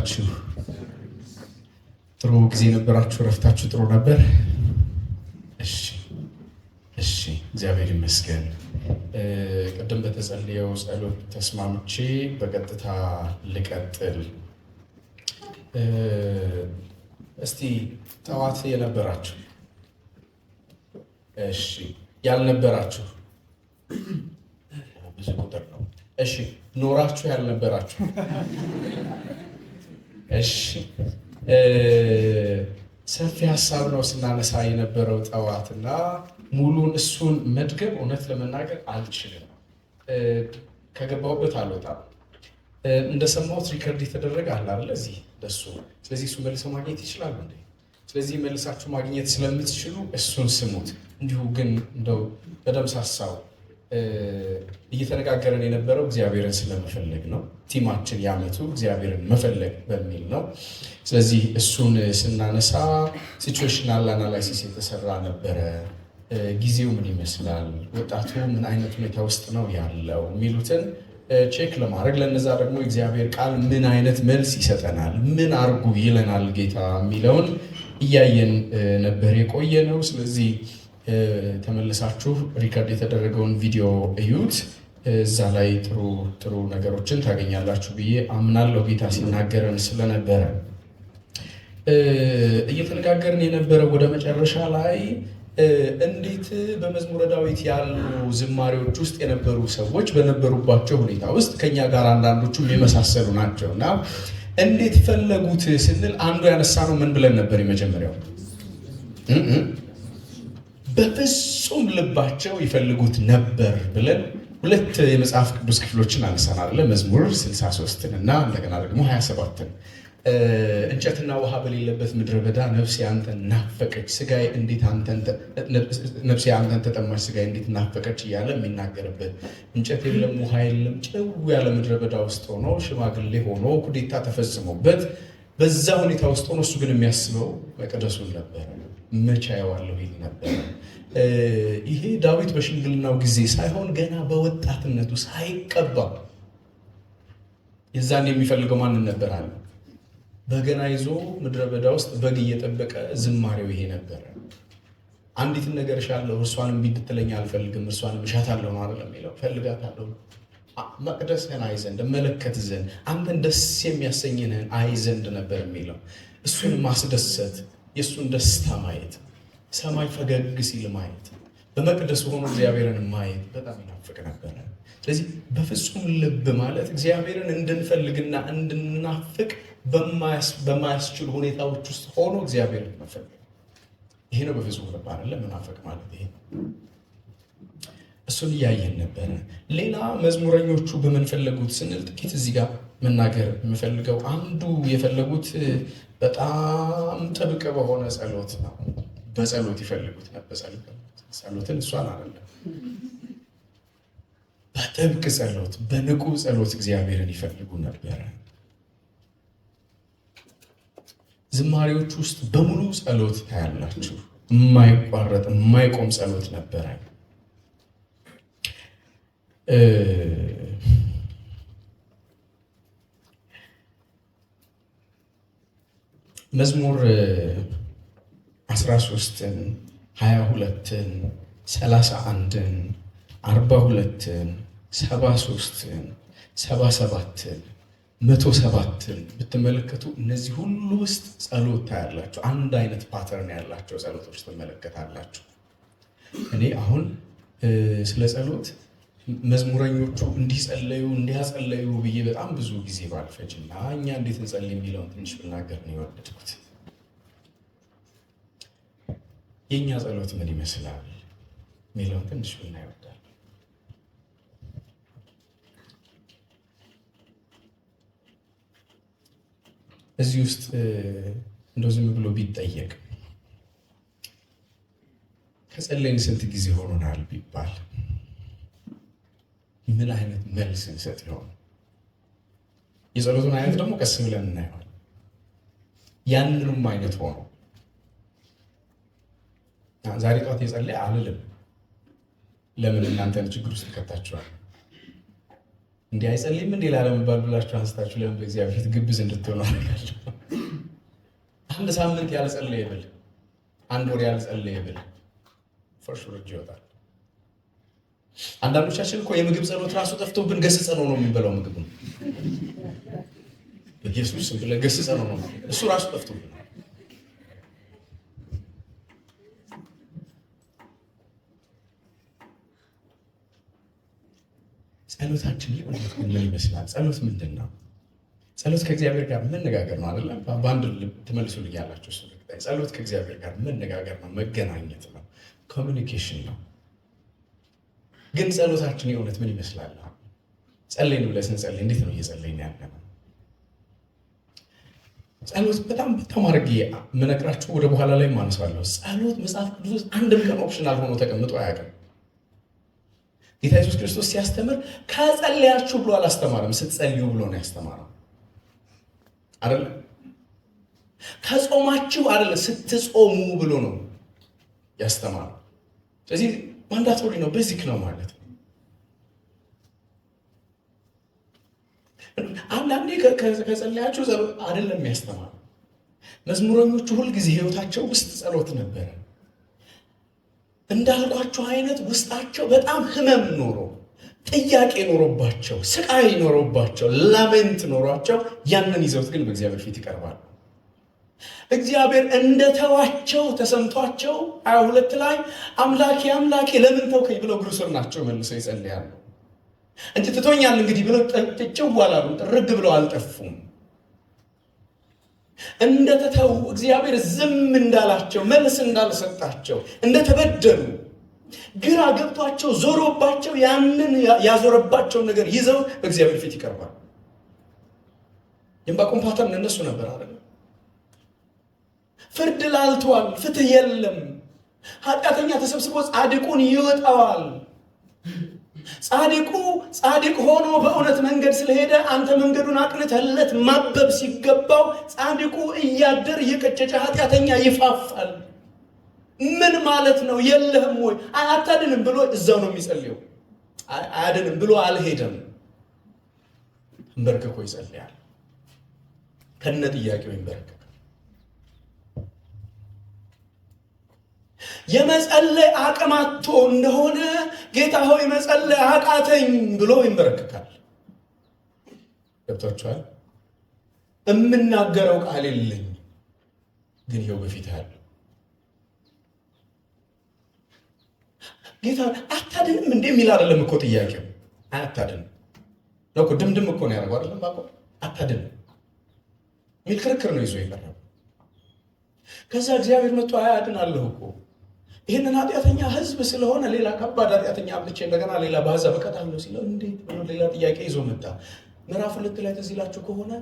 ዋላችሁ? ጥሩ ጊዜ ነበራችሁ? እረፍታችሁ ጥሩ ነበር? እሺ እሺ፣ እግዚአብሔር ይመስገን። ቅድም በተጸለየው ጸሎት ተስማምቼ በቀጥታ ልቀጥል። እስቲ ጠዋት የነበራችሁ፣ እሺ፣ ያልነበራችሁ ብዙ ቁጥር ነው። እሺ፣ ኖራችሁ ያልነበራችሁ፣ እሺ፣ ሰፊ ሀሳብ ነው ስናነሳ የነበረው ጠዋት እና ሙሉን እሱን መድገም እውነት ለመናገር አልችልም። ከገባሁበት አልወጣም። እንደሰማሁት record የተደረገ አለ አይደለ? እዚህ ለሱ። ስለዚህ እሱ መልሰው ማግኘት ይችላሉ እንዴ? ስለዚህ መልሳችሁ ማግኘት ስለምትችሉ እሱን ስሙት። እንዲሁ ግን እንደው በደምሳሳው እየተነጋገረን የነበረው እግዚአብሔርን ስለመፈለግ ነው። Theme ኣችን የዓመቱ እግዚአብሔርን መፈለግ በሚል ነው። ስለዚህ እሱን ስናነሳ situational analysis የተሰራ ነበረ። ጊዜው ምን ይመስላል፣ ወጣቱ ምን አይነት ሁኔታ ውስጥ ነው ያለው የሚሉትን check ለማድረግ፣ ለነዛ ደግሞ እግዚአብሔር ቃል ምን አይነት መልስ ይሰጠናል፣ ምን አርጉ ይለናል ጌታ የሚለውን እያየን ነበር የቆየ ነው። ስለዚህ ተመልሳችሁ record የተደረገውን ቪዲዮ እዩት። እዛ ላይ ጥሩ ጥሩ ነገሮችን ታገኛላችሁ ብዬ አምናለሁ። ጌታ ሲናገረን ስለነበረ እየተነጋገርን የነበረው ወደ መጨረሻ ላይ እንዴት በመዝሙረ ዳዊት ያሉ ዝማሬዎች ውስጥ የነበሩ ሰዎች በነበሩባቸው ሁኔታ ውስጥ ከኛ ጋር አንዳንዶቹ የመሳሰሉ ናቸው እና እንዴት ፈለጉት ስንል አንዱ ያነሳ ነው ምን ብለን ነበር? የመጀመሪያው በፍጹም ልባቸው ይፈልጉት ነበር ብለን ሁለት የመጽሐፍ ቅዱስ ክፍሎችን አነሳን አይደለ? መዝሙር 63ን እና እንደገና ደግሞ 27ን። እንጨትና ውሃ በሌለበት ምድረ በዳ ነፍሴ አንተን ናፈቀች፣ ስጋዬ እንዴት አንተን ነፍሴ አንተን ተጠማች፣ ስጋዬ እንዴት ናፈቀች እያለ የሚናገርበት፣ እንጨት የለም ውሃ የለም፣ ጭው ያለ ምድረ በዳ ውስጥ ሆኖ፣ ሽማግሌ ሆኖ፣ ኩዴታ ተፈጽሞበት፣ በዛ ሁኔታ ውስጥ ሆኖ እሱ ግን የሚያስበው መቅደሱን ነበረ። መቼ አየዋለሁ ይል ነበረ። ይሄ ዳዊት በሽምግልናው ጊዜ ሳይሆን ገና በወጣትነቱ ሳይቀባ የዛን የሚፈልገው ማንን ነበር አለ። በገና ይዞ ምድረ በዳ ውስጥ በግ እየጠበቀ ዝማሬው ይሄ ነበረ። አንዲትን ነገር እሻለሁ፣ እርሷንም እምቢ እንድትለኝ አልፈልግም፣ እርሷንም እሻታለሁ ነው አይደለም የሚለው። እፈልጋታለሁ፣ መቅደስህን አይ ዘንድ፣ እመለከት ዘንድ፣ አንተን ደስ የሚያሰኝህን አይ ዘንድ ነበር የሚለው። እሱን ማስደሰት፣ የእሱን ደስታ ማየት፣ ሰማይ ፈገግ ሲል ማየት፣ በመቅደሱ ሆኖ እግዚአብሔርን ማየት በጣም ይናፍቅ ነበረ። ስለዚህ በፍጹም ልብ ማለት እግዚአብሔርን እንድንፈልግና እንድናፍቅ በማያስችሉ ሁኔታዎች ውስጥ ሆኖ እግዚአብሔርን መፈለግ፣ ይሄ ነው በፍጹም ልብ አይደለም መናፈቅ ማለት ይሄ ነው። እሱን እያየን ነበረ። ሌላ መዝሙረኞቹ በምን ፈለጉት ስንል ጥቂት እዚህ ጋር መናገር የምፈልገው አንዱ የፈለጉት በጣም ጥብቅ በሆነ ጸሎት ነው። በጸሎት ይፈልጉት ነበር። ጸሎትን እሷን አይደለም፣ በጥብቅ ጸሎት፣ በንቁ ጸሎት እግዚአብሔርን ይፈልጉ ነበረ። ዝማሬዎች ውስጥ በሙሉ ጸሎት ታያላችሁ። የማይቋረጥ የማይቆም ጸሎት ነበረ። መዝሙር 13ን፣ 22ን፣ 31ን፣ 42ን፣ 73ን፣ 77ን፣ 107ን ብትመለከቱ እነዚህ ሁሉ ውስጥ ጸሎት ታያላችሁ። አንድ አይነት pattern ያላቸው ጸሎቶች ትመለከታላችሁ። እኔ አሁን ስለ ጸሎት መዝሙረኞቹ እንዲጸለዩ እንዲያጸለዩ ብዬ በጣም ብዙ ጊዜ ባልፈጅ እና እኛ እንዴት እንጸልይ የሚለውን ትንሽ ብናገር ነው የወደድኩት። የእኛ ጸሎት ምን ይመስላል የሚለውን ትንሽ ብናይ እወዳለሁ። እዚህ ውስጥ እንደው ዝም ብሎ ቢጠየቅ፣ ከጸለይን ስንት ጊዜ ሆኖናል ቢባል ምን አይነት መልስ እንሰጥ ይሆን? የጸሎቱን አይነት ደግሞ ቀስ ብለን እናየዋል። ያንንም አይነት ሆኖ ዛሬ ጠዋት የጸለየ አልልም። ለምን እናንተን ችግር ውስጥ ይከታችኋል? እንዲህ አይጸልይም እንዲህ ላለመባል ብላችሁ አንስታችሁ ለምን በእግዚአብሔር ፊት ግብዝ እንድትሆኑ አደርጋለሁ። አንድ ሳምንት ያልጸለየ ብል፣ አንድ ወር ያልጸለየ ብል for sure እጅ ይወጣል። አንዳንዶቻችን እኮ የምግብ ጸሎት ራሱ ጠፍቶብን ገስጸ ነው የሚበላው ምግብ ነው። በኢየሱስ ስም ብለህ ገስጸ ነው እሱ ራሱ ጠፍቶብን። ጸሎታችን ምን ይመስላል? ጸሎት ምንድን ነው? ጸሎት ከእግዚአብሔር ጋር መነጋገር ነው አይደለም? በአንድ ትመልሱልኝ ያላችሁ እሱ። ጸሎት ከእግዚአብሔር ጋር መነጋገር ነው፣ መገናኘት ነው፣ communication ነው። ግን ጸሎታችን የእውነት ምን ይመስላል? ጸለይን ብለህ ስንጸልይ እንዴት ነው እየጸለይን ያለ ነው? ጸሎት በጣም በጣም አድርጌ የምነግራችሁ ወደ በኋላ ላይ ማነሳለሁ። ጸሎት መጽሐፍ ቅዱስ ውስጥ አንድም ቀን optional ሆኖ ተቀምጦ አያውቅም። ጌታ ኢየሱስ ክርስቶስ ሲያስተምር ከጸለያችሁ ብሎ አላስተማረም። ስትጸልዩ ብሎ ነው ያስተማረው አይደለ? ከጾማችሁ አይደለ፣ ስትጾሙ ብሎ ነው ያስተማረው። ስለዚህ mandatory ነው፣ basic ነው ማለት ነው። አንዳንዴ ከጸለያችሁ ጸሎት አይደለም ያስተማረው። መዝሙረኞቹ ሁልጊዜ ህይወታቸው ውስጥ ጸሎት ነበረ። እንዳልኳቸው አይነት ውስጣቸው በጣም ህመም ኖሮ፣ ጥያቄ ኖሮባቸው፣ ስቃይ ኖሮባቸው፣ lament ኖሯቸው ያንን ይዘውት ግን በእግዚአብሔር ፊት ይቀርባሉ። እግዚአብሔር እንደተዋቸው ተሰምቷቸው 22 ላይ አምላኬ አምላኬ ለምን ተውከኝ ብለው እግሩ ስር ናቸው መልሰው ይጸልያሉ እንጂ ትቶኛል እንግዲህ ብለው ጭው አላሉም፣ ጥርግ ብለው አልጠፉም። እንደተተው እግዚአብሔር ዝም እንዳላቸው፣ መልስ እንዳልሰጣቸው፣ እንደተበደሉ ግራ ገብቷቸው ዞሮባቸው ያንን ያዞረባቸውን ነገር ይዘው በእግዚአብሔር ፊት ይቀርባል። የዕንባቆም pattern እነሱ ነበር አይደል? ፍርድ ላልቷል፣ ፍትህ የለም። ኃጢአተኛ ተሰብስቦ ጻድቁን ይወጣዋል። ጻድቁ ጻድቅ ሆኖ በእውነት መንገድ ስለሄደ አንተ መንገዱን አቅንተህለት ማበብ ሲገባው ጻድቁ እያደር እየቀጨጨ ኃጢአተኛ ይፋፋል። ምን ማለት ነው? የለህም ወይ አታድንም ብሎ እዛው ነው የሚጸልየው። አያድንም ብሎ አልሄደም። እንበርክኮ ይጸልያል። ከነ ጥያቄው ይንበረከካል። የመጸለይ አቅም አጥቶ እንደሆነ ጌታ ሆይ መጸለይ አቃተኝ ብሎ ይንበረከካል። ገብቷችኋል? የምናገረው ቃል የለኝ ግን ይኸው በፊት አለ። ጌታ አታድንም እንዴ የሚል አይደለም እኮ ጥያቄው። አታድንም ነው እኮ ድምድም እኮ ነው ያደርገው አይደለም። ባቆ አታድንም የሚል ክርክር ነው ይዞ የቀረበው። ከዛ እግዚአብሔር መጥቶ አያድናለሁ እኮ ይህንን ኃጢአተኛ ሕዝብ ስለሆነ ሌላ ከባድ ኃጢአተኛ አምጥቼ እንደገና ሌላ በአሕዛብ እቀጣለሁ ሲለው እንዴት ብሎ ሌላ ጥያቄ ይዞ መጣ። ምዕራፍ 2 ላይ ትዝ ይላችሁ ከሆነ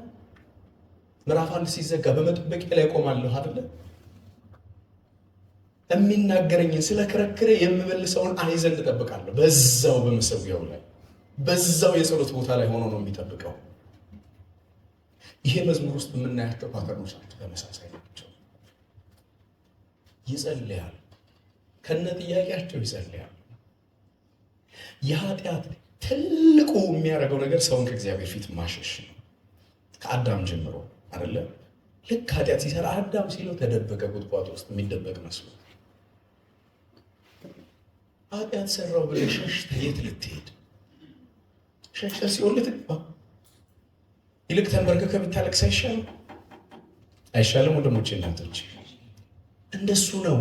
ምዕራፍ 1 ሲዘጋ በመጠበቂያ ላይ ቆማለሁ አይደለ? የሚናገረኝን ስለ ክርክሬ የምመልሰውን አይ ዘንድ እጠብቃለሁ። በዛው በመሰዊያው ላይ በዛው የጸሎት ቦታ ላይ ሆኖ ነው የሚጠብቀው። ይሄ መዝሙር ውስጥ የምናያቸው pattern ኦች ናቸው፣ ተመሳሳይ ናቸው። ይጸልያል፣ ከነ ጥያቄያቸው ይጸልያል። የኃጢአት ትልቁ የሚያደርገው ነገር ሰውን ከእግዚአብሔር ፊት ማሸሽ ነው። ከአዳም ጀምሮ አይደለ? ልክ ኃጢአት ሲሰራ አዳም ሲለው ተደበቀ፣ ቁጥቋጦ ውስጥ የሚደበቅ መስሎ። ኃጢአት ሰራው ብለህ ሸሽተህ የት ልትሄድ? ሸሽተህ ሲኦል ልትገባ? ይልቅ ተንበርክከህ ብታለቅስ አይሻልም? አይሻልም? ወንድሞቼ እናቶች፣ እንደሱ ነው።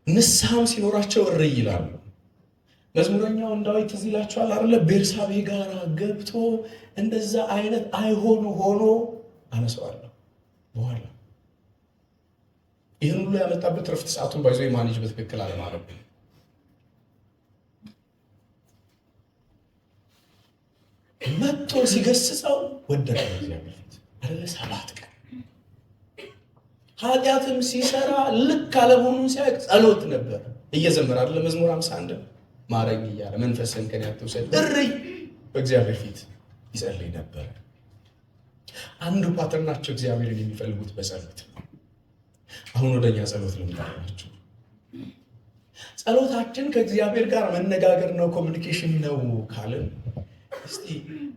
ንስሐም ሲኖራቸው እርይ ይላሉ። መዝሙረኛውን ዳዊት ትዝ ይላችኋል አይደለ? ቤርሳቤ ጋር ገብቶ እንደዛ አይነት አይሆኑ ሆኖ አነሳዋለሁ በኋላ ይህን ሁሉ ያመጣበት ረፍት ሰዓቱን ባይዞ የ manage በትክክል አለማድረግ። መጥቶ ሲገስጸው ወደቀ እግዚአብሔር ፊት አይደለ? 7 ቀን ኃጢአትም ሲሰራ ልክ አለመሆኑን ሲያውቅ ጸሎት ነበር እየዘመረ አይደለ? መዝሙር 51 ማረኝ እያለ መንፈስን ከኔ አትውሰድ እርይ በእግዚአብሔር ፊት ይጸልይ ነበር። አንዱ pattern ኣቸው እግዚአብሔርን የሚፈልጉት በጸሎት ነው። አሁን ወደኛ ጸሎት ልምጣላችሁ። ጸሎታችን ከእግዚአብሔር ጋር መነጋገር ነው፣ communication ነው ካልን እስቲ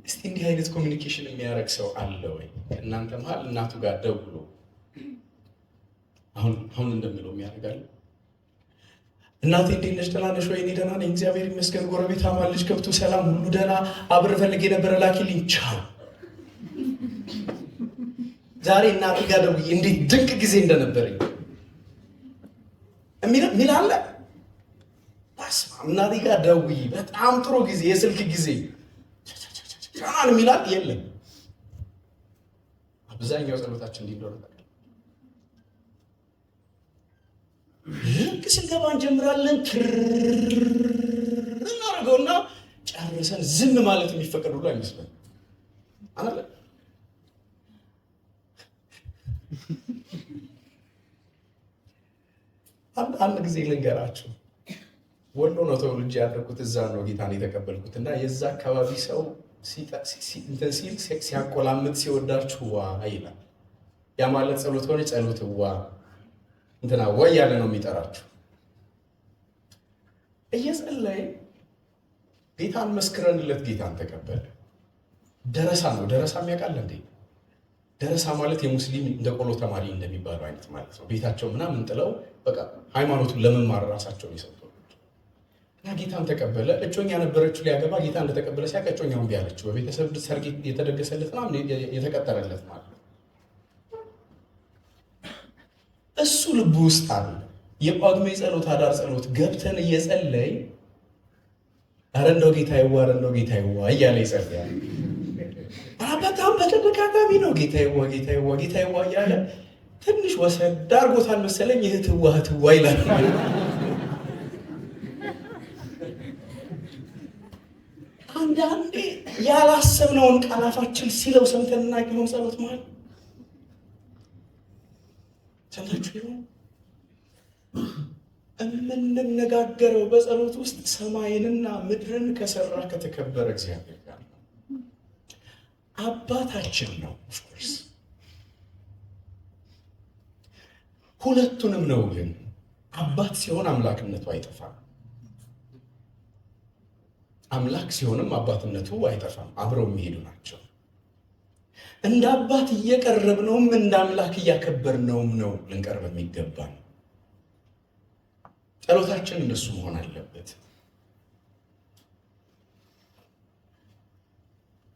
እስቲ እንዲህ አይነት communication የሚያደርግ ሰው አለ ወይ? ከእናንተ መሀል እናቱ ጋር ደውሎ አሁን አሁን እንደምለው የሚያደርጋል? እናቴ እንዴት ነሽ? ደህና ነሽ ወይ? እኔ ደህና ነኝ፣ እግዚአብሔር ይመስገን። ጎረቤት አማን፣ ልጅ፣ ከብቱ ሰላም፣ ሁሉ ደህና። አብር ፈልጌ ነበረ፣ ላኪልኝ። ቻው። ዛሬ እናቴ ጋር ደውዬ እንዴት ድንቅ ጊዜ እንደነበረኝ የሚል አለ? በስመ አብ፣ እናቴ ጋር ደውዬ በጣም ጥሩ ጊዜ፣ የስልክ ጊዜ ጫን የሚላል የለም። አብዛኛው ጸሎታችን እንዲህ እንደሆነ ታውቃለህ። ልክ ስንገባ እንጀምራለን፣ ትር እናደርገውና ጨርሰን ዝም ማለት የሚፈቀድ ሁሉ አይመስልም። አለ አንድ ጊዜ ልንገራችሁ። ወሎ ነው ተወልጄ ያደግኩት፣ እዛ ነው ጌታን የተቀበልኩት እና የዛ አካባቢ ሰው እንትን ሲል፣ ሲያቆላምጥ፣ ሲወዳችሁ ዋ ይላል። ያ ማለት ጸሎት ከሆነ ጸሎት ዋ እንትና ወይ ያለ ነው የሚጠራችሁ። እየጸለይ ጌታን መስክረንለት ጌታን ተቀበለ። ደረሳ ነው። ደረሳ የሚያውቃል እንዴ? ደረሳ ማለት የሙስሊም እንደ ቆሎ ተማሪ እንደሚባለው አይነት ማለት ነው። ቤታቸው ምናምን ጥለው በቃ ሃይማኖቱን ለመማር ራሳቸውን የሰጡ እና ጌታን ተቀበለ። እጮኛ ነበረችው፣ ሊያገባ ጌታ እንደተቀበለ ሲያውቅ እጮኛውን እምቢ አለችው። በቤተሰብ ሰርግ የተደገሰለት ምናምን የተቀጠረለት ማለት ነው። እሱ ልቡ ውስጥ አለ። የጳጉሜ ጸሎት፣ አዳር ጸሎት ገብተን እየጸለይ ኧረ እንደው ጌታ ይዋ፣ ኧረ እንደው ጌታ ይዋ እያለ ይጸልያል። በጣም በተደጋጋሚ ነው ጌታ ይዋ፣ ጌታ ይዋ፣ ጌታ ይዋ እያለ ትንሽ ወሰድ አድርጎታል መሰለኝ። እህትዋ እህትዋ ይላል። አንዳንዴ ያላሰብነውን ቃል አፋችን ሲለው ሰምተን እናውቅ ይሆን? ጸሎት መሀል ሰምታችሁ ይሆን? የምንነጋገረው በጸሎት ውስጥ ሰማይንና ምድርን ከሰራ ከተከበረ እግዚአብሔር ጋር ነው። አባታችን ነው። Of course ሁለቱንም ነው። ግን አባት ሲሆን አምላክነቱ አይጠፋም። አምላክ ሲሆንም አባትነቱ አይጠፋም። አብረው የሚሄዱ ናቸው። እንደ አባት እየቀረብነውም እንደ አምላክ እያከበርነውም ነው ልንቀርብ የሚገባ ነው። ጸሎታችን እንደሱ መሆን አለበት።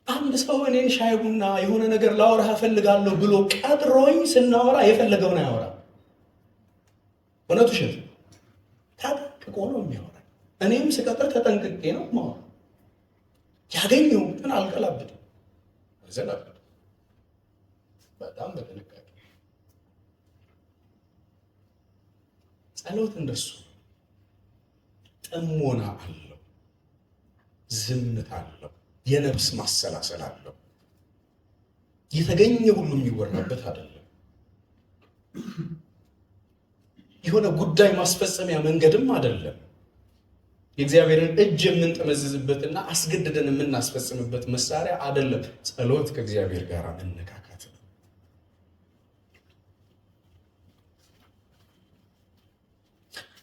አንድ ሰው እኔን ሻይ ቡና የሆነ ነገር ላወራህ እፈልጋለሁ ብሎ ቀጥሮኝ ስናወራ የፈለገውን አያወራም። እውነት ውሸት? ተጠንቅቆ ነው የሚያወራ። እኔም ስቀጥር ተጠንቅቄ ነው ማወራ። ያገኘሁትን አልቀላብድም፣ አልዘላብድም። በጣም በጥንቃቄ። ጸሎት እንደሱ ጥሞና አለው፣ ዝምታ አለው፣ የነፍስ ማሰላሰል አለው። የተገኘ ሁሉ የሚወራበት አይደለም። የሆነ ጉዳይ ማስፈጸሚያ መንገድም አይደለም። የእግዚአብሔርን እጅ የምንጠመዝዝበትና አስገድደን የምናስፈጽምበት መሳሪያ አይደለም። ጸሎት ከእግዚአብሔር ጋር መነካካት ነው።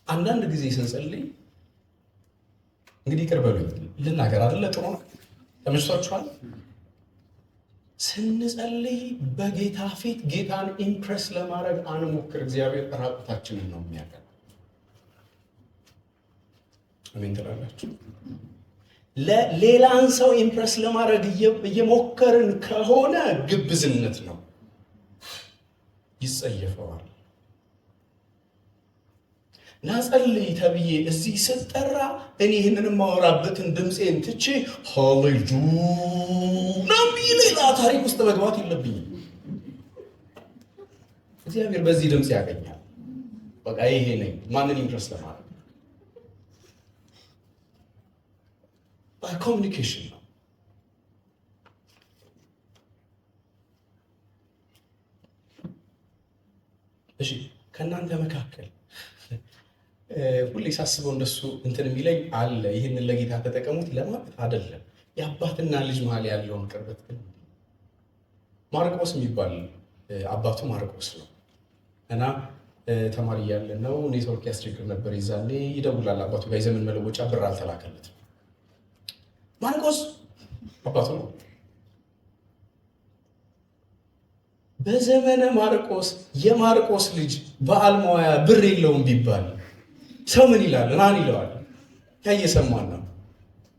አንዳንድ ጊዜ ስንጸልይ እንግዲህ ይቅር በሉኝ ልናገር አይደለ? ጥሩ ነው። ተመችቷችኋል? ስንጸልይ በጌታ ፊት ጌታን impress ለማድረግ አንሞክር። እግዚአብሔር ራቁታችንን ነው የሚያውቀን። አሜን ትላላችሁ? ሌላን ሰው impress ለማድረግ እየሞከርን ከሆነ ግብዝነት ነው፣ ይጸየፈዋል። ናጸልይ ተብዬ እዚህ ስጠራ እኔ ይህንን የማወራበትን ድምፄን ትቼ ሃሌሉያ ሌላ ታሪክ ውስጥ መግባት የለብኝም። እግዚአብሔር በዚህ ድምፅ ያገኛል። በቃ ይሄ ነኝ። ማንን impress ለማድረግ? Communication ነው። እሺ፣ ከእናንተ መካከል ሁሌ ሳስበው እንደሱ እንትን የሚለኝ አለ። ይህንን ለጌታ ተጠቀሙት ለማለት አይደለም። የአባትና ልጅ መሀል ያለውን ቅርበት ግን ማርቆስ የሚባል፣ አባቱ ማርቆስ ነው እና ተማሪ እያለን ነው። ኔትወርክ ያስቸግር ነበር የዛኔ። ይደውላል አባቱ ጋር፣ የዘመን መለወጫ ብር አልተላከለትም። ማርቆስ አባቱ ነው። በዘመነ ማርቆስ የማርቆስ ልጅ በዓል መዋያ ብር የለውም ቢባል ሰው ምን ይላል? ናን ይለዋል። ያ እየሰማን ነው።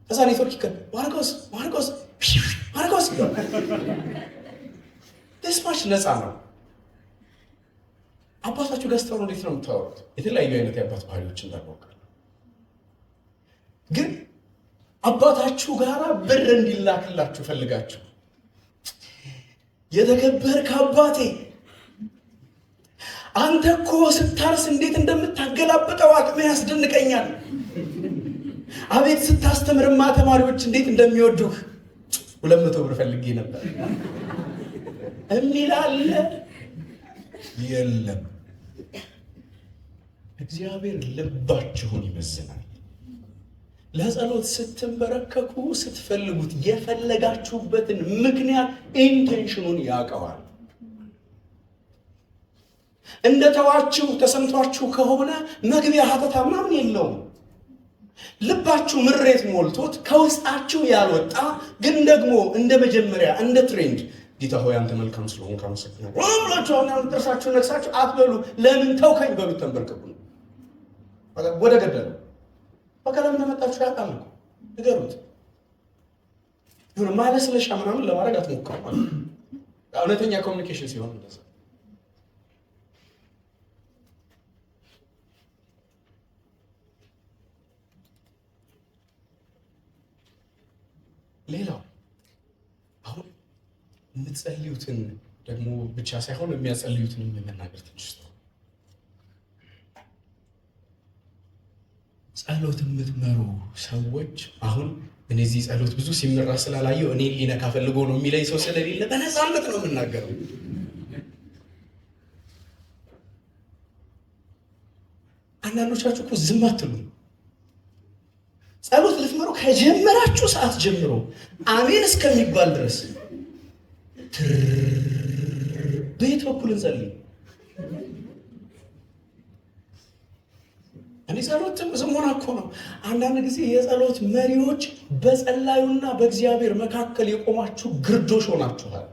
ከዛ ኔትወርክ ይከ ማርቆስ ማርቆስ ማርቆስ ይለዋል። ተስፋሽ ነፃ ነው። አባታችሁ ጋር ስታወሩ እንዴት ነው የምታወሩት? የተለያዩ አይነት የአባት ባህሪዎች እንዳሉ አውቃለሁ። ግን አባታችሁ ጋራ ብር እንዲላክላችሁ ፈልጋችሁ የተከበርክ አባቴ አንተ እኮ ስታርስ እንዴት እንደምታገላብጠው አቅሜ ያስደንቀኛል። አቤት ስታስተምርማ ተማሪዎች እንዴት እንደሚወዱህ 200 ብር ፈልጌ ነበር የሚል አለ? የለም። እግዚአብሔር ልባችሁን ይመዝናል። ለጸሎት ስትንበረከኩ ስትፈልጉት የፈለጋችሁበትን ምክንያት intention ኑን ያውቀዋል። እንደ ተዋችሁ ተሰምቷችሁ ከሆነ መግቢያ ሀተታ ምናምን የለውም። ልባችሁ ምሬት ሞልቶት ከውስጣችሁ ያልወጣ ግን ደግሞ እንደ መጀመሪያ እንደ trend ጌታ ሆይ አንተ መልካም ስለሆንክ አመሰግናለሁ ብላችሁ አሁን ጥርሳችሁን ነክሳችሁ አትበሉ። ለምን ተውከኝ በሉት። ተንበርከኩ ነው ወደ ገደለው። በቃ ለምን ተመጣችሁ ያውቃል እኮ ንገሩት። የሆነ ማለስለሻ ምናምን ለማድረግ አትሞክሩ ማለት ነው። እውነተኛ communication ሲሆን እንደዛ። ሌላው አሁን የምትጸልዩትን ደግሞ ብቻ ሳይሆን የሚያጸልዩትን መናገር ትንሽ ነው። ጸሎት የምትመሩ ሰዎች አሁን እኔ እዚህ ጸሎት ብዙ ሲመራ ስላላየው እኔ ሊነካ ፈልጎ ነው የሚለኝ ሰው ስለሌለ በነፃነት ነው የምናገረው። አንዳንዶቻችሁ እኮ ዝም አትሉ። ጸሎት ልትመሩ ከጀመራችሁ ሰዓት ጀምሮ አሜን እስከሚባል ድረስ በየት በኩል እንጸልይ? እኔ ጸሎት ዝሞና እኮ ነው። አንዳንድ ጊዜ የጸሎት መሪዎች በጸላዩና በእግዚአብሔር መካከል የቆማችሁ ግርዶሽ ሆናችኋል።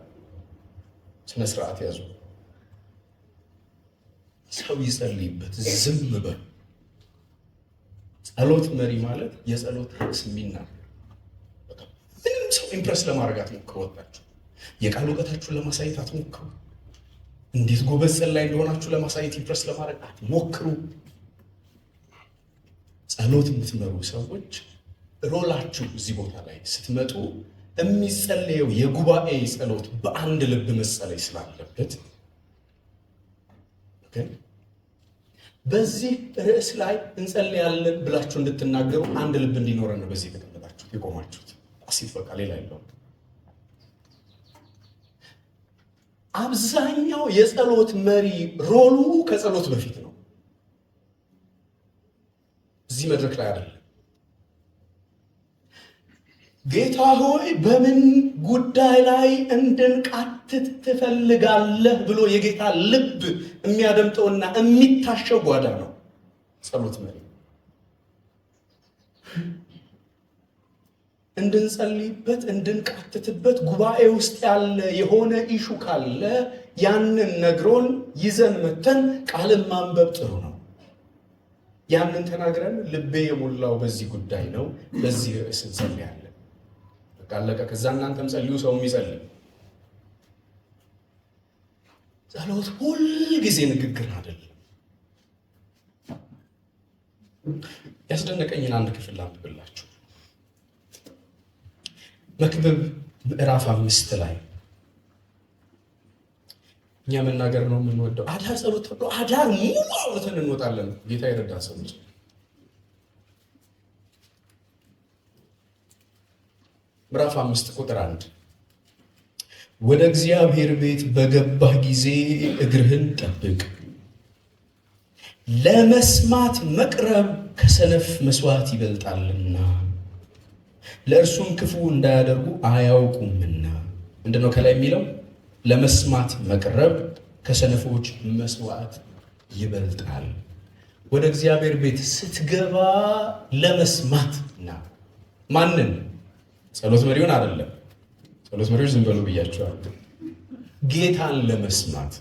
ስነ ስርዓት ያዙ። ሰው ይጸልይበት፣ ዝም በሉ። ጸሎት መሪ ማለት የጸሎት ርዕስ የሚናገር ምንም ሰው impress ለማድረግ አትሞክሩ። ወጣችሁ የቃል እውቀታችሁን ለማሳየት አትሞክሩ። እንዴት ጎበዝ ጸላይ እንደሆናችሁ ለማሳየት impress ለማድረግ አትሞክሩ። ጸሎት የምትመሩ ሰዎች role ኣችሁ እዚህ ቦታ ላይ ስትመጡ የሚጸለየው የጉባኤ ጸሎት በአንድ ልብ መጸለይ ስላለበት በዚህ ርዕስ ላይ እንጸልያለን ብላችሁ እንድትናገሩ አንድ ልብ እንዲኖረን ነው በዚህ የተቀመጣችሁት የቆማችሁት። አሲት በቃ ሌላ የለውም። አብዛኛው የጸሎት መሪ ሮሉ ከጸሎት በፊት ነው፣ እዚህ መድረክ ላይ አይደለም። ጌታ ሆይ በምን ጉዳይ ላይ እንድንቃትት ትፈልጋለህ ብሎ የጌታ ልብ የሚያደምጠውና የሚታሸው ጓዳ ነው ጸሎት መሪ። እንድንጸልይበት እንድንቃትትበት ጉባኤ ውስጥ ያለ የሆነ issue ካለ ያንን ነግሮን ይዘን መተን ቃልን ማንበብ ጥሩ ነው። ያንን ተናግረን ልቤ የሞላው በዚህ ጉዳይ ነው፣ በዚህ ርዕስ እንጸልያለን። በቃ አለቀ። ከዛ እናንተም ጸልዩ፣ ሰውም ይጸልይ። ጸሎት ሁል ጊዜ ንግግር አይደለም። ያስደነቀኝን አንድ ክፍል ላንብብላችሁ። መክብብ ምዕራፍ 5 ላይ እኛ መናገር ነው የምንወደው። አዳር ጸሎት ተብሎ አዳር ሙሉ አውርተን እንወጣለን። ጌታ ይረዳን ሰዎች። ምዕራፍ 5 ቁጥር 1 ወደ እግዚአብሔር ቤት በገባህ ጊዜ እግርህን ጠብቅ፣ ለመስማት መቅረብ ከሰነፍ መስዋዕት ይበልጣልና ለእርሱም ክፉ እንዳያደርጉ አያውቁምና። ምንድነው ከላይ የሚለው? ለመስማት መቅረብ ከሰነፎች መስዋዕት ይበልጣል። ወደ እግዚአብሔር ቤት ስትገባ ለመስማት ና። ማንን? ጸሎት መሪውን አይደለም። ጸሎት መሪዎች ዝም በሉ ብያቸዋለሁ። ጌታን ለመስማት፣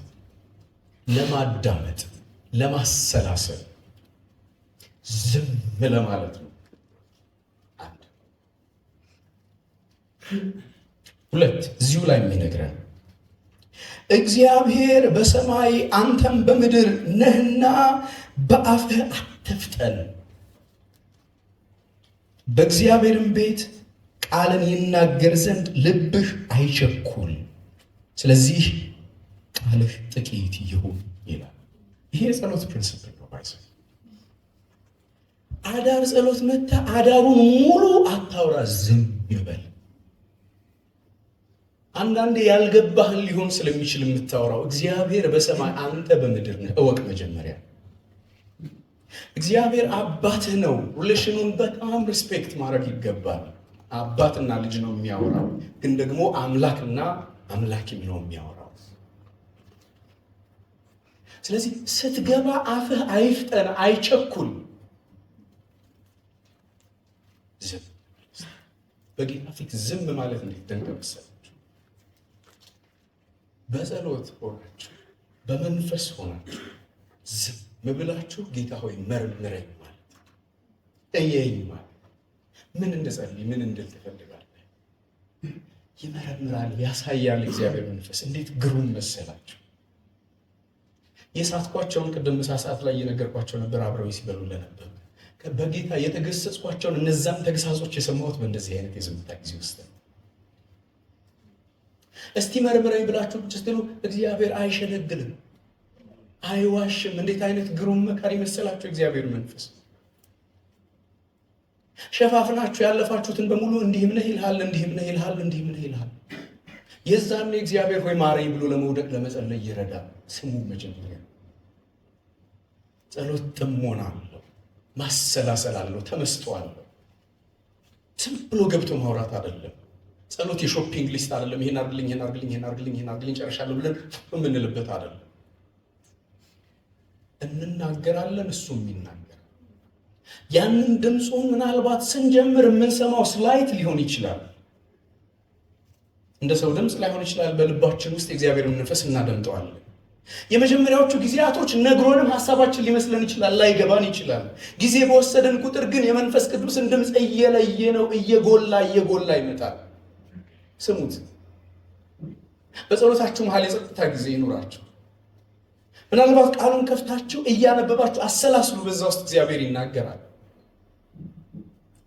ለማዳመጥ፣ ለማሰላሰል፣ ዝም ለማለት ነው። አንድ። ሁለት፣ እዚሁ ላይ የሚነግረን እግዚአብሔር በሰማይ አንተም በምድር ነህና በአፍህ አትፍጠን፣ በእግዚአብሔርም ቤት ቃልን ይናገር ዘንድ ልብህ አይቸኩል፣ ስለዚህ ቃልህ ጥቂት ይሁን ይላል። ይሄ የጸሎት principle ነው። By the way፣ አዳር ጸሎት መታ አዳሩን ሙሉ አታውራ፣ ዝም ይበል። አንዳንዴ ያልገባህን ሊሆን ስለሚችል የምታወራው፣ እግዚአብሔር በሰማይ አንተ በምድር ነህ፣ እወቅ። መጀመሪያ እግዚአብሔር አባትህ ነው። Relation ኑን በጣም respect ማድረግ ይገባል። አባትና ልጅ ነው የሚያወራው፣ ግን ደግሞ አምላክና አምላኪም ነው የሚያወራው። ስለዚህ ስትገባ አፍህ አይፍጠን፣ አይቸኩል። ዝም፣ በጌታ ፊት ዝም ማለት እንዴት ደንቅ መሰላችሁ! በጸሎት ሆናችሁ፣ በመንፈስ ሆናችሁ፣ ዝም ብላችሁ ጌታ ሆይ መርምረኝ ማለት፣ እየኝ ማለት፣ ምን እንድጸልይ ምን እንድል ትፈልጋለህ? ይመረምራል፣ ያሳያል። እግዚአብሔር መንፈስ እንዴት ግሩም መሰላችሁ! የሳትኳቸውን ቅድም ምሳ ሰዓት ላይ እየነገርኳቸው ነበር፣ አብረው ሲበሉ ለነበር በጌታ የተገሰጽኳቸውን እነዛን ተግሳጾች የሰማሁት በእንደዚህ አይነት የዝምታ ጊዜ ውስጥ ነው። እስቲ መርምረኝ ብላችሁ ቁጭ ስትሉ እግዚአብሔር አይሸነግልም፣ አይዋሽም። እንዴት አይነት ግሩም መካሪ መሰላችሁ እግዚአብሔር መንፈስ! ሸፋፍናችሁ ያለፋችሁትን በሙሉ እንዲህም ነህ ይልሃል፣ እንዲህም ነህ ይልሃል፣ እንዲህም ነህ ይልሃል። የዛኔ እግዚአብሔር ሆይ ማረኝ ብሎ ለመውደቅ ለመጸለይ ይረዳል። ስሙ፣ መጀመሪያ ጸሎት ጥሞና አለው፣ ማሰላሰል አለው፣ ተመስጦ አለው። ዝም ብሎ ገብቶ ማውራት አይደለም። ጸሎት የ shopping list አይደለም። ይሄን አድርግልኝ፣ ይሄን አድርግልኝ፣ ይሄን አድርግልኝ፣ ይሄን አድርግልኝ፣ ጨርሻለሁ ብለን የምንልበት አይደለም። እንናገራለን፣ እሱም ይናገራል። ያንን ድምፁን ምናልባት ስንጀምር የምንሰማው slight ሊሆን ይችላል። እንደ ሰው ድምፅ ላይሆን ይችላል። በልባችን ውስጥ የእግዚአብሔርን መንፈስ እናደምጠዋለን። የመጀመሪያዎቹ ጊዜያቶች ነግሮንም ሀሳባችን ሊመስለን ይችላል፣ ላይገባን ይችላል። ጊዜ በወሰደን ቁጥር ግን የመንፈስ ቅዱስን ድምፅ እየለየ ነው፣ እየጎላ እየጎላ ይመጣል። ስሙት። በጸሎታችሁ መሀል የጸጥታ ጊዜ ይኑራችሁ። ምናልባት ቃሉን ከፍታችሁ እያነበባችሁ አሰላስሉ። በዛ ውስጥ እግዚአብሔር ይናገራል።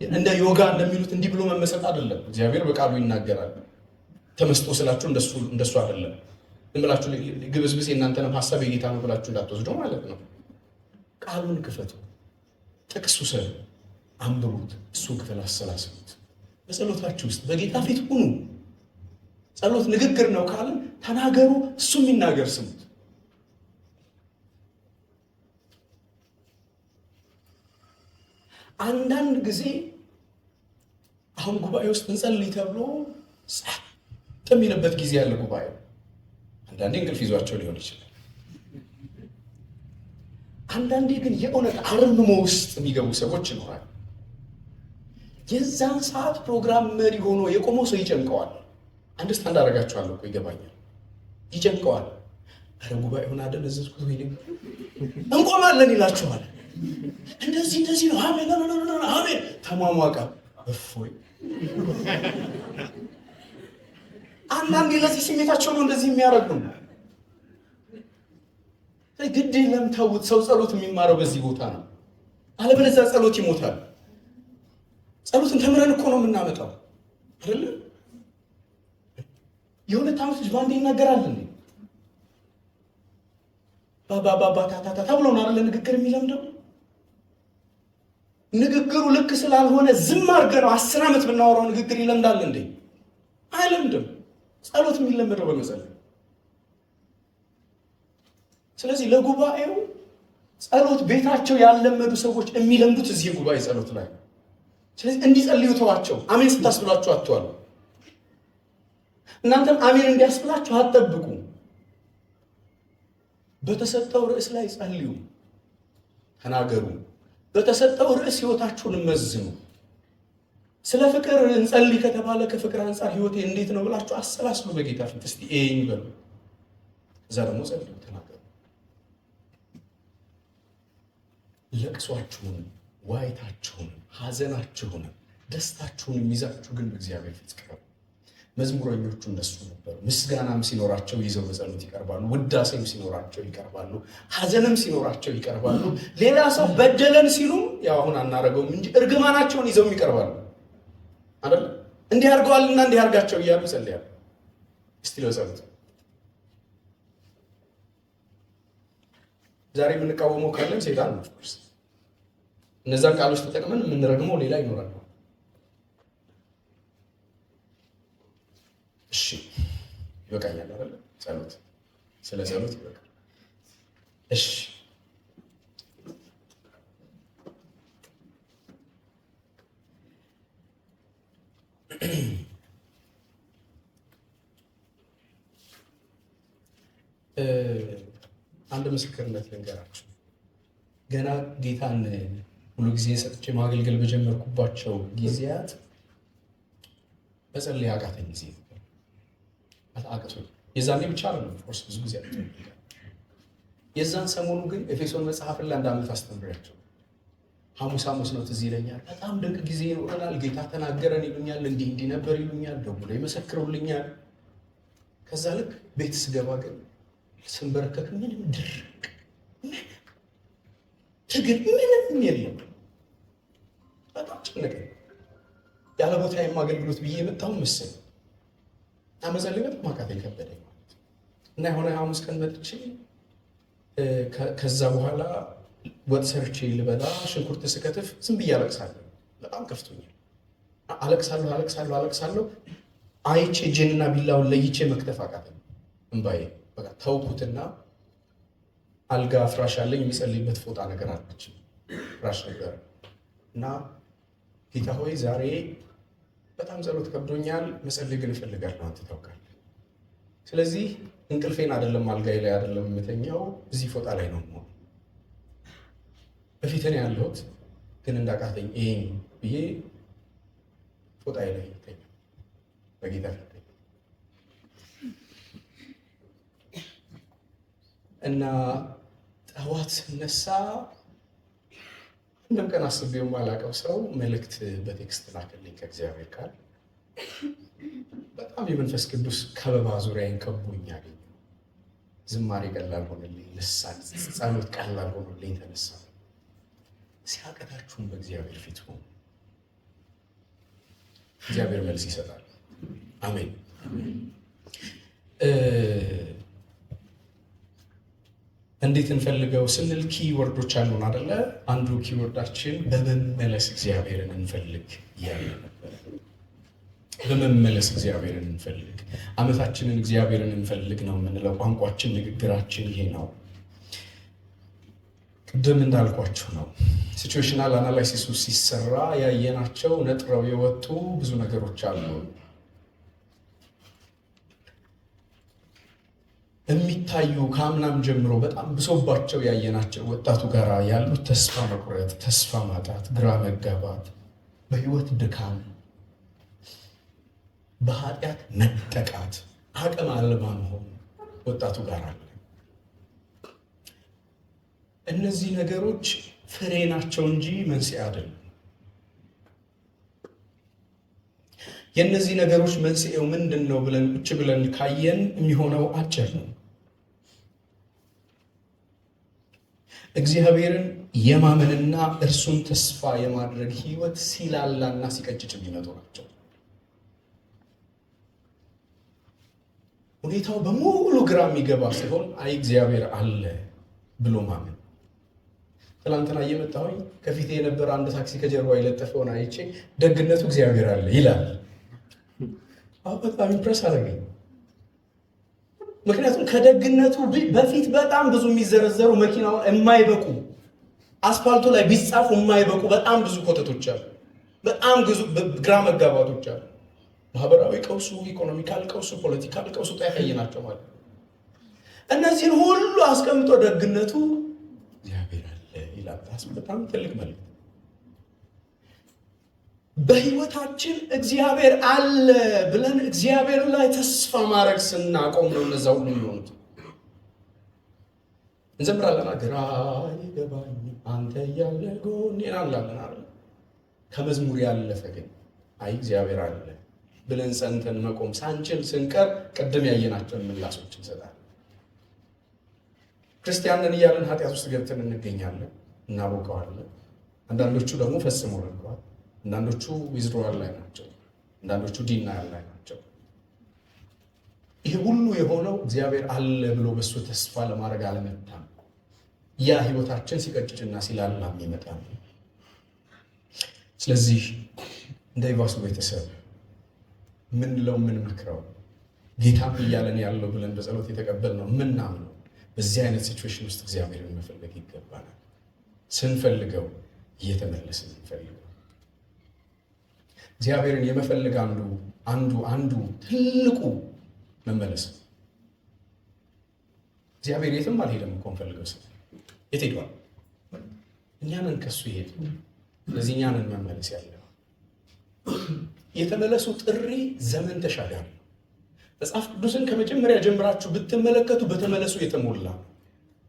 እንደ ዮጋ እንደሚሉት እንዲህ ብሎ መመሰጥ አይደለም። እግዚአብሔር በቃሉ ይናገራል። ተመስጦ ስላችሁ እንደሱ አይደለም። ዝም ብላችሁ ግብስብስ የእናንተንም ሀሳብ የጌታ ነው ብላችሁ እንዳትወስዱ ማለት ነው። ቃሉን ክፈቱ፣ ጥቅሱ ሰሩ፣ አንብቡት፣ እሱን ክፍል አሰላስሉት። በጸሎታችሁ ውስጥ በጌታ ፊት ሁኑ። ጸሎት ንግግር ነው ካልን ተናገሩ፣ እሱ የሚናገር ስሙት። አንዳንድ ጊዜ አሁን ጉባኤ ውስጥ እንጸልይ ተብሎ ጸጥ የሚልበት ጊዜ ያለ ጉባኤ፣ አንዳንዴ እንቅልፍ ይዟቸው ሊሆን ይችላል። አንዳንዴ ግን የእውነት አርምሞ ውስጥ የሚገቡ ሰዎች ይኖራሉ። የዛን ሰዓት ፕሮግራም መሪ ሆኖ የቆመው ሰው ይጨንቀዋል። Understand አደርጋችኋለሁ እኮ፣ ይገባኛል። ይጨንቀዋል። ኧረ ጉባኤውን አደነዘዝኩት ወይ፣ እንቆማለን ይላችኋል። እንደዚህ እንደዚህ ነው፣ አሜን አሜን፣ ተሟሟቀ። እፎይ። አንዳንዴ ለዚህ ስሜታቸው ነው እንደዚህ የሚያደርጉ። ግድ የለም ተውት። ሰው ጸሎት የሚማረው በዚህ ቦታ ነው። አለበለዚያ ጸሎት ይሞታል። ጸሎትን ተምረን እኮ ነው የምናመጣው አይደለ? የ2 ዓመት ልጅ በአንዴ ይናገራል እንዴ? ባባባባ ታታታ ተብሎ ነው አይደለ ንግግር የሚለምደው? ንግግሩ ልክ ስላልሆነ ዝም አድርገህ ነው 10 ዓመት ብናወራው ንግግር ይለምዳል እንዴ? አይለምድም። ጸሎት የሚለመደው በመጸለይ። ስለዚህ ለጉባኤው ጸሎት ቤታቸው ያልለመዱ ሰዎች የሚለምዱት እዚህ የጉባኤ ጸሎት ላይ ነው። ስለዚህ እንዲጸልዩ ተዋቸው። አሜን ስታስብላችሁ አትዋሉ። እናንተም አሜን እንዲያስብላችሁ አትጠብቁ። በተሰጠው ርዕስ ላይ ጸልዩ፣ ተናገሩ። በተሰጠው ርዕስ ህይወታችሁን መዝኑ። ስለ ፍቅር እንጸልይ ከተባለ ከፍቅር አንጻር ህይወቴ እንዴት ነው ብላችሁ አሰላስሉ። በጌታ ፊት እስቲ እየኝ በሉ። እዛ ደግሞ ጸልዩ፣ ተናገሩ። ለቅሷችሁን፣ ዋይታችሁን፣ ሐዘናችሁን፣ ደስታችሁን ይዛችሁ ግን በእግዚአብሔር ፊት ቅረቡ። መዝሙረኞቹ እነሱ ነበሩ። ምስጋናም ሲኖራቸው ይዘው በጸሎት ይቀርባሉ። ውዳሴም ሲኖራቸው ይቀርባሉ። ሐዘንም ሲኖራቸው ይቀርባሉ። ሌላ ሰው በደለን ሲሉም ያው አሁን አናረገውም እንጂ እርግማናቸውን ይዘውም ይቀርባሉ። አይደል? እንዲህ አድርገዋልና እንዲህ አድርጋቸው እያሉ ይጸልያሉ። እስቲ ለጸሎት ዛሬ የምንቃወመው ካለን ሰይጣን ነው። Of course እነዛን ቃሎች ተጠቅመን የምንረግመው ሌላ ይኖራል። እሺ ይበቃኛል አይደል? ጸሎት፣ ስለ ጸሎት ይበቃል። እሺ አንድ ምስክርነት ልንገራችሁ። ገና ጌታን ሙሉ ጊዜ ሰጥቼ ማገልገል በጀመርኩባቸው ጊዜያት መጸለይ አቃተኝ ጊዜ ነበር። አቅቶኝ የዛኔ ብቻ አይደለም፣ of course ብዙ ጊዜ አቅቶኝ። የዛን ሰሞኑ ግን ኤፌሶን መጽሐፍን ለአንድ ዓመት አስተምሬያቸው ሐሙስ ሐሙስ ነው ትዝ ይለኛል። በጣም ድንቅ ጊዜ ይኖረናል። ጌታ ተናገረን ይሉኛል። እንዲህ እንዲህ ነበር ይሉኛል። ደውለው ይመሰክሩልኛል። ከዛ ልክ ቤት ስገባ ግን ስንበረከክ ምንም ድርቅ፣ ምንም ትግል፣ ምንም የለም። በጣም ጨነቀኝ። ያለ ቦታዬም አገልግሎት ብዬ የመጣሁ መሰለኝ እና መጸለይ በጣም አቃተኝ፣ ከበደኝ ማለት እና የሆነ ሐሙስ ቀን መጥቼ ከዛ በኋላ ወጥ ሰርቼ ልበላ ሽንኩርት ስከትፍ ዝም ብዬ አለቅሳለሁ። በጣም ከፍቶኛል። አለቅሳለሁ አለቅሳለሁ አለቅሳለሁ። አይቼ እጄንና ቢላውን ለይቼ መክተፍ አቃተኝ። እምባዬ በቃ ተውኩትና አልጋ ፍራሽ አለኝ፣ የሚጸልይበት ፎጣ ነገር አለች ፍራሽ ነገር እና ጌታ ሆይ ዛሬ በጣም ጸሎት ከብዶኛል፣ መጸለይ ግን እፈልጋለሁ፣ አንተ ታውቃለህ። ስለዚህ እንቅልፌን አይደለም አልጋዬ ላይ አይደለም የምተኛው፣ እዚህ ፎጣ ላይ ነው የምሆነው። በፊት ነው ያለሁት፣ ግን እንዳቃተኝ ይሄን ብዬ ፎጣዬ ላይ ተኛሁ፣ በጌታ ፊት ተኛሁ እና ጠዋት ስነሳ አንድም ቀን አስቤው የማላውቀው ሰው መልእክት በ text ላከልኝ ከእግዚአብሔር ቃል። በጣም የመንፈስ ቅዱስ ከበባ ዙሪያዬን ከቦኝ አገኘሁ። ዝማሬ ቀላል ሆነልኝ፣ ልሳን ጸሎት ቀላል ሆኖልኝ ተነሳ። ሲያቀታችሁም በእግዚአብሔር ፊት ሆኑ፣ እግዚአብሔር መልስ ይሰጣል። አሜን። እንዴት እንፈልገው ስንል key word ኦች አሉን አደለ? አንዱ key word ኣችን በመመለስ እግዚአብሔርን እንፈልግ እያለ ነበረ። በመመለስ እግዚአብሔርን እንፈልግ፣ ዓመታችንን እግዚአብሔርን እንፈልግ ነው የምንለው። ቋንቋችን፣ ንግግራችን ይሄ ነው። ቅድም እንዳልኳችሁ ነው። Situational analysis ኡ ሲሰራ ያየናቸው ነጥረው የወጡ ብዙ ነገሮች አሉ። የሚታዩ ከአምናም ጀምሮ በጣም ብሶባቸው ያየናቸው ወጣቱ ጋር ያሉት ተስፋ መቁረጥ፣ ተስፋ ማጣት፣ ግራ መጋባት፣ በህይወት ድካም፣ በኃጢአት መጠቃት፣ አቅም አልባ መሆን ወጣቱ ጋር አለ። እነዚህ ነገሮች ፍሬ ናቸው እንጂ መንስኤ አይደሉም። የእነዚህ ነገሮች መንስኤው ምንድን ነው ብለን ቁጭ ብለን ካየን የሚሆነው አጭር ነው። እግዚአብሔርን የማመንና እርሱን ተስፋ የማድረግ ህይወት ሲላላና ሲቀጭጭ የሚመጡ ናቸው። ሁኔታው በሙሉ ግራ የሚገባ ሲሆን አይ እግዚአብሔር አለ ብሎ ማመን። ትላንትና እየመጣሁኝ ከፊቴ የነበረ አንድ ታክሲ ከጀርባ የለጠፈውን አይቼ ደግነቱ እግዚአብሔር አለ ይላል። አሁን በጣም impress አደረገኝ። ምክንያቱም ከደግነቱ በፊት በጣም ብዙ የሚዘረዘሩ መኪናውን የማይበቁ አስፋልቱ ላይ ቢጻፉ የማይበቁ በጣም ብዙ ኮተቶች አሉ። በጣም ብዙ ግራ መጋባቶች አሉ። ማህበራዊ ቀውሱ፣ economical ቀውሱ፣ political ቀውሱ ጠያየ ናቸው ማለት ነው። እነዚህን ሁሉ አስቀምጦ ደግነቱ እግዚአብሔር አለ ይላል። በጣም ትልቅ መልእክት። በህይወታችን እግዚአብሔር አለ ብለን እግዚአብሔር ላይ ተስፋ ማድረግ ስናቆም ነው እነዛ ሁሉ የሚሆኑት። እንዘምራለን፣ ግራ ይገባኝ አንተ እያለ ጎኔ እንላለን አይደል? ከመዝሙር ያለፈ ግን አይ እግዚአብሔር አለ ብለን ጸንተን መቆም ሳንችል ስንቀር ቅድም ያየናቸውን ምላሾች እንሰጣለን። ክርስቲያንን እያለን ኃጢአት ውስጥ ገብተን እንገኛለን፣ እናቦቀዋለን። አንዳንዶቹ ደግሞ ፈጽሞ ረግተዋል። አንዳንዶቹ withdrawal ላይ ናቸው። አንዳንዶቹ denial ላይ ናቸው። ይሄ ሁሉ የሆነው እግዚአብሔር አለ ብሎ በሱ ተስፋ ለማድረግ አለመታም። ያ ህይወታችን ሲቀጭጭና ሲላላ የሚመጣ ነው። ስለዚህ እንደ ኢቫሱ ቤተሰብ ምንለው ምንመክረው ጌታም እያለን ያለው ብለን በጸሎት የተቀበልነው ምናምነው በዚህ አይነት situation ውስጥ እግዚአብሔርን መፈለግ ይገባናል። ስንፈልገው እየተመለስን እንፈልገው። እግዚአብሔርን የመፈለግ አንዱ አንዱ አንዱ ትልቁ መመለስ ነው። እግዚአብሔር የትም አልሄደም እኮ እንፈልገው ስል የት ሄዷል? እኛንን ከሱ ይሄድ። ስለዚህ እኛንን መመለስ ያለ የተመለሱ ጥሪ ዘመን ተሻጋሪ ነው። መጽሐፍ ቅዱስን ከመጀመሪያ ጀምራችሁ ብትመለከቱ በተመለሱ የተሞላ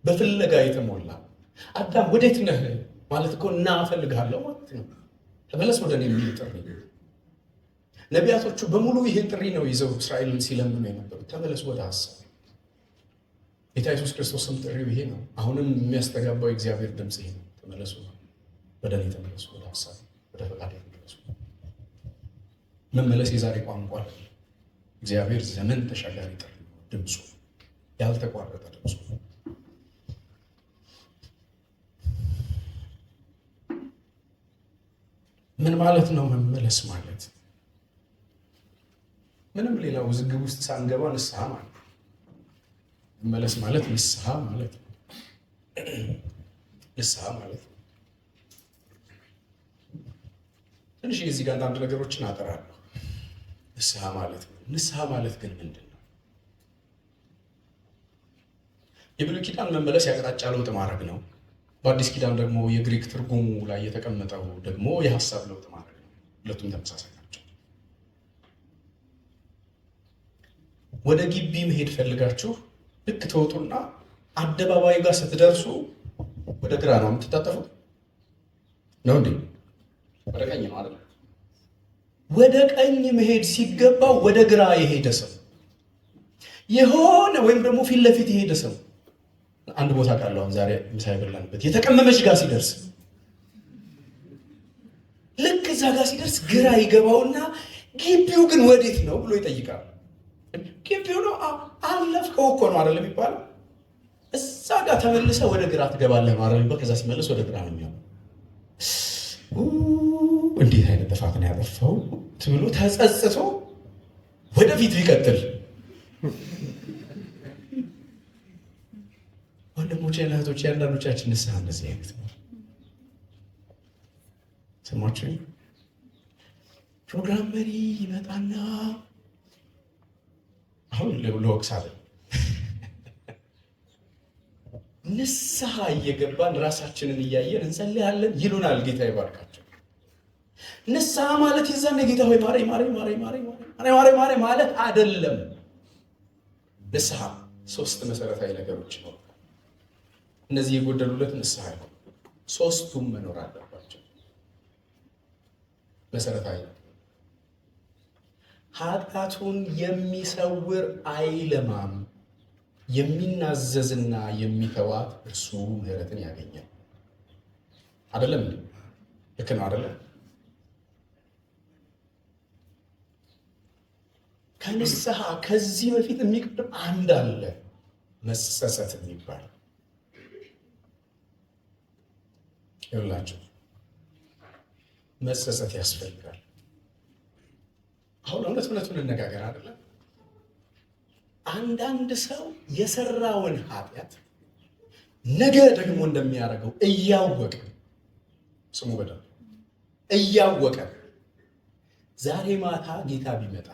በፍለጋ የተሞላ። አዳም ወዴት ነህ ማለት እኮ እና እፈልግሃለሁ ማለት ነው። ተመለስ ወደ እኔ የሚል ጥሪ። ነቢያቶቹ በሙሉ ይህን ጥሪ ነው ይዘው እስራኤልን ሲለምኑ የነበሩት፣ ተመለሱ ወደ ሀሳብ። ጌታ ኢየሱስ ክርስቶስም ጥሪው ይሄ ነው። አሁንም የሚያስተጋባው የእግዚአብሔር ድምፅ ይሄ ነው። ተመለሱ ወደ እኔ፣ ተመለሱ ወደ ሀሳብ፣ ወደ ፈቃድ ተመለሱ። መመለስ የዛሬ ቋንቋ አይደለም። እግዚአብሔር ዘመን ተሻጋሪ ጥሪ ነው። ድምፁ ያልተቋረጠ ድምፁ። ምን ማለት ነው መመለስ ማለት? ምንም ሌላ ውዝግብ ውስጥ ሳንገባ ንስሐ ማለት ነው። መመለስ ማለት ንስሐ ማለት ነው። ንስሐ ማለት ነው። ትንሽ እዚህ ጋር አንዳንድ ነገሮችን አጠራለሁ። ንስሐ ማለት ነው። ንስሐ ማለት ግን ምንድን ነው? የብሉይ ኪዳን መመለስ የአቅጣጫ ለውጥ ማድረግ ነው። በአዲስ ኪዳን ደግሞ የግሪክ ትርጉሙ ላይ የተቀመጠው ደግሞ የሀሳብ ለውጥ ማድረግ ነው። ሁለቱም ተመሳሳይ ናቸው። ወደ ግቢ መሄድ ፈልጋችሁ ልክ ተወጡና አደባባዩ ጋር ስትደርሱ ወደ ግራ ነው የምትታጠፉት? ነው እንዴ? ወደ ቀኝ ነው አይደል? ወደ ቀኝ መሄድ ሲገባው ወደ ግራ የሄደ ሰው የሆነ ወይም ደግሞ ፊት ለፊት የሄደ ሰው አንድ ቦታ ቃለው አሁን ዛሬ ምሳ የበላንበት የተቀመመች ጋር ሲደርስ ልክ እዛ ጋር ሲደርስ ግራ ይገባውና ግቢው ግን ወዴት ነው ብሎ ይጠይቃል። ግቢው ነው አለፍከው እኮ ነው አይደል የሚባለው። እዛ ጋር ተመልሰ ወደ ግራ ትገባለህ ማለት ነው። ከዛ ሲመለስ ወደ ግራ ነው የሚሆነው። እንዴት አይነት ጥፋት ነው ያጠፋው ብሎ ተጸጽቶ ወደፊት ቢቀጥል ወንድሞቼ እና እህቶቼ አንዳንዶቻችን ንስሐ እንደዚህ አይነት ነው። ሰማችሁ? ፕሮግራም መሪ ይመጣና አሁን ልወቅስ አይደል፣ ንስሐ እየገባን ራሳችንን እያየን እንጸልያለን ይሉናል። ጌታ ይባርካቸው። ንስሐ ማለት የዛን ጌታ ሆይ ማረኝ ማረኝ ማረኝ ማረኝ ማረኝ ማረኝ ማለት አይደለም። ንስሐ ሶስት መሰረታዊ ነገሮች ነው። እነዚህ የጎደሉለት ንስሐ አይሆንም። ሶስቱም መኖር አለባቸው። መሰረታዊ ኃጢአቱን የሚሰውር አይለማም፣ የሚናዘዝና የሚተዋት እርሱ ምሕረትን ያገኛል። አይደለም እንዴ? ልክ ነው አይደለም? ከንስሐ ከዚህ በፊት የሚቀድም አንድ አለ፣ መጸጸት የሚባል ይኸውላችሁ፣ መጸጸት ያስፈልጋል። አሁን እውነት እውነቱን እንነጋገር አይደለም። አንዳንድ ሰው የሰራውን ኃጢአት ነገ ደግሞ እንደሚያደርገው እያወቀ ስሙ በደምብ እያወቀ ዛሬ ማታ ጌታ ቢመጣ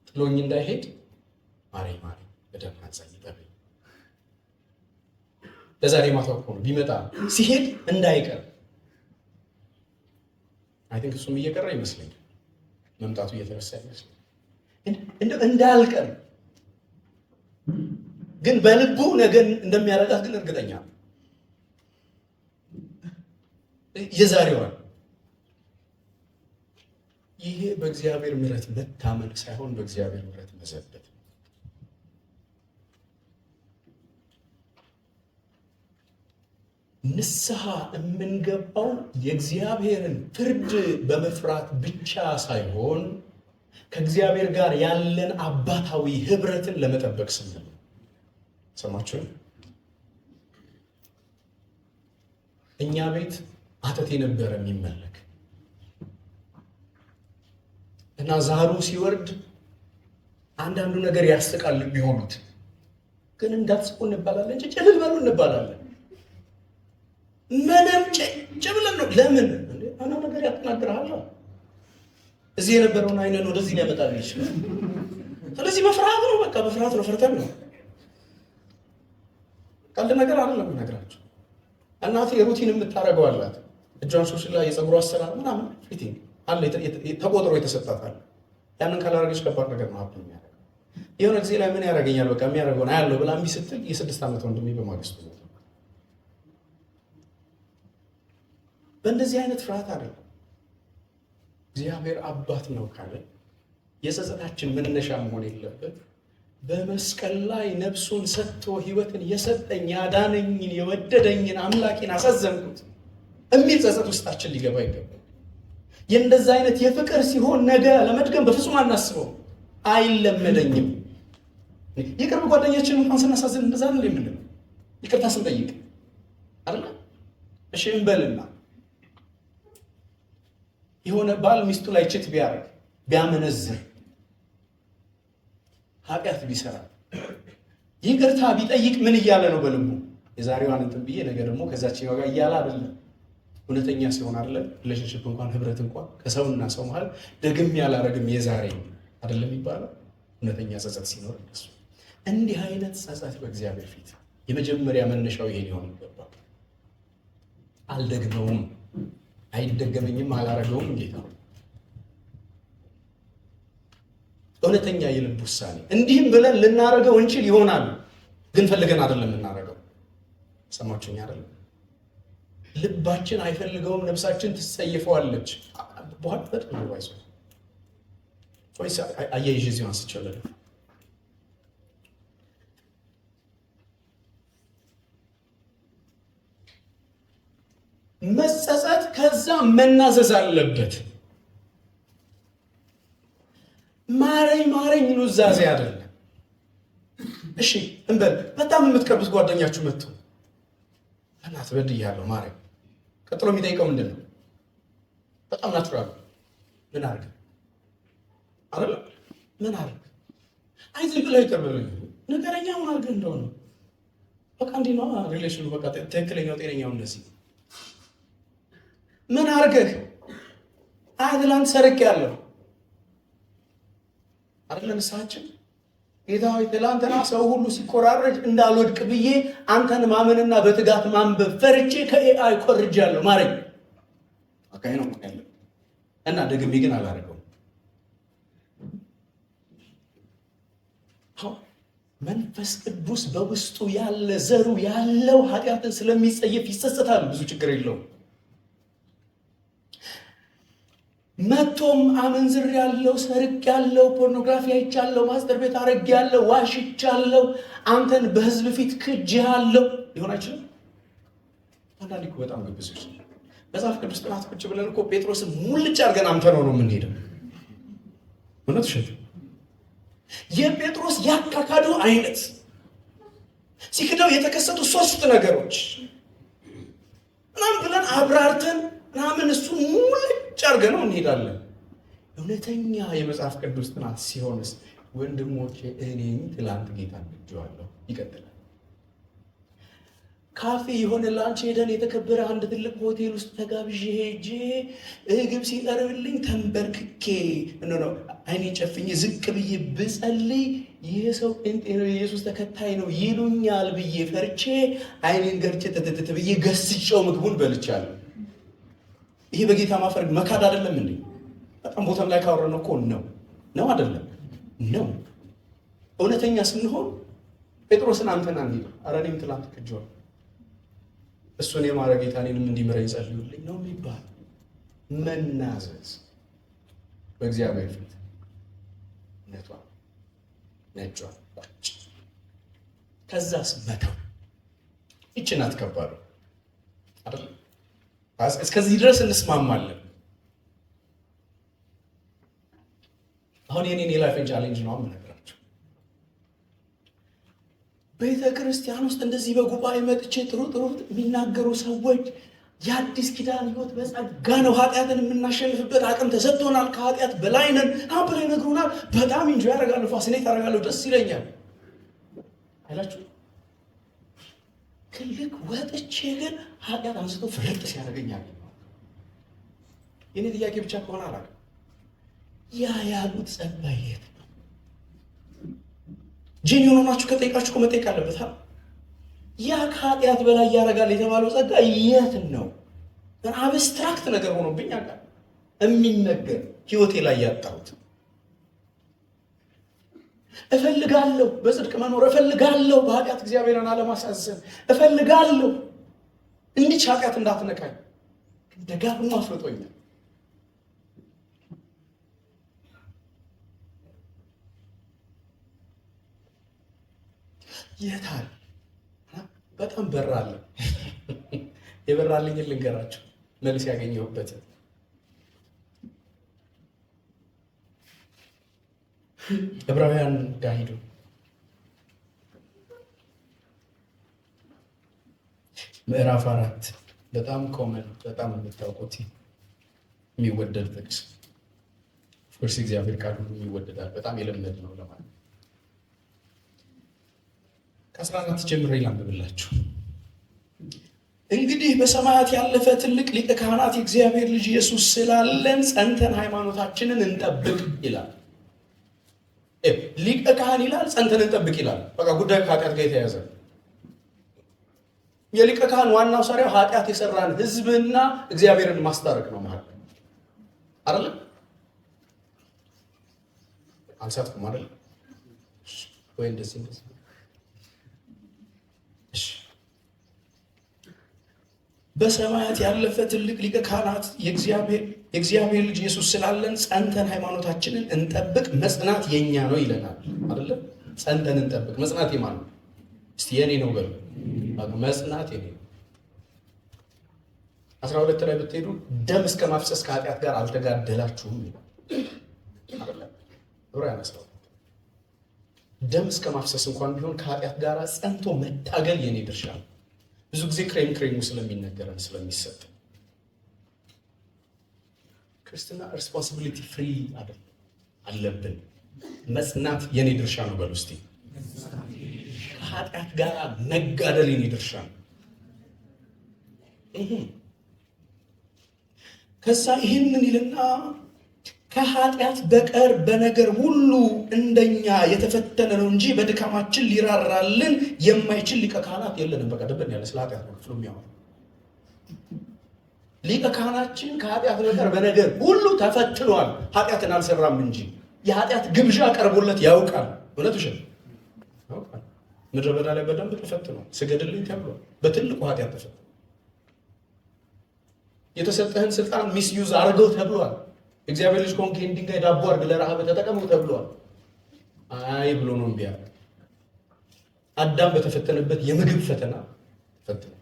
ጥሎኝ እንዳይሄድ ማረኝ ማረኝ በደም አንጻኝ ጠበኝ ለዛሬ ማታ እኮ ነው ቢመጣ ሲሄድ እንዳይቀር። I think እሱም እየቀረ ይመስለኛል፣ መምጣቱ እየተረሳ ይመስለኛል። እንዳልቀር ግን በልቡ ነገ እንደሚያረጋት ግን እርግጠኛ ነው። የዛሬዋን ይሄ በእግዚአብሔር ምሕረት መታመን ሳይሆን በእግዚአብሔር ምሕረት መዘበት። ንስሐ የምንገባው የእግዚአብሔርን ፍርድ በመፍራት ብቻ ሳይሆን ከእግዚአብሔር ጋር ያለን አባታዊ ህብረትን ለመጠበቅ ስንል። ሰማችሁ? እኛ ቤት አተቴ ነበረ የሚመለክ እና ዛሩ ሲወርድ አንዳንዱ ነገር ያስቃል የሚሆኑት ግን እንዳትስቁ እንባላለን እንጂ ጭልል በሉ እንባላለን። ምንም ጭጭ ብለን ነው። ለምን አና ነገር ያጠናግርሃል። እዚህ የነበረውን አይነን ወደዚህ ሊያመጣልህ ይችላል። ስለዚህ በፍርሃት ነው፣ በቃ በፍርሃት ነው፣ ፈርተን ነው። ቀልድ ነገር አይደለም እነግራችሁ። እናቴ routine የምታደርገው አላት። እጇን ሾሽላ የፀጉሯ አሰራር ምናምን fitting አለ ተቆጥሮ የተሰጣት አለ። ያንን ካላደረገች ከባድ ነገር ነው happen የሚያደርገው። የሆነ ጊዜ ላይ ምን ያደርገኛል በቃ የሚያደርገውን አያለው ብላ እምቢ ስትል የ6 ዓመት ወንድሜ በማግስቱ ሞተ። በእንደዚህ አይነት ፍርሃት አይደለም። እግዚአብሔር አባት ነው ካለ የጸጸታችን መነሻ መሆን የለበት። በመስቀል ላይ ነፍሱን ሰጥቶ ሕይወትን የሰጠኝ ያዳነኝን የወደደኝን አምላኬን አሳዘንኩት የሚል ጸጸት ውስጣችን ሊገባ ይገባል። የእንደዛ አይነት የፍቅር ሲሆን ነገ ለመድገም በፍጹም አናስበው፣ አይለመደኝም። የቅርብ ጓደኛችን እንኳን ስናሳዝን እንደዛ ነው የምንለው፣ ይቅርታ ስንጠይቅ አይደለ? እሺ እንበልና የሆነ ባል ሚስቱ ላይ cheat ቢያደርግ ቢያመነዝር ኃጢአት ቢሰራ ይቅርታ ቢጠይቅ ምን እያለ ነው በልቡ? የዛሬዋን እንትን ብዬ ነገ ደግሞ ከዛችኛው ጋር እያለ አይደለም። እውነተኛ ሲሆን አይደለም relationship እንኳን ህብረት እንኳን ከሰውና ሰው መሀል ደግሜ ያላረግም የዛሬ አይደለም የሚባለው። እውነተኛ ጸጸት ሲኖር እንደሱ እንዲህ አይነት ጸጸት በእግዚአብሔር ፊት የመጀመሪያ መነሻው ይሄ ሊሆን ይገባል። አልደግመውም፣ አይደገመኝም፣ አላረገውም ጌታ እውነተኛ የልብ ውሳኔ። እንዲህም ብለን ልናረገው እንችል ይሆናል፣ ግን ፈልገን አይደለም የምናረገው። ሰማችሁኝ አይደለም? ልባችን አይፈልገውም፣ ነፍሳችን ትጸየፈዋለች። በኋላ በጣም ነው አይዞህ ወይስ አያይዤ እዚሁ አንስቼዋለሁ። መጸጸት ከዛ መናዘዝ አለበት። ማረኝ ማረኝ ኑዛዜ አይደለም። እሺ እንበል በጣም የምትቀርቡት ጓደኛችሁ መጥቶ እናት በድያለሁ ማረኝ፣ ቀጥሎ የሚጠይቀው ምንድን ነው? በጣም natural ምን አድርግ አይደለ? ምን አድርግ አይ ዝም ብለህ ይቅር በለኝ ነገረኛ ምን አድርገህ እንደሆነ በቃ እንዲህ ነው relation ኑ። በቃ ትክክለኛው ጤነኛው እንደዚህ ምን አድርገህ አይ ትላንት ሰርቄያለሁ አይደለ? ንስሐችን ጌታ ሆይ ትላንትና ሰው ሁሉ ሲኮራረጅ እንዳልወድቅ ብዬ አንተን ማመንና በትጋት ማንበብ ፈርቼ ከ AI ኮርጃለሁ ማረኝ። በቃ ይሄ ነው ያለው እና ደግሜ ግን አላደርገውም። መንፈስ ቅዱስ በውስጡ ያለ ዘሩ ያለው ኃጢአትን ስለሚጸየፍ ይጸጸታል። ብዙ ችግር የለውም። መቶም አመንዝር ያለው ሰርቅ ያለው ፖርኖግራፊ አይቻለው masturbate አረግ ያለው ዋሽቻለው አንተን በህዝብ ፊት ክጄሃለሁ ሊሆን አይችልም። አንዳንዴ እኮ በጣም ግብዞች መጽሐፍ ቅዱስ ጥናት ቁጭ ብለን እኮ ጴጥሮስን ሙልጭ አድርገን አምተነው ነው የምንሄደው። እውነት ውሸት? የጴጥሮስ ያካካዱ አይነት ሲክደው የተከሰቱ ሶስት ነገሮች ምናምን ብለን አብራርተን ምናምን እሱ ሙልጭ አድርገን ነው እንሄዳለን። እውነተኛ የመጽሐፍ ቅዱስ ጥናት ሲሆንስ ወንድሞቼ እኔም ትላንት ጌታን ክጄዋለሁ ይቀጥላል። ካፌ የሆነ lunch ሄደን የተከበረ አንድ ትልቅ ሆቴል ውስጥ ተጋብዤ ሄጄ ምግብ ሲቀርብልኝ ተንበርክኬ no አይኔን ጨፍኜ ዝቅ ብዬ ብጸልይ ይህ ሰው ጴንጤ ነው፣ የኢየሱስ ተከታይ ነው ይሉኛል ብዬ ፈርቼ አይኔን ገርጬ ተተተተ ብዬ ገስጨው ምግቡን በልቻለሁ። ይሄ በጌታ ማፈር መካድ አይደለም እንዴ? በጣም ቦታም ላይ ካወረነው እኮ ነው ነው አይደለም ነው። እውነተኛ ስንሆን ጴጥሮስን አንተን አንሂድ፣ ኧረ እኔም ትላንት ክጄዋለሁ፣ እሱን የማረ ጌታ እኔንም እንዲምረኝ ጸልዩልኝ ነው የሚባል። መናዘዝ በእግዚአብሔር ፊት እውነቷን ነጯን ቁጭ፣ ከዛስ መተው። ይቺ ናት ከባዱ አይደል? እስከዚህ ድረስ እንስማማለን። አሁን የኔን የ life ን challenge ነው የምነግራቸው። ቤተ ክርስቲያን ውስጥ እንደዚህ በጉባኤ መጥቼ ጥሩ ጥሩ የሚናገሩ ሰዎች የአዲስ ኪዳን ሕይወት በጸጋ ነው፣ ኃጢአትን የምናሸንፍበት አቅም ተሰጥቶናል፣ ከኃጢአት በላይ ነን ብለው ይነግሩናል። በጣም enjoy ያደርጋለሁ፣ fascinate ያደርጋለሁ፣ ደስ ይለኛል አይላችሁ? ክልክ ወጥቼ ግን ኃጢአት አንስቶ ፍርጥ ሲያደርገኝ አገኘዋለሁ። የኔ ጥያቄ ብቻ ከሆነ አላውቅም። ያ ያሉት ጸጋ የት ነው? Genuine ሆናችሁ ከጠይቃችሁ እኮ መጠየቅ አለበት። ያ ከኃጢአት በላይ ያደርጋል የተባለው ጸጋ የት ነው? Abstract ነገር ሆኖብኝ ያውቃል። የሚነገር ህይወቴ ላይ ያጣሁት። እፈልጋለሁ በጽድቅ መኖር እፈልጋለሁ፣ በኃጢአት እግዚአብሔርን አለማሳዘን እፈልጋለሁ፣ እንዲች ኃጢአት እንዳትነካኝ ደጋግሞ አፍርጦኛል። የታል? በጣም በራለ። የበራልኝን ልንገራችሁ መልስ ያገኘሁበትን። ዕብራውያን ጋር ሂዱ። ምዕራፍ 4፣ በጣም common፣ በጣም የምታውቁት የሚወደድ ጥቅስ። Of course እግዚአብሔር ቃል ሁሉ ይወደዳል። በጣም የለመድ ነው ለማለት። ከ14 ጀምሬ ላንብብላችሁ። እንግዲህ በሰማያት ያለፈ ትልቅ ሊቀ ካህናት የእግዚአብሔር ልጅ ኢየሱስ ስላለን ጸንተን ሃይማኖታችንን እንጠብቅ ይላል። ሊቀ ካህን ይላል፣ ጸንተን እንጠብቅ ይላል። በቃ ጉዳዩ ከኃጢአት ጋር የተያያዘ። የሊቀ ካህን ዋናው ሰሪያው ኃጢአት የሰራን ሕዝብና እግዚአብሔርን ማስታረቅ ነው ማለት አይደለ? አልሳትኩም አይደለ? ወይ እንደዚህ እንደዚህ። እሺ። በሰማያት ያለፈ ትልቅ ሊቀ ካህናት የእግዚአብሔር ልጅ ኢየሱስ ስላለን ጸንተን ሃይማኖታችንን እንጠብቅ። መጽናት የኛ ነው ይለናል አይደለ? ጸንተን እንጠብቅ። መጽናት የማን ነው? እስቲ የኔ ነው በሉ። መጽናት የኔ ነው። 12 ላይ ብትሄዱ ደም እስከ ማፍሰስ ከኃጢአት ጋር አልተጋደላችሁም ይላል አይደለ? ዕብራውያን 12። ደም እስከ ማፍሰስ እንኳን ቢሆን ከኃጢአት ጋር ጸንቶ መታገል የኔ ድርሻ ነው። ብዙ ጊዜ ክሬም ክሬሙ ስለሚነገረን ስለሚሰጥ ክርስትና responsibility free አይደለም፣ አለብን። መጽናት የኔ ድርሻ ነው በሉ እስቲ። ከኃጢአት ጋር መጋደል የኔ ድርሻ ነው። ከዛ ይህንን ይልና ከኃጢአት በቀር በነገር ሁሉ እንደኛ የተፈተነ ነው እንጂ በድካማችን ሊራራልን የማይችል ሊቀ ካህናት የለንም። በቃ ደበን ያለ ስለ ኃጢአት ነው ክፍሉ የሚያወራው። ሊቀ ካህናችን ከኃጢአት በቀር በነገር ሁሉ ተፈትኗል፣ ኃጢአትን አልሰራም እንጂ። የኃጢአት ግብዣ ቀርቦለት ያውቃል። እውነት ውሸት? ያውቃል። ምድረ በዳ ላይ በደንብ ተፈትኗል። ስገድልኝ ተብሏል። በትልቁ ኃጢአት ተፈትኗል። የተሰጠህን ስልጣን misuse አድርገው ተብሏል። እግዚአብሔር ልጅ ከሆንክ ይህን ድንጋይ ዳቦ አድርግ፣ ለረሃብ ተጠቀመው ተብሏል። አይ ብሎ ነው እምቢ ያለ። አዳም በተፈተነበት የምግብ ፈተና ተፈትኗል።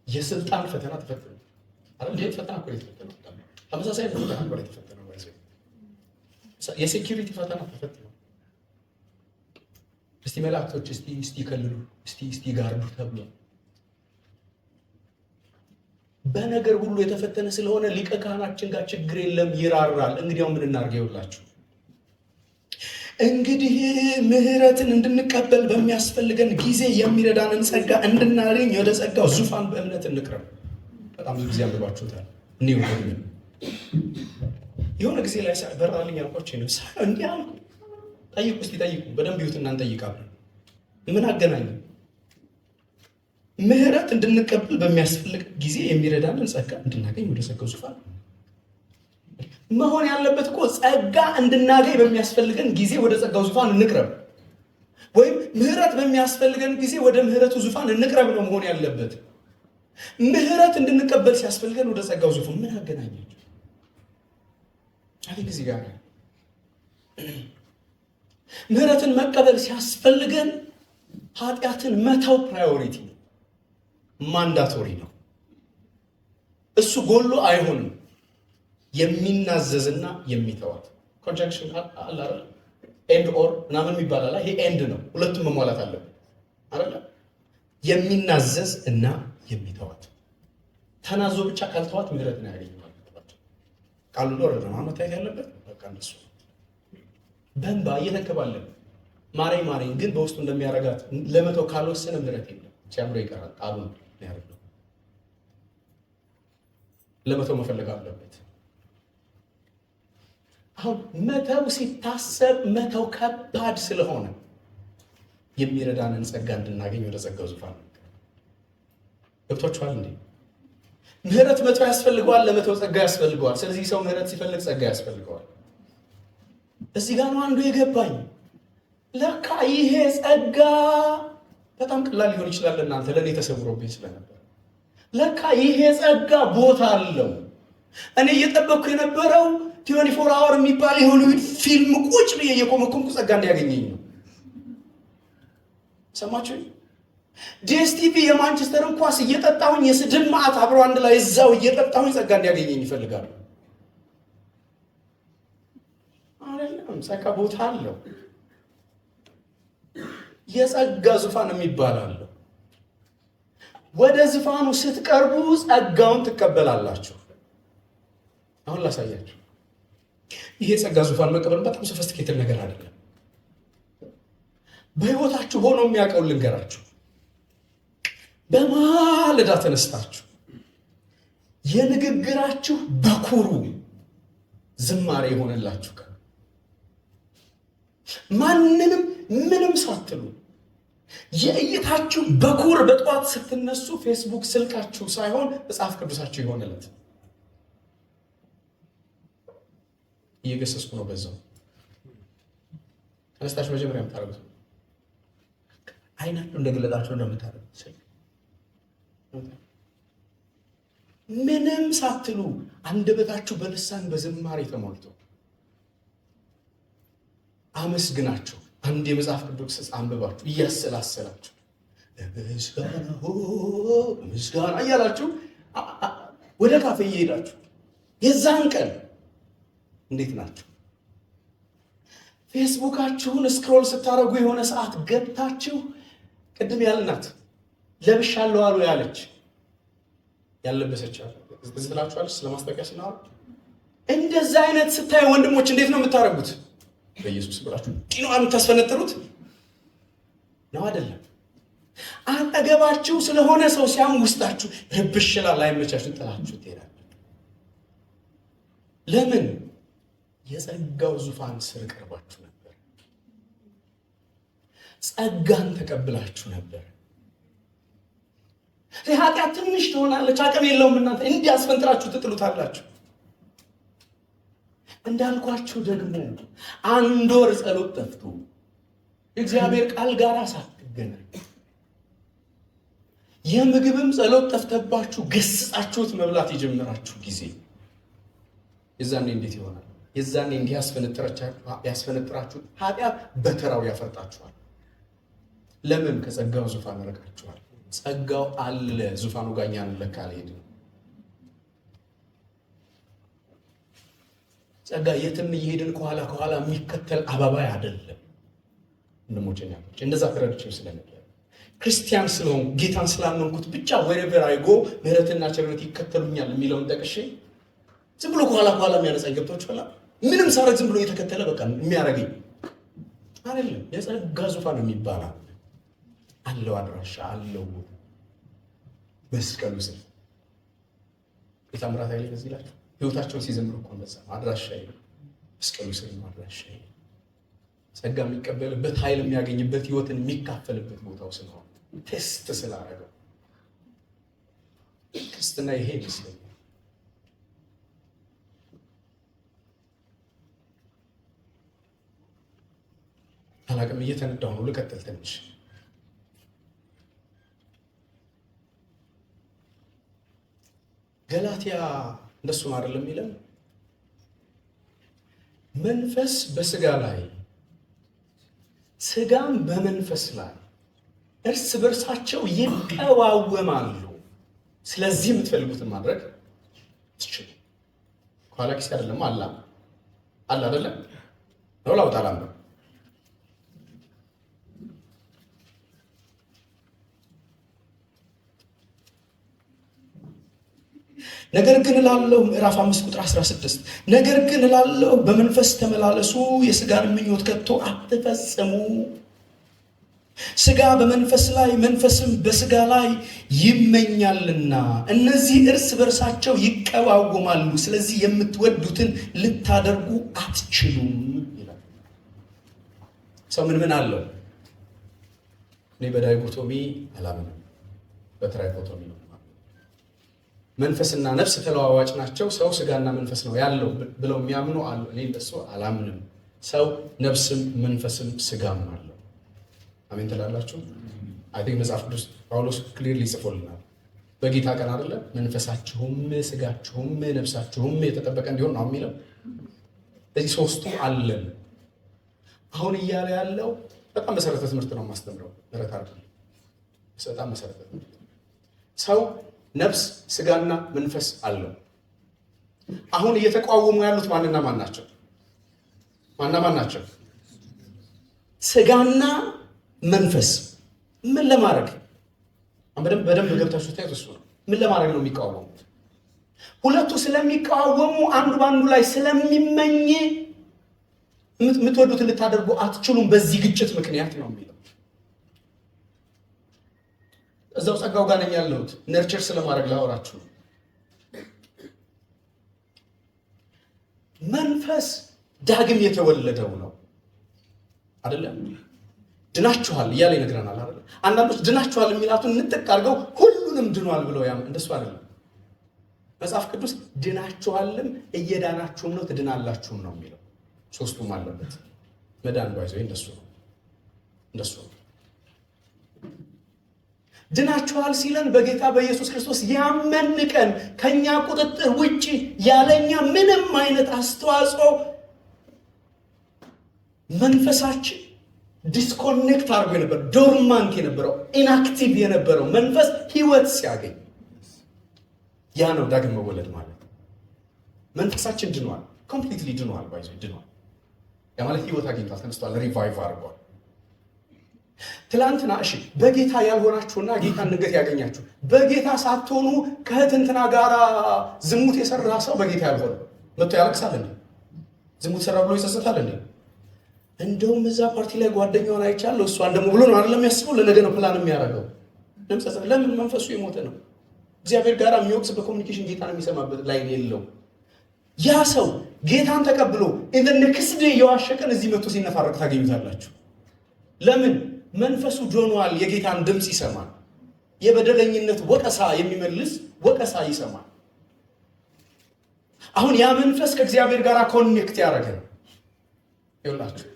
የስልጣን ፈተና ተፈትኗል። አይደል? ይሄ ፈተና እኮ ነው የተፈተነው። ተመሳሳይ ፈተና እኮ ነው የተፈተነው። የ security ፈተና ተፈትኗል። እስቲ መላእክቶች እስቲ እስቲ ከልሉ፣ እስቲ እስቲ ጋርዱ ተብሏል። በነገር ሁሉ የተፈተነ ስለሆነ ሊቀ ካህናችን ጋር ችግር የለም፣ ይራራል። እንግዲያው ምን እናድርግ? ይኸውላችሁ እንግዲህ ምሕረትን እንድንቀበል በሚያስፈልገን ጊዜ የሚረዳንን ጸጋ እንድናገኝ ወደ ጸጋው ዙፋን በእምነት እንቅረብ። በጣም ብዙ ጊዜ አንብባችሁታል። እኔ የሆነ ጊዜ ላይ በራልኝ አልኳቸው ነው። እንዲህ አልኩ። ጠይቁ እስቲ ጠይቁ፣ በደንብ ይሁት እናንጠይቃለን። ምን አገናኘ? ምህረት እንድንቀበል በሚያስፈልግ ጊዜ የሚረዳንን ጸጋ እንድናገኝ ወደ ጸጋው ዙፋን መሆን ያለበት እኮ ጸጋ እንድናገኝ በሚያስፈልገን ጊዜ ወደ ጸጋው ዙፋን እንቅረብ፣ ወይም ምህረት በሚያስፈልገን ጊዜ ወደ ምህረቱ ዙፋን እንቅረብ ነው መሆን ያለበት። ምህረት እንድንቀበል ሲያስፈልገን ወደ ጸጋው ዙፋን ምን አገናኛቸው? አይ ጊዜ ጋር ምህረትን መቀበል ሲያስፈልገን ኃጢአትን መተው priority ነው፣ mandatory ነው። እሱ ጎሎ አይሆንም። የሚናዘዝና የሚተዋት conjunction አለ አይደል? And or ምናምን የሚባል አለ። ይሄ and ነው። ሁለቱም መሟላት አለበት አይደለ? የሚናዘዝ እና የሚተዋት። ተናዞ ብቻ ካልተዋት ምህረትን አያገኝም። ቃሉ እንደወረደ ነው መታየት ያለበት። በቃ እንደሱ በእንባ እየተንከባለን ማረኝ ማረኝ፣ ግን በውስጡ እንደሚያረጋት ለመተው ካልወሰነ ምህረት የለም። ሲያምሮ ይቀራል። ቃሉን ያደርገው ለመተው መፈለግ አለበት። አሁን መተው ሲታሰብ መተው ከባድ ስለሆነ የሚረዳንን ጸጋ እንድናገኝ ወደ ጸጋው ዙፋን ገብቷችኋል እንዴ? ምህረት መተው ያስፈልገዋል። ለመተው ጸጋ ያስፈልገዋል። ስለዚህ ሰው ምህረት ሲፈልግ ጸጋ ያስፈልገዋል። እዚህ ጋር ነው አንዱ የገባኝ። ለካ ይሄ ጸጋ በጣም ቀላል ሊሆን ይችላል እናንተ፣ ለእኔ ተሰውሮብኝ ስለነበር ለካ ይሄ ጸጋ ቦታ አለው። እኔ እየጠበቅኩ የነበረው 24 hour የሚባል የሆሊውድ ፊልም ቁጭ ብዬ እየኮመኮምኩ ጸጋ እንዲያገኘኝ ነው። ሰማችሁ? DStv የማንቸስተርን ኳስ እየጠጣሁኝ የስድብ መዓት አብሮ አንድ ላይ እዛው እየጠጣሁኝ ጸጋ እንዲያገኘኝ ይፈልጋሉ። አይደለም፣ ጸጋ ቦታ አለው። የጸጋ ዙፋን የሚባል አለው። ወደ ዙፋኑ ስትቀርቡ ጸጋውን ትቀበላላችሁ። አሁን ላሳያችሁ። ይሄ የጸጋ ዙፋን መቀበል በጣም sophisticated ነገር አይደለም። በህይወታችሁ ሆኖ የሚያውቀውን ልንገራችሁ። በማለዳ ተነስታችሁ የንግግራችሁ በኩሩ ዝማሬ የሆነላችሁ ቀን ማንንም ምንም ሳትሉ የእይታችሁ በኩር በጠዋት ስትነሱ ፌስቡክ ስልካችሁ ሳይሆን መጽሐፍ ቅዱሳችሁ የሆነለት። እየገሰስኩ ነው። በዛው ተነስታችሁ መጀመሪያ የምታደርጉት አይናችሁ እንደገለጣችሁ እንደምታደርጉት ስልክ ምንም ሳትሉ አንደበታችሁ በልሳን በዝማሬ ተሞልቶ አመስግናችሁ አንድ የመጽሐፍ ቅዱስ አንብባችሁ እያሰላሰላችሁ ምስጋና ምስጋና እያላችሁ ወደ ካፌ እየሄዳችሁ የዛን ቀን እንዴት ናችሁ? ፌስቡካችሁን scroll ስታደርጉ የሆነ ሰዓት ገብታችሁ ቅድም ያልናት ለብሻለሁ አሉ ያለች ያለበሰች እዚህ ትላችኋለች። ስለማስታወቂያ ስናወራ እንደዛ አይነት ስታይ ወንድሞች እንዴት ነው የምታደርጉት? በኢየሱስ ብላችሁ ጢኖ የምታስፈነጥሩት ነው አይደለም? አጠገባችሁ ስለሆነ ሰው ሲያም ውስጣችሁ ርብሽ ይላል፣ አይመቻችሁ፣ ጥላችሁ ትሄዳላችሁ። ለምን? የጸጋው ዙፋን ስር ቀርባችሁ ነበር። ጸጋን ተቀብላችሁ ነበር። ኃጢአት ትንሽ ትሆናለች፣ አቅም የለውም። እናንተ እንዲህ አስፈንጥራችሁ ትጥሉታላችሁ። እንዳልኳችሁ ደግሞ አንድ ወር ጸሎት ጠፍቶ እግዚአብሔር ቃል ጋር ሳትገናኝ የምግብም ጸሎት ጠፍተባችሁ ገስጻችሁት መብላት የጀመራችሁ ጊዜ የዛኔ እንዴት ይሆናል? የዛኔ እንዲህ ያስፈነጥራችሁ ኃጢአት በተራው ያፈርጣችኋል። ለምን? ከጸጋው ዙፋን ርቃችኋል። ጸጋው አለ ዙፋኑ ጋር እኛን ለካ አልሄድንም። ጸጋ የትም እየሄድን ከኋላ ከኋላ የሚከተል አባባይ አይደለም። ወንድሞቼ እናቶቼ እንደዛ ተረድቼው ስለነበር ክርስቲያን ስለሆንኩ ጌታን ስላመንኩት ብቻ wherever I go ምሕረትና ቸርነት ይከተሉኛል የሚለውን ጠቅሼ ዝም ብሎ ከኋላ ከኋላ የሚያነጻኝ ገብቷችኋል? ምንም ሳረግ ዝም ብሎ እየተከተለ በቃ የሚያደርገኝ አይደለም። የጸጋ ዙፋን የሚባል አለው፣ አድራሻ አለው፣ መስቀሉ ስር። የታምራት ኃይሌ በዚህ ይላችሁ ህይወታቸውን ሲዘምሩ እኮ እንደዛ ነው። አድራሻዬ መስቀሉ ስር ነው። አድራሻዬ ጸጋ የሚቀበልበት፣ ኃይል የሚያገኝበት፣ ህይወትን የሚካፈልበት ቦታው ስለሆነ፣ taste ስላደረገው። ክርስትና ይሄ ይመስለኛል። አላቅም፣ እየተነዳሁ ነው። ልቀጥል ትንሽ። ገላትያ እንደሱ ነው አይደለም የሚለን? መንፈስ በስጋ ላይ፣ ስጋም በመንፈስ ላይ እርስ በርሳቸው ይቀዋወማሉ። ስለዚህ የምትፈልጉትን ማድረግ ትችሉ። ከኋላ ኪስ አይደለም፣ አላ አለ አይደለም ነው፣ ላውጣ ላንብብ። ነገር ግን እላለሁ፣ ምዕራፍ 5 ቁጥር 16፣ ነገር ግን እላለሁ በመንፈስ ተመላለሱ፣ የስጋን ምኞት ከቶ አትፈጽሙ። ስጋ በመንፈስ ላይ፣ መንፈስም በስጋ ላይ ይመኛልና እነዚህ እርስ በርሳቸው ይቀዋወማሉ። ስለዚህ የምትወዱትን ልታደርጉ አትችሉም ይላል። ሰው ምን ምን አለው? እኔ በ dichotomy አላምንም፣ በ trichotomy ነው። መንፈስና ነፍስ ተለዋዋጭ ናቸው። ሰው ስጋና መንፈስ ነው ያለው ብለው የሚያምኑ አሉ። እኔ እንደሱ አላምንም። ሰው ነፍስም መንፈስም ስጋም አለው። አሜን ትላላችሁ? I think መጽሐፍ ቅዱስ ጳውሎስ clearly ጽፎልናል። በጌታ ቀን አይደለ መንፈሳችሁም ስጋችሁም ነፍሳችሁም የተጠበቀ እንዲሆን ነው የሚለው። እዚህ ሶስቱ አለን። አሁን እያለ ያለው በጣም መሰረተ ትምህርት ነው የማስተምረው። ምህረት አድርጉልኝ። በጣም መሰረተ ትምህርት። ሰው ነፍስ፣ ስጋና መንፈስ አለው። አሁን እየተቃወሙ ያሉት ማንና ማን ናቸው? ማንና ማን ናቸው? ስጋና መንፈስ። ምን ለማድረግ? በደንብ በደንብ ገብታችሁ ታዩት እሱ ነው። ምን ለማድረግ ነው የሚቃወሙት? ሁለቱ ስለሚቃወሙ፣ አንዱ በአንዱ ላይ ስለሚመኝ የምትወዱትን ልታደርጉ አትችሉም በዚህ ግጭት ምክንያት ነው የሚለው። እዛው ጸጋው ጋር ነኝ ያለሁት። Nurture ስለማድረግ ላወራችሁ ነው። መንፈስ ዳግም የተወለደው ነው አይደለም? ድናችኋል እያለ ይነግረናል አይደለ? አንዳንዶች ድናችኋል የሚላቱን ንጥቅ አድርገው ሁሉንም ድኗል ብለው ያም እንደሱ አይደለም። መጽሐፍ ቅዱስ ድናችኋልም እየዳናችሁም ነው ትድናላችሁም ነው የሚለው። ሶስቱም አለበት። መዳን by the way እንደሱ ነው፣ እንደሱ ነው። ድናችኋል ሲለን በጌታ በኢየሱስ ክርስቶስ ያመን ቀን ከኛ ቁጥጥር ውጪ፣ ያለኛ ምንም አይነት አስተዋጽኦ፣ መንፈሳችን disconnect አድርጎ የነበረው፣ dormant የነበረው፣ inactive የነበረው መንፈስ ህይወት ሲያገኝ ያ ነው ዳግም መወለድ ማለት። መንፈሳችን ድኗል፣ completely ድኗል፣ by the way ድኗል። ያ ማለት ህይወት አግኝቷል፣ ተነስቷል፣ revive አድርጓል። ትላንትና እሺ በጌታ ያልሆናችሁና ጌታን ድንገት ያገኛችሁ፣ በጌታ ሳትሆኑ ከእህት ጋራ ዝሙት የሰራ ሰው፣ በጌታ ያልሆነ መጥቶ ያለቅሳል እንዴ? ዝሙት ሰራ ብሎ ይጸጸታል እንዴ? እንደውም እዛ ፓርቲ ላይ ጓደኛዋን አይቻለሁ፣ እሷን ደግሞ ብሎ ነው አይደለም የሚያስበው። ለነገ ነው ፕላን የሚያደርገው። ለምን? ለምን? መንፈሱ የሞተ ነው። እግዚአብሔር ጋር የሚወቅስበት communication፣ ጌታን የሚሰማበት line የለው። ያ ሰው ጌታን ተቀብሎ in the next day የዋሸ ቀን እዚህ መጥቶ ሲነፋረቅ ታገኙታላችሁ። ለምን? መንፈሱ ድኗል። የጌታን ድምፅ ይሰማል። የበደለኝነት ወቀሳ የሚመልስ ወቀሳ ይሰማል። አሁን ያ መንፈስ ከእግዚአብሔር ጋር connect ያደረገ ነው። ይኸውላችሁ፣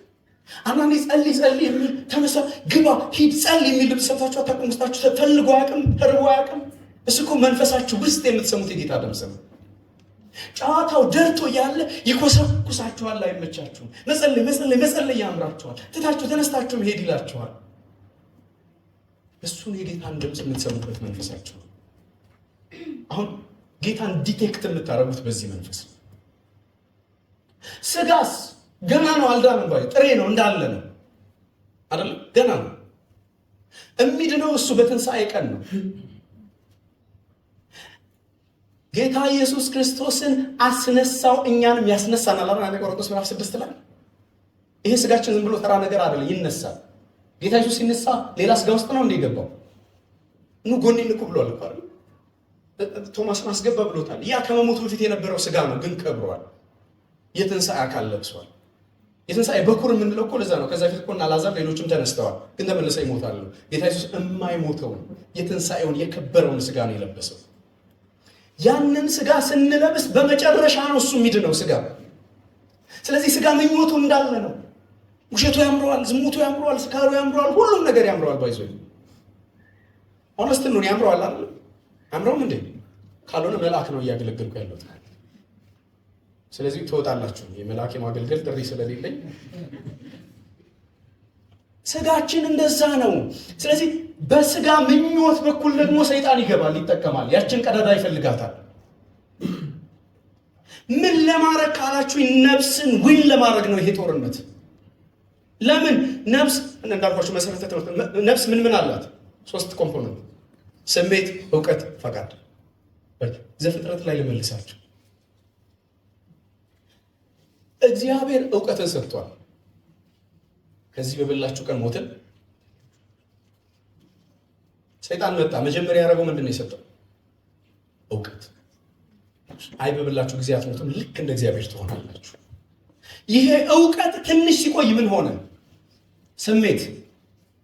አንዳንዴ ጸልይ ጸልይ የሚል፣ ተነሳ፣ ግባ፣ ሂድ፣ ጸልይ የሚል ድምፅ ሰምታችሁ አታውቁም? ውስጣችሁ ፈልጎ አያውቅም፣ ተርቦ አያውቅም። እሱ እኮ መንፈሳችሁ ውስጥ የምትሰሙት የጌታ ድምፅ ነው። ጨዋታው ደርቶ እያለ ይኮሰኩሳችኋል፣ አይመቻችሁም። መጸለይ መጸለይ መጸለይ ያምራችኋል። ትታችሁ ተነስታችሁ መሄድ ይላችኋል። እሱን የጌታን ድምፅ የምትሰሙበት መንፈሳችሁ ነው። አሁን ጌታን detect የምታደርጉት በዚህ መንፈስ ነው። ስጋስ ገና ነው፣ አልዳንም። ባይ ጥሬ ነው፣ እንዳለ ነው አይደለም? ገና ነው። የሚድነው እሱ በትንሣኤ ቀን ነው። ጌታ ኢየሱስ ክርስቶስን አስነሳው፣ እኛንም ያስነሳናል። አሁን አንደኛ ቆሮንቶስ ምዕራፍ 6 ላይ ይሄ ስጋችን ዝም ብሎ ተራ ነገር አይደለም፣ ይነሳል። ጌታ ኢየሱስ ሲነሳ ሌላ ስጋ ውስጥ ነው እንደ የገባው? ኑ ጎኔን ንኩ ብሏል እኮ አይደል? ቶማስን አስገባ ብሎታል። ያ ከመሞቱ በፊት የነበረው ስጋ ነው፣ ግን ከብሯል። የትንሣኤ አካል ለብሷል። የትንሣኤ በኩር የምንለው እኮ ለዛ ነው። ከዛ ፊት እኮ እነ አልዓዛር ሌሎችም ተነስተዋል፣ ግን ተመልሰው ይሞታሉ። ጌታ ኢየሱስ የማይሞተውን የትንሣኤውን የከበረውን ስጋ ነው የለበሰው። ያንን ስጋ ስንለብስ በመጨረሻ ነው እሱ የሚድነው ስጋ። ስለዚህ ስጋ ምኞቱ እንዳለ ነው። ውሸቱ ያምረዋል፣ ዝሙቱ ያምረዋል፣ ስካሩ ያምረዋል፣ ሁሉም ነገር ያምረዋል። By the way honest እንሁን፣ ያምረዋል አይደል? አምረውም እንዴ? ካልሆነ መልአክ ነው እያገለገልኩ ያለሁት። ስለዚህ ትወጣላችሁ። የመልአክ የማገልገል ጥሪ ስለሌለኝ ስጋችን እንደዛ ነው። ስለዚህ በስጋ ምኞት በኩል ደግሞ ሰይጣን ይገባል፣ ይጠቀማል። ያችን ቀዳዳ ይፈልጋታል። ምን ለማድረግ ካላችሁ ነፍስን win ለማድረግ ነው ይሄ ጦርነት። ለምን ነፍስ እንዳልኳችሁ መሰረተ ትምህርት ነፍስ ምን ምን አላት? ሶስት component፣ ስሜት፣ እውቀት፣ ፈቃድ። ዘፍጥረት ላይ ልመልሳችሁ። እግዚአብሔር እውቀትን ሰጥቷል። ከዚህ በበላችሁ ቀን ሞትን። ሰይጣን መጣ። መጀመሪያ ያደረገው ምንድን ነው የሰጠው? እውቀት። አይ በበላችሁ ጊዜ አትሞቱም፣ ልክ እንደ እግዚአብሔር ትሆናላችሁ። ይሄ እውቀት ትንሽ ሲቆይ ምን ሆነ? ስሜት።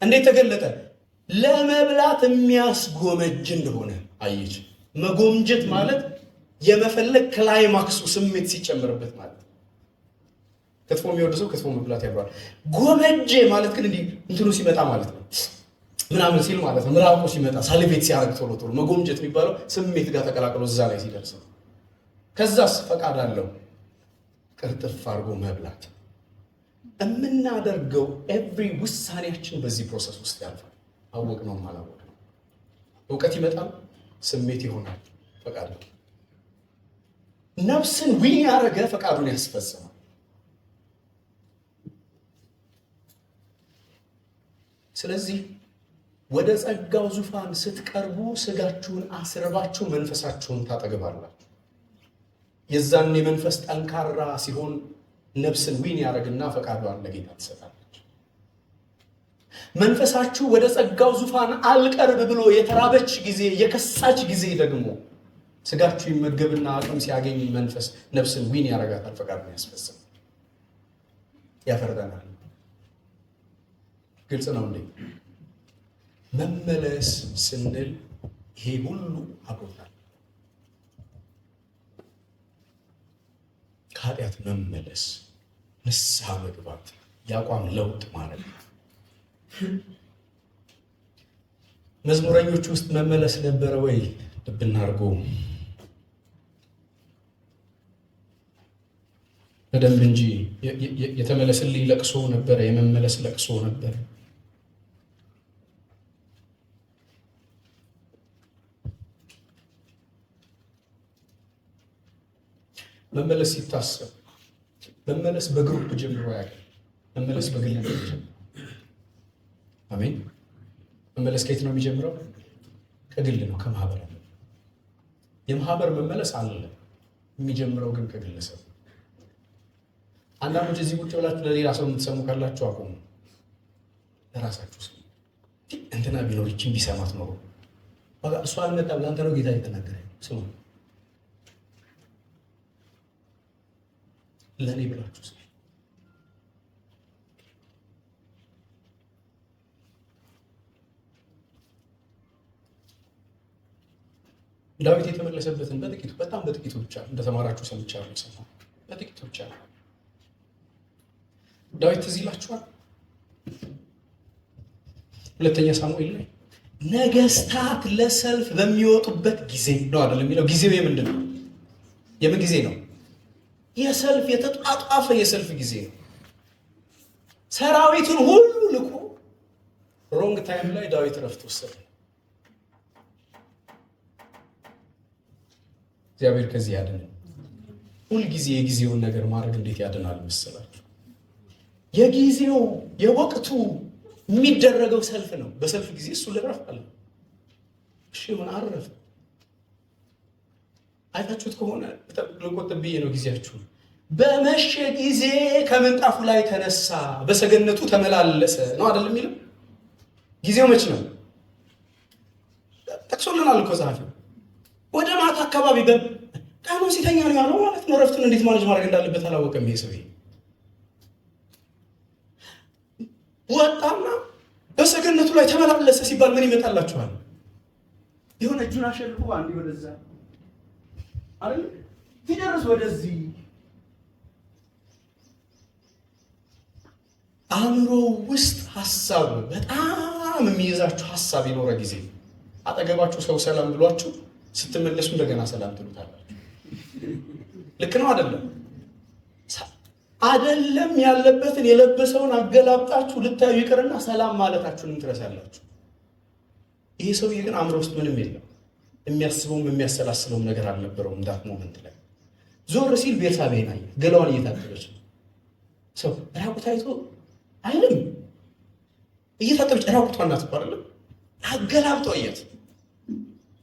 እንዴት ተገለጠ? ለመብላት የሚያስጎመጅ እንደሆነ አየች። መጎምጀት ማለት የመፈለግ climax ኡ ስሜት ሲጨምርበት ማለት። ክትፎ የሚወድ ሰው ክትፎ መብላት ያምራል። ጎመጀ ማለት ግን እንዲህ እንትኑ ሲመጣ ማለት ነው፣ ምናምን ሲል ማለት ነው። ምራቁ ሲመጣ salivate ሲያደርግ ቶሎ ቶሎ መጎምጀት የሚባለው ስሜት ጋር ተቀላቅሎ እዛ ላይ ሲደርስ ነው። ከዛስ ፈቃድ አለው ቅርጥፍ አድርጎ መብላት። የምናደርገው every ውሳኔያችን በዚህ process ውስጥ ያልፋል። አወቅነውም አላወቅነው። እውቀት ይመጣል፣ ስሜት ይሆናል፣ ፈቃድ ነው። ነፍስን win ያደረገ ፈቃዱን ያስፈጽማል። ስለዚህ ወደ ጸጋው ዙፋን ስትቀርቡ ስጋችሁን አስርባችሁ መንፈሳችሁን ታጠግባላችሁ። የዛን የመንፈስ ጠንካራ ሲሆን ነፍስን win ያደረግና ፈቃዷን ለጌታ ትሰጣለች። መንፈሳችሁ ወደ ጸጋው ዙፋን አልቀርብ ብሎ የተራበች ጊዜ፣ የከሳች ጊዜ ደግሞ ስጋችሁ ይመገብና አቅም ሲያገኝ መንፈስ ነፍስን win ያደርጋታል፣ ፈቃዱን ያስፈጽም፣ ያፈርጠናል። ግልጽ ነው እንዴ? መመለስ ስንል ይሄ ሁሉ አብሮታል። ከኃጢአት መመለስ፣ ንስሐ መግባት፣ የአቋም ለውጥ ማለት ነው። መዝሙረኞች ውስጥ መመለስ ነበረ ወይ? ልብ እናድርጎ በደንብ እንጂ የተመለስልኝ ለቅሶ ነበረ፣ የመመለስ ለቅሶ ነበረ። መመለስ ሲታሰብ መመለስ በ group ጀምሮ ያውቃል። መመለስ በግል ነው የሚጀምረው። አሜን። መመለስ ከየት ነው የሚጀምረው? ከግል ነው፣ ከማህበር። የማህበር መመለስ አለ፣ የሚጀምረው ግን ከግለሰብ። አንዳንዶች እዚህ ቁጭ ብላችሁ ለሌላ ሰው የምትሰሙ ካላችሁ አቁሙ፣ ለራሳችሁ ስሙ። እንትና ቢኖር ይችን ቢሰማት ኖሮ እሱ አልመጣም፣ ለአንተ ነው ጌታ የተናገረ። ስሙ፣ ለእኔ ብላችሁ ስሙ። ዳዊት የተመለሰበትን በጥቂቱ፣ በጣም በጥቂቱ ብቻ እንደተማራችሁ ሰምቻለሁ። ሰማ በጥቂቱ ብቻ ዳዊት ትዝ ይላችኋል። ሁለተኛ ሳሙኤል ላይ ነገስታት ለሰልፍ በሚወጡበት ጊዜ ነው አይደል የሚለው። ጊዜው የምንድን ነው? የምን ጊዜ ነው? የሰልፍ፣ የተጧጧፈ የሰልፍ ጊዜ ነው። ሰራዊቱን ሁሉ ልኮ wrong time ላይ ዳዊት ረፍት ወሰደ። እግዚአብሔር ከዚህ ያድነን። ሁልጊዜ የጊዜውን ነገር ማድረግ እንዴት ያድናል መሰላችሁ? የጊዜው የወቅቱ የሚደረገው ሰልፍ ነው። በሰልፍ ጊዜ እሱ ልረፍ አለ። እሺ ምን አረፈ? አይታችሁት ከሆነ ልቆጥብ ብዬ ነው ጊዜያችሁን። በመሸ ጊዜ ከምንጣፉ ላይ ተነሳ፣ በሰገነቱ ተመላለሰ ነው አይደል የሚለው? ጊዜው መች ነው? ጠቅሶልናል እኮ ጸሐፊው። ወደ ማታ አካባቢ ቀኑ ሲተኛ ነው ያለው ማለት ነው። እረፍቱን እንዴት manage ማድረግ እንዳለበት አላወቀም ይሄ ሰውዬ። ወጣና በሰገነቱ ላይ ተመላለሰ ሲባል ምን ይመጣላችኋል? የሆነ እጁን አሸልፎ አንዴ ወደዛ አይደል ሲደርስ ወደዚህ አእምሮ ውስጥ ሐሳብ በጣም የሚይዛችሁ ሐሳብ የኖረ ጊዜ አጠገባችሁ ሰው ሰላም ብሏችሁ ስትመለሱ እንደገና ሰላም ትሉታላችሁ። ልክ ነው አይደለም? አይደለም ያለበትን የለበሰውን አገላብጣችሁ ልታዩ ይቅርና ሰላም ማለታችሁንም ትረሳላችሁ። ይሄ ሰውዬ ግን አእምሮ ውስጥ ምንም የለም። የሚያስበውም የሚያሰላስለውም ነገር አልነበረውም። That moment ላይ ዞር ሲል ቤርሳቤህን አየ። ገላዋን እየታጠበች ነው። ሰው ራቁት አይቶ አይልም። እየታጠበች ራቁቷን ናት እኮ አይደለም? አገላብጦ አያት።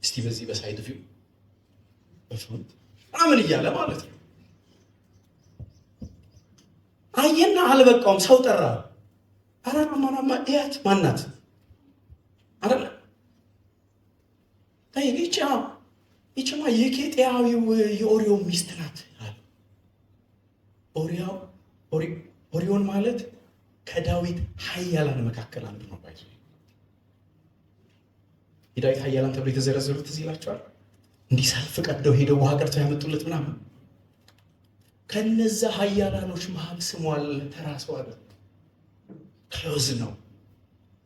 እስቲ በዚህ በ side view በ front ምናምን እያለ ማለት ነው። አየና አልበቃውም። ሰው ጠራ። ኧረ ማናማ እያት ማናት አይደለ? ይቺማ የኬጢያዊው የኦሪዮ ሚስት ናት አለ። ኦሪዮን ማለት ከዳዊት ኃያላን መካከል አንዱ ነው። By the way የዳዊት ኃያላን ተብሎ የተዘረዘሩት እዚህ ይላቸዋል። እንዲህ ሰልፍ ቀደው ሄደው ውሃ ቀድተው ያመጡለት ምናምን። ከነዛ ኃያላኖች መሀል ስሙ አለ። ተራ ሰው አለ። Close ነው፣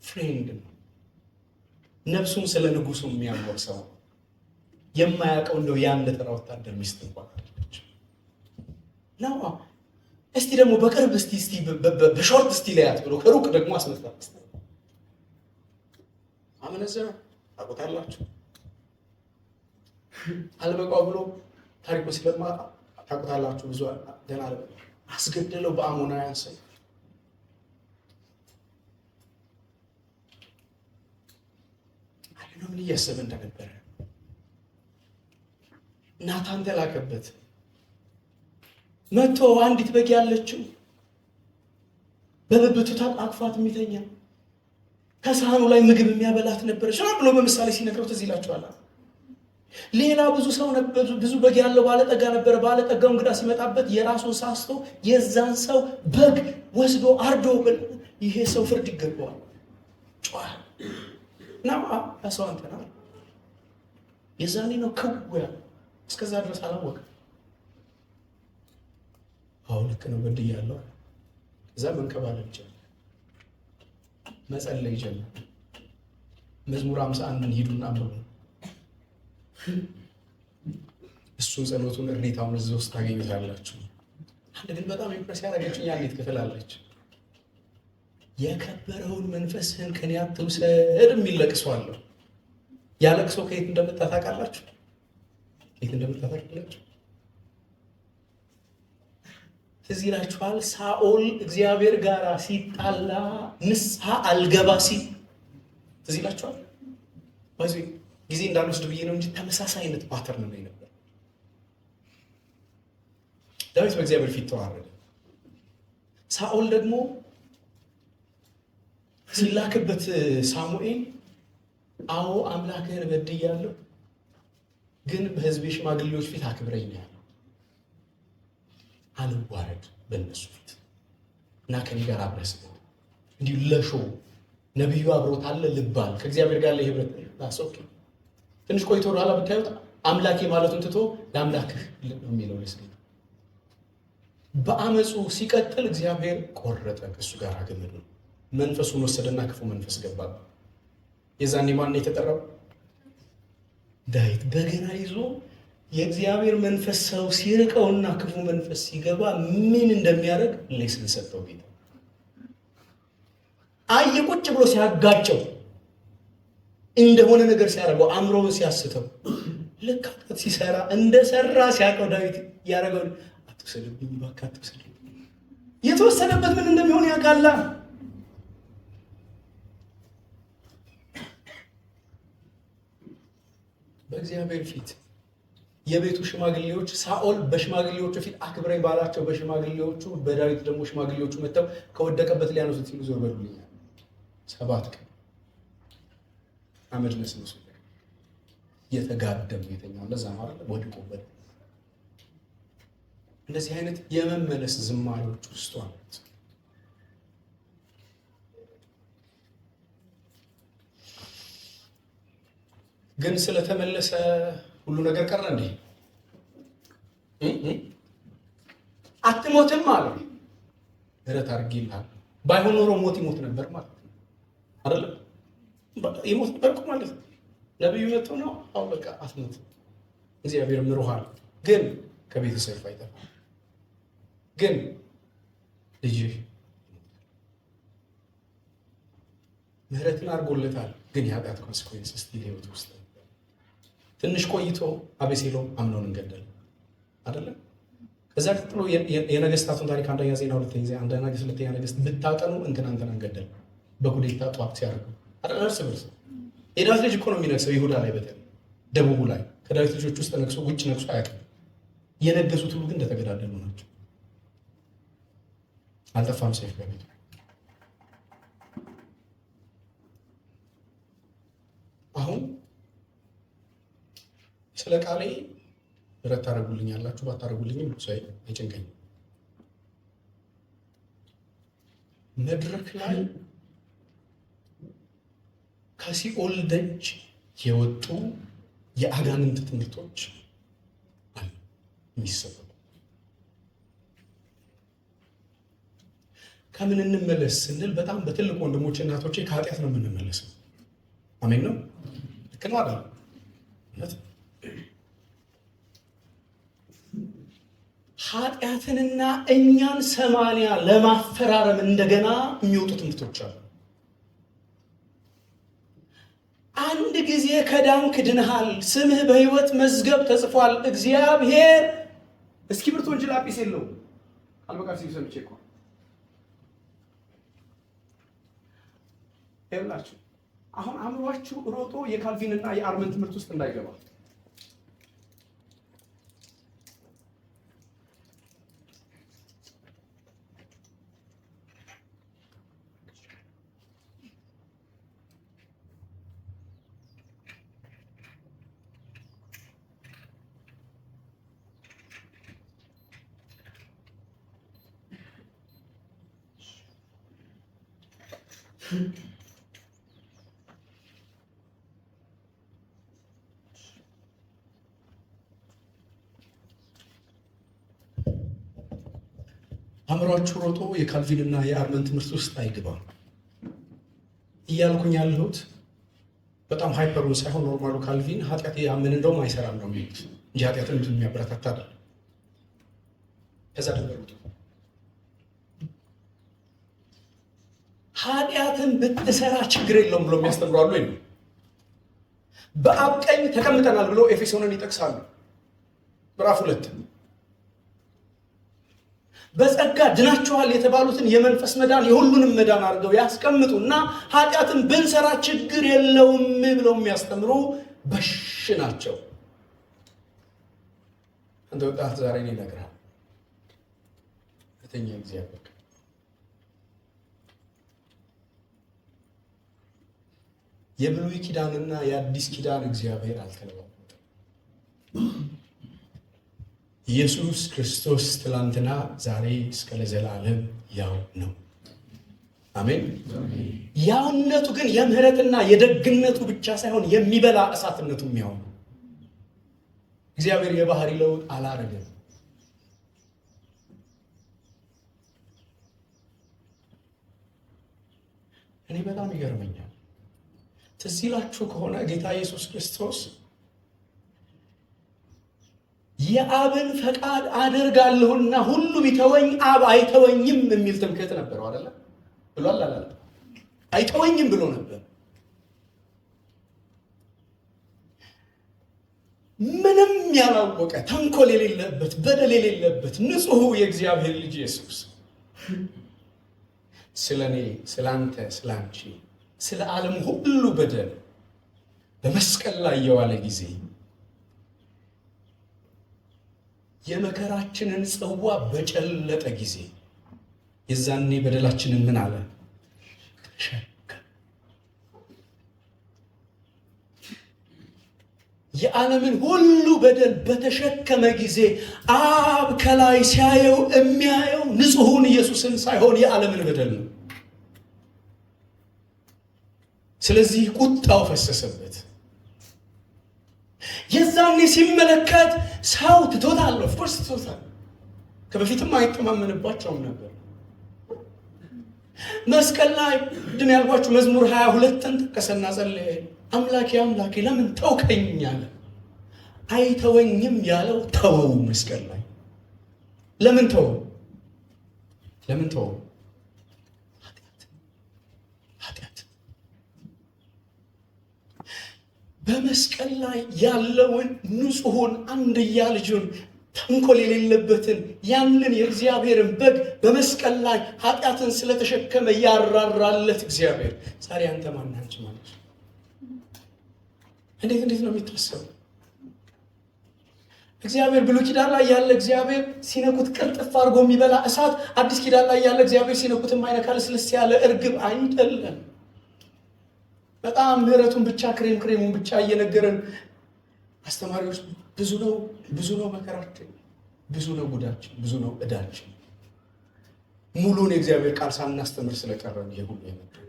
friend ነው። ነፍሱን ስለ ንጉሱ የሚያኖር ሰው የማያውቀው እንደው የአንድ ተራ ወታደር ሚስት እንኳን አይደለች። ነው እስቲ ደግሞ በቅርብ እስቲ እስቲ በ short እስቲ ለያት ብሎ ከሩቅ ደግሞ አስመጣ። አመነዘረ። ታውቁታላችሁ። አልበቃው ብሎ ታሪኩ ስለማጣ ታውቁታላችሁ። ብዙ ደህና አስገደለው በአሞናውያን ሰይፍ። አይደለም ምን እያሰበ እንደነበረ። ናታን ተላከበት። መጥቶ አንዲት በግ ያለችው በብብቱ ታቅፏት የሚተኛ ከሳህኑ ላይ ምግብ የሚያበላት ነበረች ብሎ በምሳሌ ሲነግረው ትዝ ይላችኋል። ሌላ ብዙ ሰው ነበር፣ ብዙ በግ ያለው ባለጠጋ ነበረ። ባለጠጋው እንግዳ ሲመጣበት የራሱን ሳስቶ የዛን ሰው በግ ወስዶ አርዶ፣ ይሄ ሰው ፍርድ ይገባዋል። ጮኸ እና ያ ሰው አንተ ነህ። የዛኔ ነው ክው ያለው። እስከዛ ድረስ አላወቅም። አዎ ልክ ነው በድያለሁ። ከዛ መንከባለል ጀመረ፣ መጸለይ ጀመረ። መዝሙር 51ን ሂዱና አንብቡ። እሱን ጸሎቱን እሪታውን እዚህ ውስጥ ታገኙታላችሁ። አንድ ግን በጣም impress ያደረገችኝ አንዲት ክፍል አለች። የከበረውን መንፈስህን ከኔ አትውሰድ የሚል ለቅሶ አለው። ያ ለቅሶ ከየት እንደመጣ ታውቃላችሁ? ከየት እንደመጣ ታውቃላችሁ? ትዝ ይላችኋል። ሳኦል እግዚአብሔር ጋር ሲጣላ ንስሐ አልገባ ሲል ትዝ ይላችኋል። ባይዘ ጊዜ እንዳልወስድ ብዬ ነው እንጂ ተመሳሳይ አይነት pattern ነው የነበረው። ዳዊት በእግዚአብሔር ፊት ተዋረደ። ሳኦል ደግሞ ሲላክበት ሳሙኤል አዎ አምላክህን በድያለሁ፣ ግን በሕዝቤ ሽማግሌዎች ፊት አክብረኝ ነው ያለው። አልዋረድ በእነሱ ፊት እና ከኔ ጋር አብረህ ስገድ። እንዲሁ ለ show ነቢዩ አብሮት አለ ልባል ከእግዚአብሔር ጋር ለህብረት okay። ትንሽ ቆይቶ ወደኋላ ብታዩት አምላኬ ማለቱን ትቶ ለአምላክህ ነው የሚለው ለስገድ። በአመፁ ሲቀጥል እግዚአብሔር ቆረጠ ከእሱ ጋር ገመዱን። መንፈሱን ወሰደና ክፉ መንፈስ ገባበት። የዛኔ ማን ነው የተጠራው? ዳዊት። በገና ይዞ የእግዚአብሔር መንፈስ ሰው ሲርቀውና ክፉ መንፈስ ሲገባ ምን እንደሚያደርግ lesson ሰጠው ጌታ። አየ ቁጭ ብሎ ሲያጋጨው እንደሆነ ነገር ሲያደርገው አእምሮውን ሲያስተው ልክ ኃጢአት ሲሰራ እንደሰራ ሲያውቀው ዳዊት ያደረገው አትውሰድብኝ እባክህ አትውሰድብኝ። የተወሰደበት ምን እንደሚሆን ያውቃላ። በእግዚአብሔር ፊት የቤቱ ሽማግሌዎች ሳኦል በሽማግሌዎቹ ፊት አክብረኝ ባላቸው በሽማግሌዎቹ በዳዊት ደግሞ ሽማግሌዎቹ መጥተው ከወደቀበት ሊያነሱት ሲሉ ዞር በሉልኛል። 7 ቀን አመድ ነስንሱ የተጋደሙ የተኛው ለዛ ነው አይደል ወድቆበት። እንደዚህ አይነት የመመለስ ዝማሬዎች ውስጥ አሉት። ግን ስለተመለሰ ሁሉ ነገር ቀረ እንዴ? አትሞትም አለው። ምህረት አድርጌልሃለሁ። ባይሆን ኖሮ ሞት ይሞት ነበር ማለት ነው አይደል? ይሞት ነበር እኮ ማለት ነው። ነብዩ መጥቶ ነው አው በቃ አትሞት፣ እግዚአብሔር ምሮሃል፣ ግን ከቤተሰብ አይጠፋም፣ ግን ልጅህ ምህረትን አድርጎለታል። ግን የኃጢአት consequence still ህይወት ውስጥ ትንሽ ቆይቶ አቤሴሎም አምኖንን ገደለ አይደለ? ከዛ ቀጥሎ የነገስታቱን ታሪክ አንደኛ ዜና፣ ሁለተኛ ዜና፣ አንደኛ ነገስት፣ ሁለተኛ ነገስት ብታጠኑ እንትና እንትናን ገደለ በኩዴታ ጧት ሲያደርጉ አይደል? እርስ በርስ የዳዊት ልጅ እኮ ነው የሚነግሰው ይሁዳ ላይ በተለይ ደቡቡ ላይ ከዳዊት ልጆች ውስጥ ነግሶ ውጭ ነግሶ አያውቅም። የነገሱት ሁሉ ግን እንደተገዳደሉ ናቸው። አልጠፋም ሰይፍ በቤቱ። አሁን ስለ ቃሌ ምህረት ታደርጉልኛላችሁ ባታደርጉልኝም ሰው አይጨንቀኝም። መድረክ ላይ ከሲኦል ደጅ የወጡ የአጋንንት ትምህርቶች አሉ የሚሰበኩ። ከምን እንመለስ ስንል በጣም በትልቅ ወንድሞች እናቶቼ ከኃጢአት ነው የምንመለሰው። አሜን ነው? ልክ ነው አይደል? እውነት ኃጢአትንና እኛን 80 ለማፈራረም እንደገና የሚወጡ ትምህርቶች አሉ። አንድ ጊዜ ከዳንክ ድነሃል፣ ስምህ በሕይወት መዝገብ ተጽፏል። እግዚአብሔር እስክሪብቶ እንጂ ላጲስ የለውም። አልበቃ ሲሉ ሰምቼ እኮ ይኸውላችሁ። አሁን አእምሯችሁ ሮጦ የካልቪንና የአርመን ትምህርት ውስጥ እንዳይገባ አእምሯችሁ ሮጦ የካልቪንና የአርመን ትምህርት ውስጥ አይግባም እያልኩኝ ያለሁት በጣም hyper ኡን ሳይሆን normal ኡ ካልቪን ኃጢአት ያምን እንደውም አይሰራም ነው የሚሉት እንጂ ኃጢአትን የሚያበረታታ አይደለም። ከዛ ደበሩት ኃጢአትን ብትሰራ ችግር የለውም ብሎ የሚያስተምሩ አሉ። ወይ በአብ ቀኝ ተቀምጠናል ብሎ ኤፌሶንን ይጠቅሳሉ ምዕራፍ 2። በጸጋ ድናችኋል የተባሉትን የመንፈስ መዳን የሁሉንም መዳን አድርገው ያስቀምጡና ኃጢአትን ብንሰራ ችግር የለውም ብለው የሚያስተምሩ በሽ ናቸው። አንተ ወጣት ዛሬ እኔ እነግርሃለሁ፣ እውነተኛ እግዚአብሔር የብሉይ ኪዳንና የአዲስ ኪዳን እግዚአብሔር አልተለዋወጠም። ኢየሱስ ክርስቶስ ትላንትና ዛሬ እስከ ለዘላለም ያው ነው። አሜን። ያውነቱ ግን የምህረትና የደግነቱ ብቻ ሳይሆን የሚበላ እሳትነቱ ያው ነው። እግዚአብሔር የባህሪ ለውጥ አላረገም። እኔ በጣም ይገርመኛል። ትዝ ይላችሁ ከሆነ ጌታ ኢየሱስ ክርስቶስ የአብን ፈቃድ አደርጋለሁና ሁሉ ቢተወኝ አብ አይተወኝም የሚል ትምክህት ነበረው አይደለ? ብሏል አላለም? አይተወኝም ብሎ ነበር። ምንም ያላወቀ ተንኮል የሌለበት በደል የሌለበት ንጹህ የእግዚአብሔር ልጅ ኢየሱስ ስለኔ፣ ስላንተ፣ ስላንቺ፣ ስለ ዓለም ሁሉ በደል በመስቀል ላይ የዋለ ጊዜ የመከራችንን ጽዋ በጨለጠ ጊዜ የዛኔ በደላችንን ምን አለ? ተሸከመ። የዓለምን ሁሉ በደል በተሸከመ ጊዜ አብ ከላይ ሲያየው የሚያየው ንጹሑን ኢየሱስን ሳይሆን የዓለምን በደል ነው። ስለዚህ ቁጣው ፈሰሰበት። የዛኔ ሲመለከት ሰው ትቶታል፣ of course ትቶታል። ከበፊትም አይተማመንባቸውም ነበር። መስቀል ላይ ቅድም ያልኳችሁ መዝሙር 22ን ጠቀሰና ጸለየ። አምላኬ አምላኬ ለምን ተውከኝ አለ። አይተወኝም ያለው ተወው። መስቀል ላይ ለምን ተወው? ለምን ተወው? ኃጢአት በመስቀል ላይ ያለውን ንጹሑን አንድያ ልጁን ተንኮል የሌለበትን ያንን የእግዚአብሔርን በግ በመስቀል ላይ ኃጢአትን ስለተሸከመ ያራራለት እግዚአብሔር ዛሬ አንተ ማን አንቺ ማለት እንዴት እንዴት ነው የሚታሰበው? እግዚአብሔር ብሉይ ኪዳን ላይ ያለ እግዚአብሔር ሲነኩት ቅርጥፍ አድርጎ የሚበላ እሳት፣ አዲስ ኪዳን ላይ ያለ እግዚአብሔር ሲነኩት የማይነካ ልስልስ ያለ እርግብ አይደለም። በጣም ምሕረቱን ብቻ ክሬሙን ብቻ እየነገረን አስተማሪዎች ብዙ ነው ብዙ ነው መከራችን፣ ብዙ ነው ጉዳችን፣ ብዙ ነው ዕዳችን። ሙሉን የእግዚአብሔር ቃል ሳናስተምር ስለቀረን ይሄ ሁሉ የመጣው።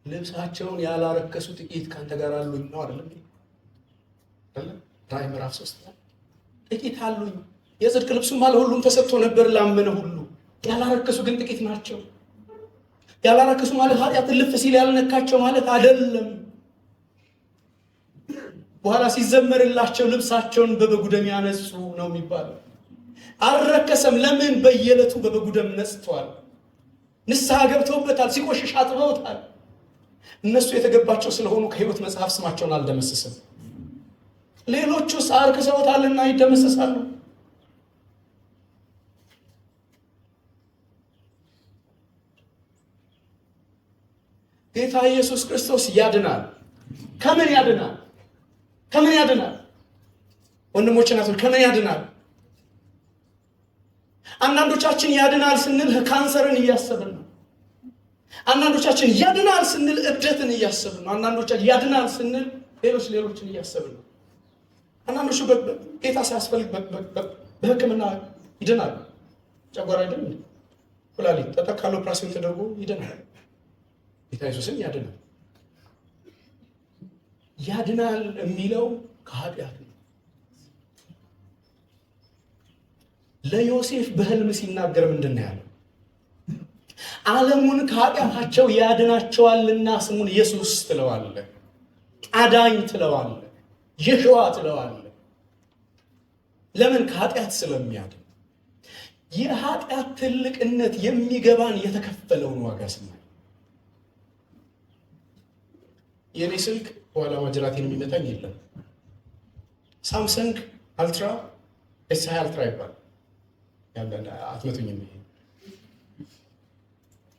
ልብሳቸውን ያላረከሱ ጥቂት ከአንተ ጋር አሉኝ ነው አይደለም? አይደለም? ራእይ ምዕራፍ 3 ላይ ጥቂት አሉኝ። የጽድቅ ልብሱም ለሁሉም ተሰጥቶ ነበር ላመነ ሁሉ። ያላረከሱ ግን ጥቂት ናቸው። ያላረከሱ ማለት ኃጢአት ልፍ ሲል ያልነካቸው ማለት አይደለም። በኋላ ሲዘመርላቸው ልብሳቸውን በበጉ ደም ያነጹ ነው የሚባለው። አልረከሰም። ለምን? በየዕለቱ በበጉ ደም ነጽቷል። ንስሐ ገብተውበታል። ሲቆሽሽ አጥበውታል። እነሱ የተገባቸው ስለሆኑ ከሕይወት መጽሐፍ ስማቸውን አልደመሰሰም። ሌሎቹስ አርክሰውታልና ይደመሰሳሉ። ጌታ ኢየሱስ ክርስቶስ ያድናል። ከምን ያድናል? ከምን ያድናል? ወንድሞች እናቶች፣ ከምን ያድናል? አንዳንዶቻችን ያድናል ስንል ካንሰርን እያሰብን ነው። አንዳንዶቻችን ያድናል ስንል እብደትን እያሰብን ነው። አንዳንዶቻችን ያድናል ስንል ሌሎችን እያሰብን ነው። አንዳንዶቹ ጌታ ሲያስፈልግ በሕክምና ይድናል። ጨጓራ አይደል? ኩላሊት ጠጠር ካለው ኦፕራሲዮን ተደርጎ ይድናል። ጌታ ኢየሱስም ያድናል። ያድናል የሚለው ከኃጢአት ነው። ለዮሴፍ በህልም ሲናገር ምንድን ነው ያለው? ዓለሙን ከኃጢአታቸው ያድናቸዋልና ስሙን ኢየሱስ ትለዋለህ፣ አዳኝ ትለዋለህ፣ የሸዋ ትለዋለህ። ለምን? ከኃጢአት ስለሚያድን። የኃጢአት ትልቅነት የሚገባን የተከፈለውን ዋጋ ስናይ። የኔ ስልክ በኋላ ማጅራቴን የሚመታኝ የለም። Samsung Ultra S20 Ultra ይባላል። አትመቱኝም።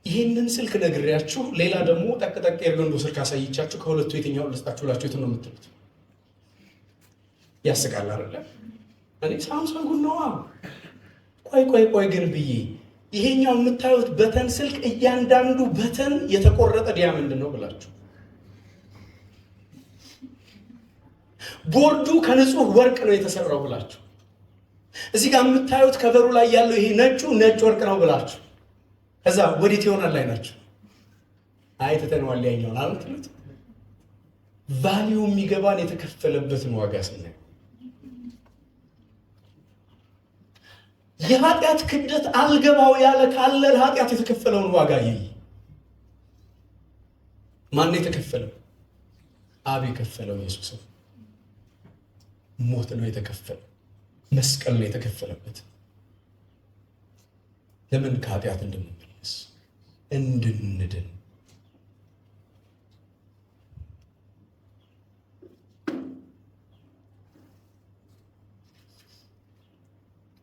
ይሄንን ስልክ ነግሬያችሁ ሌላ ደግሞ ጠቅጠቅ ኤርገንዶ ስልክ አሳይቻችሁ ከሁለቱ የትኛውን ልስጣችሁ ብላችሁ የቱን ነው የምትሉት? ያስቃል አይደለ? እኔ ሳምሰንጉን ነዋ። ቆይ ቆይ ቆይ ግን ብዬ ይሄኛው የምታዩት button ስልክ እያንዳንዱ button የተቆረጠ diamond ነው ብላችሁ፣ ቦርዱ ከንጹህ ወርቅ ነው የተሰራው ብላችሁ፣ እዚህ ጋር የምታዩት cover ኡ ላይ ያለው ይሄ ነጩ ነጭ ወርቅ ነው ብላችሁ፣ ከዛ ወዴት ይሆናል ላይ ናቸው? አይ ትተነዋል ያኛውን አልትሉት። value የሚገባን የተከፈለበትን ዋጋ ስናይ። የኃጢአት ክብደት አልገባው ያለ ካለ ለኃጢአት የተከፈለውን ዋጋ ይይ። ማን የተከፈለው? አብ የከፈለው ኢየሱስ ሞት ነው የተከፈለው። መስቀል ነው የተከፈለበት። ለምን? ከኃጢአት እንድንመለስ እንድንድን።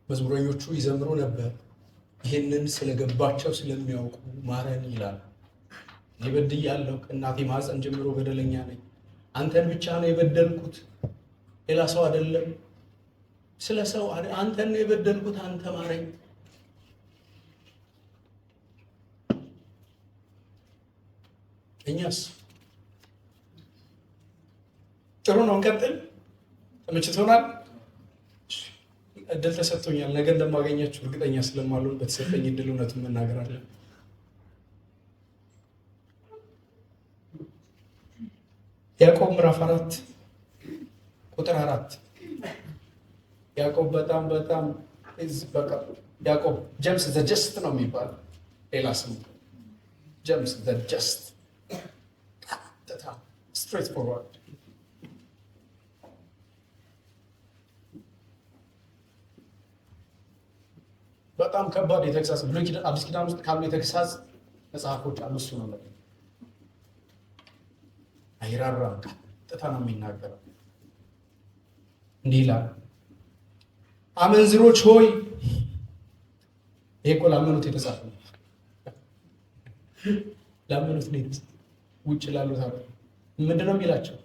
መዝሙረኞቹ ይዘምሩ ነበር። ይህንን ስለገባቸው ስለሚያውቁ ማረን ይላል። እኔ በድያለሁ፣ ከእናቴ ማህፀን ጀምሮ በደለኛ ነኝ። አንተን ብቻ ነው የበደልኩት፣ ሌላ ሰው አይደለም። ስለ ሰው አንተን ነው የበደልኩት፣ አንተ ማረኝ። እኛስ ጥሩ ነው፣ እንቀጥል። ተመችቶናል። እድል ተሰጥቶኛል። ነገ እንደማገኛችሁ እርግጠኛ ስለማልሆን በተሰጠኝ እድል እውነቱን መናገር አለብን። ያዕቆብ ምዕራፍ 4 ቁጥር 4። ያዕቆብ በጣም በጣም በቃ ያዕቆብ James the Just ነው የሚባለው፣ ሌላ ስሙ James the Just፣ ቀጥታ straightforward። በጣም ከባድ የተግሳጽ፣ ብሉይ ኪዳን አዲስ ኪዳን ውስጥ ካሉ የተግሳጽ መጽሐፎች አንዱ እሱ ነው። አይራራም፣ ቀጥታ ነው የሚናገረው። እንዲህ ይላል፣ አመንዝሮች ሆይ፣ ይሄ እኮ ላመኑት የተጻፈ ነው። ላመኑት ነው የተጻፈ፣ ውጭ ላሉት አለ። ምንድን ነው የሚላቸው?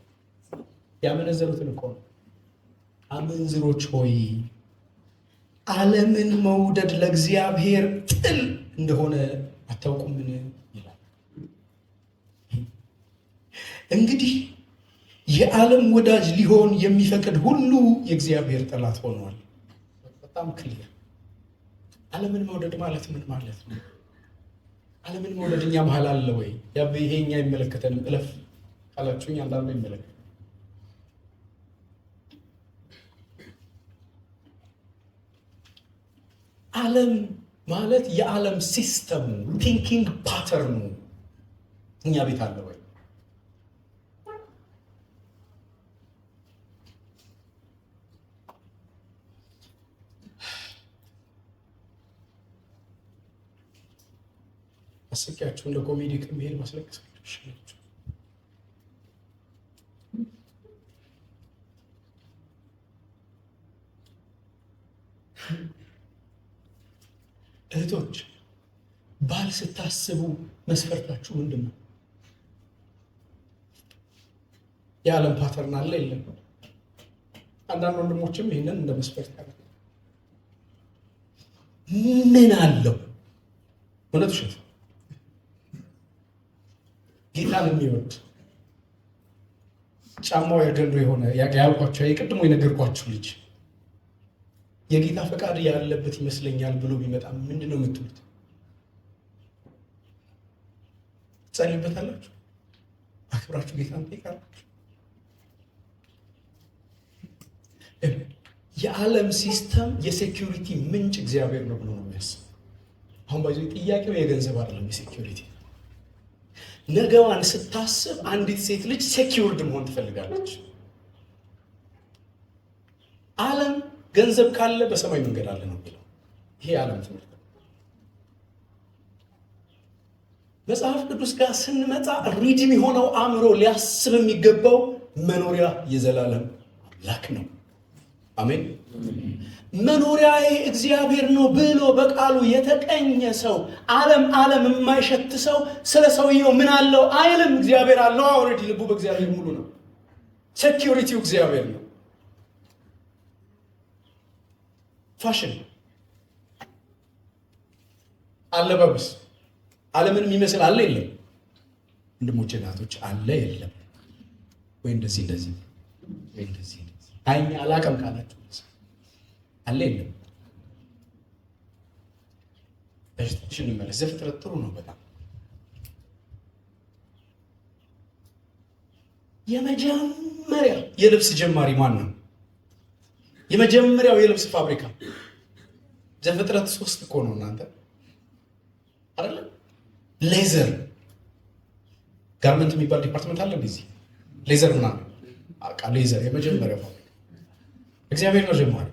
ያመነዘሩትን እኮ ነው። አመንዝሮች ሆይ፣ ዓለምን መውደድ ለእግዚአብሔር ጥል እንደሆነ አታውቁምን? ይላል። እንግዲህ የዓለም ወዳጅ ሊሆን የሚፈቅድ ሁሉ የእግዚአብሔር ጠላት ሆኗል። በጣም clear። ዓለምን መውደድ ማለት ምን ማለት ነው? ዓለምን መውደድ እኛ መሀል አለ ወይ? ይሄ እኛ አይመለከተንም እለፍ ካላችሁኝ አንዳንዱ ይመለከት። ዓለም ማለት የዓለም system ኡ፣ thinking pattern ኡ እኛ ቤት አለ ወይ? አስቂያችሁ እንደ ኮሜዲ ከመሄድ ማስለቀሳችሁ ይሻላችሁ። እህቶች፣ ባል ስታስቡ መስፈርታችሁ ምንድን ነው? የዓለም pattern አለ የለም? አንዳንድ ወንድሞችም ይህንን እንደ መስፈርት ያለ ምን አለው? እውነት ውሸት? ጌታን የሚወድ፣ ጫማው ኤርገንዶ የሆነ፣ ያልኳቸው የቅድሞ የነገርኳችሁ ልጅ የጌታ ፈቃድ ያለበት ይመስለኛል ብሎ ቢመጣ ምንድን ነው የምትሉት? ትጸልዩበታላችሁ? አክብራችሁ ጌታን ትጠይቃላችሁ? የዓለም system የ security ምንጭ እግዚአብሔር ነው ብሎ ነው የሚያስብ። አሁን by the way ጥያቄው የገንዘብ አይደለም፣ የ security። ነገዋን ስታስብ አንዲት ሴት ልጅ secured መሆን ትፈልጋለች። ዓለም ገንዘብ ካለ በሰማይ መንገድ አለ ነው የሚለው። ይሄ የዓለም ትምህርት ነው። መጽሐፍ ቅዱስ ጋር ስንመጣ redeem የሆነው አእምሮ ሊያስብ የሚገባው መኖሪያ የዘላለም አምላክ ነው። አሜን። መኖሪያዬ እግዚአብሔር ነው ብሎ በቃሉ የተቀኘ ሰው፣ ዓለም ዓለም የማይሸት ሰው ስለ ሰውየው ምን አለው አይልም። እግዚአብሔር አለው። Already ልቡ በእግዚአብሔር ሙሉ ነው። Security ው እግዚአብሔር ነው። ፋሽን፣ አለባበስ ዓለምን የሚመስል አለ የለም? ወንድሞቼ እናቶች፣ አለ የለም? ወይ እንደዚህ እንደዚህ ወይ እንደዚህ እንደዚህ፣ አይ አላቅም ካላችሁ አለ የለም? እሺ እንመለስ። ዘፍጥረት ጥሩ ነው በጣም። የመጀመሪያ የልብስ ጀማሪ ማን ነው? የመጀመሪያው የልብስ ፋብሪካ ዘፍጥረት 3 እኮ ነው እናንተ፣ አይደለ? Leather garment የሚባል department አለ እንደዚህ leather ምናምን፣ በቃ leather የመጀመሪያው ፋብሪካ እግዚአብሔር ነው ጀማሪ።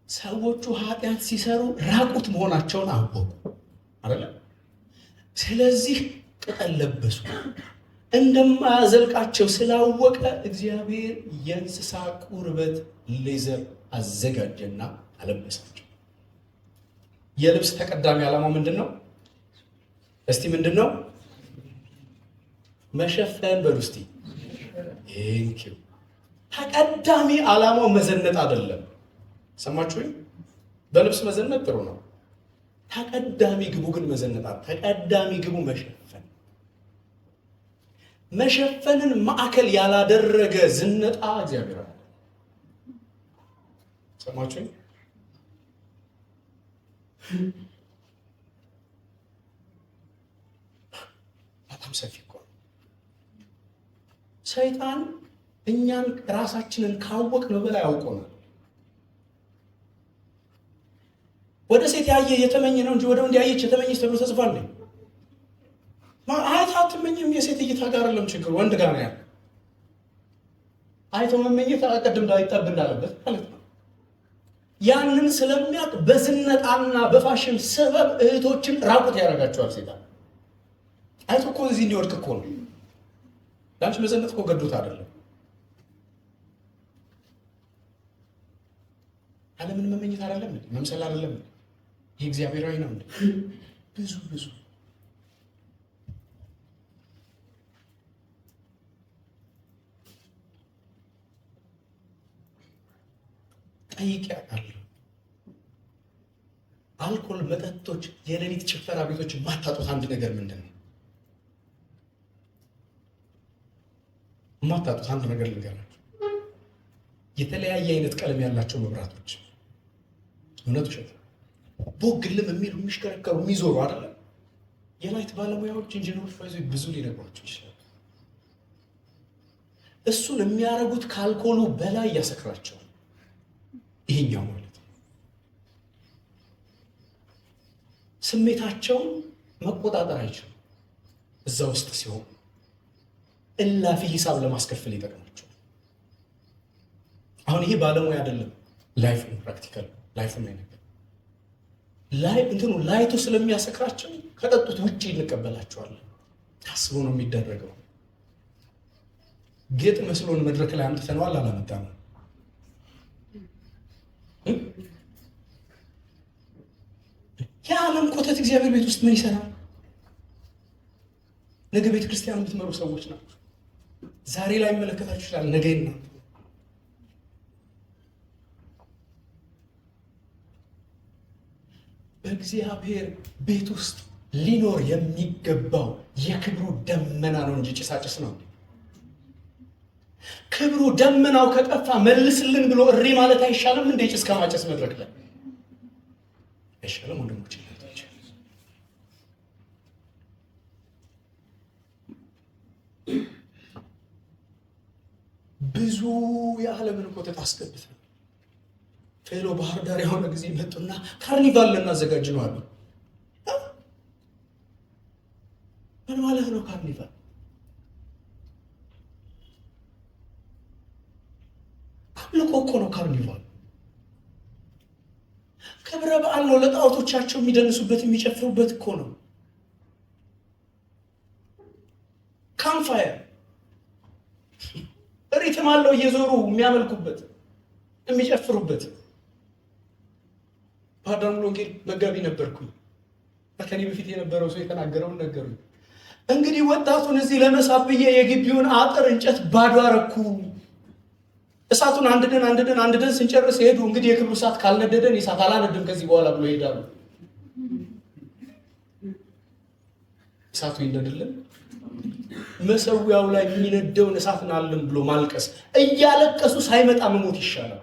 ሰዎቹ ኃጢአት ሲሰሩ ራቁት መሆናቸውን አወቁ አይደለ? ስለዚህ ቅጠል ለበሱ። እንደማያዘልቃቸው ስላወቀ እግዚአብሔር የእንስሳ ቁርበት leather አዘጋጀና አለበሳቸው። የልብስ ተቀዳሚ ዓላማው ምንድን ነው? እስቲ ምንድን ነው? መሸፈን በሉ እስቲ። Thank you። ተቀዳሚ ዓላማው መዘነጥ አይደለም። ሰማችሁኝ? በልብስ መዘነጥ ጥሩ ነው። ተቀዳሚ ግቡ ግን መዘነጥ፣ ተቀዳሚ ግቡ መሸፈን። መሸፈንን ማዕከል ያላደረገ ዝነጣ እግዚአብሔር አለ። ሰማችሁኝ? በጣም ሰፊ እኮ ነው። ሰይጣን እኛን ራሳችንን ካወቅነው በላይ አውቆናል። ወደ ሴት ያየ የተመኘ ነው እንጂ ወደ ወንድ ያየች የተመኘች ተብሎ ተጽፏል። አይታ አትመኝም። የሴት እይታ ጋር አይደለም ችግሩ፣ ወንድ ጋር ነው ያለው። አይቶ መመኘት ቅድም ዳዊት ጠብ እንዳለበት ማለት ነው። ያንን ስለሚያውቅ በዝነጣና በፋሽን ሰበብ እህቶችን ራቁት ያደርጋቸዋል ሴጣን። አይቶ እኮ እዚህ እንዲወድቅ እኮ ነው። ለአንቺ መዘነጥ እኮ ገዶት አይደለም። ዓለምን መመኘት አይደለም እንዴ? መምሰል አይደለም እንዴ? ይህ እግዚአብሔራዊ ነው እንዴ? ብዙ ብዙ ጠይቄ አውቃለሁ። አልኮል መጠጦች፣ የሌሊት ጭፈራ ቤቶች የማታጡት አንድ ነገር ምንድን ነው? የማታጡት አንድ ነገር ልንገራችሁ። የተለያየ አይነት ቀለም ያላቸው መብራቶች፣ እውነት ውሸት፣ ቦግልም የሚሉ የሚሽከረከሩ የሚዞሩ አይደለም። የ light ባለሙያዎች ኢንጂነሮች ብዙ ሊነግሯቸው ይችላሉ። እሱን የሚያደርጉት ከአልኮሉ በላይ ያሰክራቸዋል። ይሄኛው ማለት ነው። ስሜታቸውን መቆጣጠር አይችሉም። እዛ ውስጥ ሲሆን እላፊ ሂሳብ ለማስከፈል ይጠቅማቸዋል። አሁን ይሄ ባለሙያ አይደለም፣ life practical life ነው ነገር ላይ እንትኑ light ኡ ስለሚያሰክራቸው ከጠጡት ውጪ እንቀበላቸዋለን። ታስቦ ነው የሚደረገው። ጌጥ መስሎን መድረክ ላይ አምጥተነዋል፣ አላመጣነው። የዓለም ኮተት እግዚአብሔር ቤት ውስጥ ምን ይሰራል? ነገ ቤተ ክርስቲያን የምትመሩ ሰዎች ናቸው። ዛሬ ላይ መለከታችሁ ይችላል፣ ነገ እናንተ በእግዚአብሔር ቤት ውስጥ ሊኖር የሚገባው የክብሩ ደመና ነው እንጂ ጭሳጭስ ነው። ክብሩ ደመናው ከጠፋ መልስልን ብሎ እሪ ማለት አይሻልም እንደ ጭስ ከማጨስ መድረክ ላይ አይሻልም? ወንድሞች እናቶች፣ ብዙ የዓለምን ኮተት አስገብተን fellow ባህር ዳር የሆነ ጊዜ መጡና ካርኒቫል ልናዘጋጅ ነው አሉ። ምን ማለት ነው ካርኒቫል? አምልኮ እኮ ነው ካርኒቫል። ክብረ በዓል ነው። ለጣዖቶቻቸው የሚደንሱበት የሚጨፍሩበት እኮ ነው። Campfire rhythm አለው እየዞሩ የሚያመልኩበት የሚጨፍሩበት። ባህር ዳር ሙሉ ወንጌል መጋቢ ነበርኩኝ። ከኔ በፊት የነበረው ሰው የተናገረውን ነገሩኝ። እንግዲህ ወጣቱን እዚህ ለመሳብ ብዬ የግቢውን አጥር እንጨት ባዶ አረኩ። እሳቱን አንድደን አንድደን አንድደን ስንጨርስ ሄዱ። እንግዲህ የክብሩ እሳት ካልነደደን እሳት አላነድም ከዚህ በኋላ ብሎ ይሄዳሉ። እሳቱ ይነድልን፣ መሰዊያው ላይ የሚነደውን እሳት ናልን ብሎ ማልቀስ፣ እያለቀሱ ሳይመጣ መሞት ይሻላል።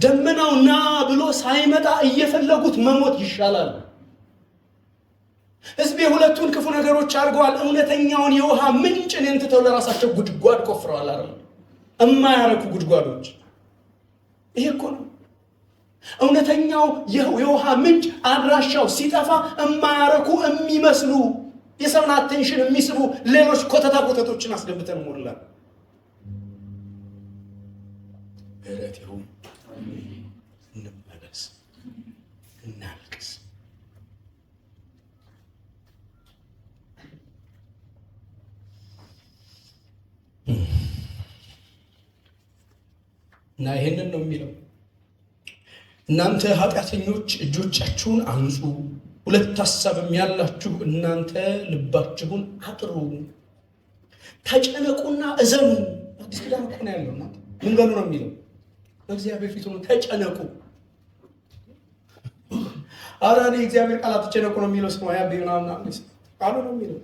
ደመናው ና ብሎ ሳይመጣ እየፈለጉት መሞት ይሻላል። ሕዝቤ ሁለቱን ክፉ ነገሮች አድርገዋል። እውነተኛውን የውሃ ምንጭ እኔን ትተው ለራሳቸው ጉድጓድ ቆፍረዋል። አይደል? እማያረኩ ጉድጓዶች። ይሄ እኮ ነው እውነተኛው የውሃ ምንጭ። አድራሻው ሲጠፋ እማያረኩ የሚመስሉ የሰውን attention የሚስቡ ሌሎች ኮተታ ኮተቶችን አስገብተን ሞላል። ምህረት ይሁን። እንመለስ፣ እናልቅስ። እና ይሄንን ነው የሚለው። እናንተ ኃጢአተኞች እጆቻችሁን አንጹ፣ ሁለት ሐሳብም ያላችሁ እናንተ ልባችሁን አጥሩ። ተጨነቁና እዘኑ። አዲስ ኪዳን እኮ ነው ያለው። እናንተ ምን በሉ ነው የሚለው? በእግዚአብሔር ፊት ሆኖ ተጨነቁ። ኧረ እኔ እግዚአብሔር ቃል አትጨነቁ ነው የሚለው። ስማ ያ ምናምን ቃሉ ነው የሚለው።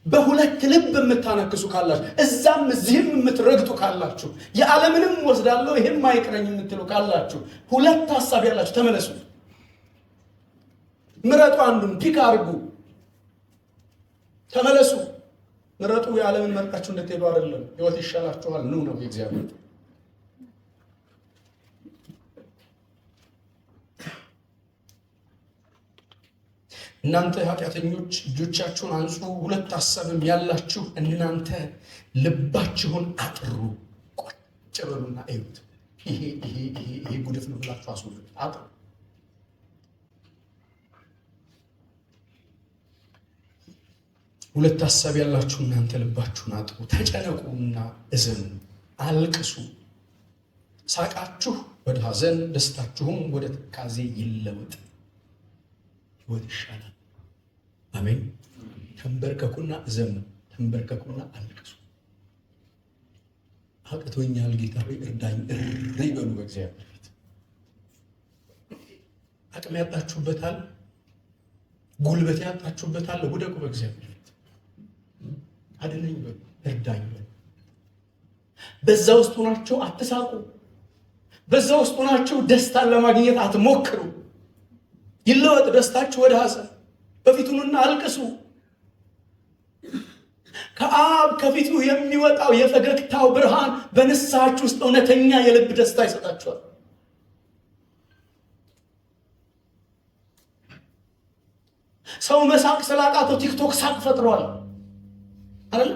በሁለት ልብ የምታነክሱ ካላችሁ፣ እዛም እዚህም የምትረግጡ ካላችሁ፣ የዓለምንም ወስዳለሁ ይሄም አይቅረኝ የምትሉ ካላችሁ፣ ሁለት ሐሳብ ያላችሁ ተመለሱ። ምረጡ፣ አንዱን pick አድርጉ። ተመለሱ፣ ምረጡ። የዓለምን መርጣችሁ እንድትሄዱ አይደለም፣ ህይወት ይሻላችኋል። ኑ ነው የእግዚአብሔር። እናንተ ኃጢአተኞች እጆቻችሁን አንጹ፣ ሁለት ሐሳብም ያላችሁ እናንተ ልባችሁን አጥሩ። ቁጭ በሉና እዩት። ይሄ ይሄ ይሄ ይሄ ጉድፍ ነው ብላችሁ አስወግዱት፣ አጥሩ። ሁለት ሐሳብ ያላችሁ እናንተ ልባችሁን አጥሩ። ተጨነቁና እዘኑ፣ አልቅሱ። ሳቃችሁ ወደ ሐዘን፣ ደስታችሁም ወደ ትካዜ ይለወጥ። ህይወት ይሻላል። አሜን። ተንበርከኩና እዘኑ፣ ተንበርከኩና አልቅሱ። አቅቶኛል ጌታ ሆይ እርዳኝ፣ እሪ በሉ በእግዚአብሔር ፊት። አቅም ያጣችሁበታል፣ ጉልበት ያጣችሁበታል፣ ውደቁ በእግዚአብሔር ፊት። አድነኝ በሉ፣ እርዳኝ በሉ። በዛ ውስጥ ሆናችሁ አትሳቁ። በዛ ውስጥ ሆናችሁ ደስታን ለማግኘት አትሞክሩ። ይለወጥ ደስታችሁ ወደ ሐዘን። በፊቱ ኑና አልቅሱ። ከአብ ከፊቱ የሚወጣው የፈገግታው ብርሃን በንስሐችሁ ውስጥ እውነተኛ የልብ ደስታ ይሰጣችኋል። ሰው መሳቅ ስላቃተው ቲክቶክ ሳቅ ፈጥሯል አይደል?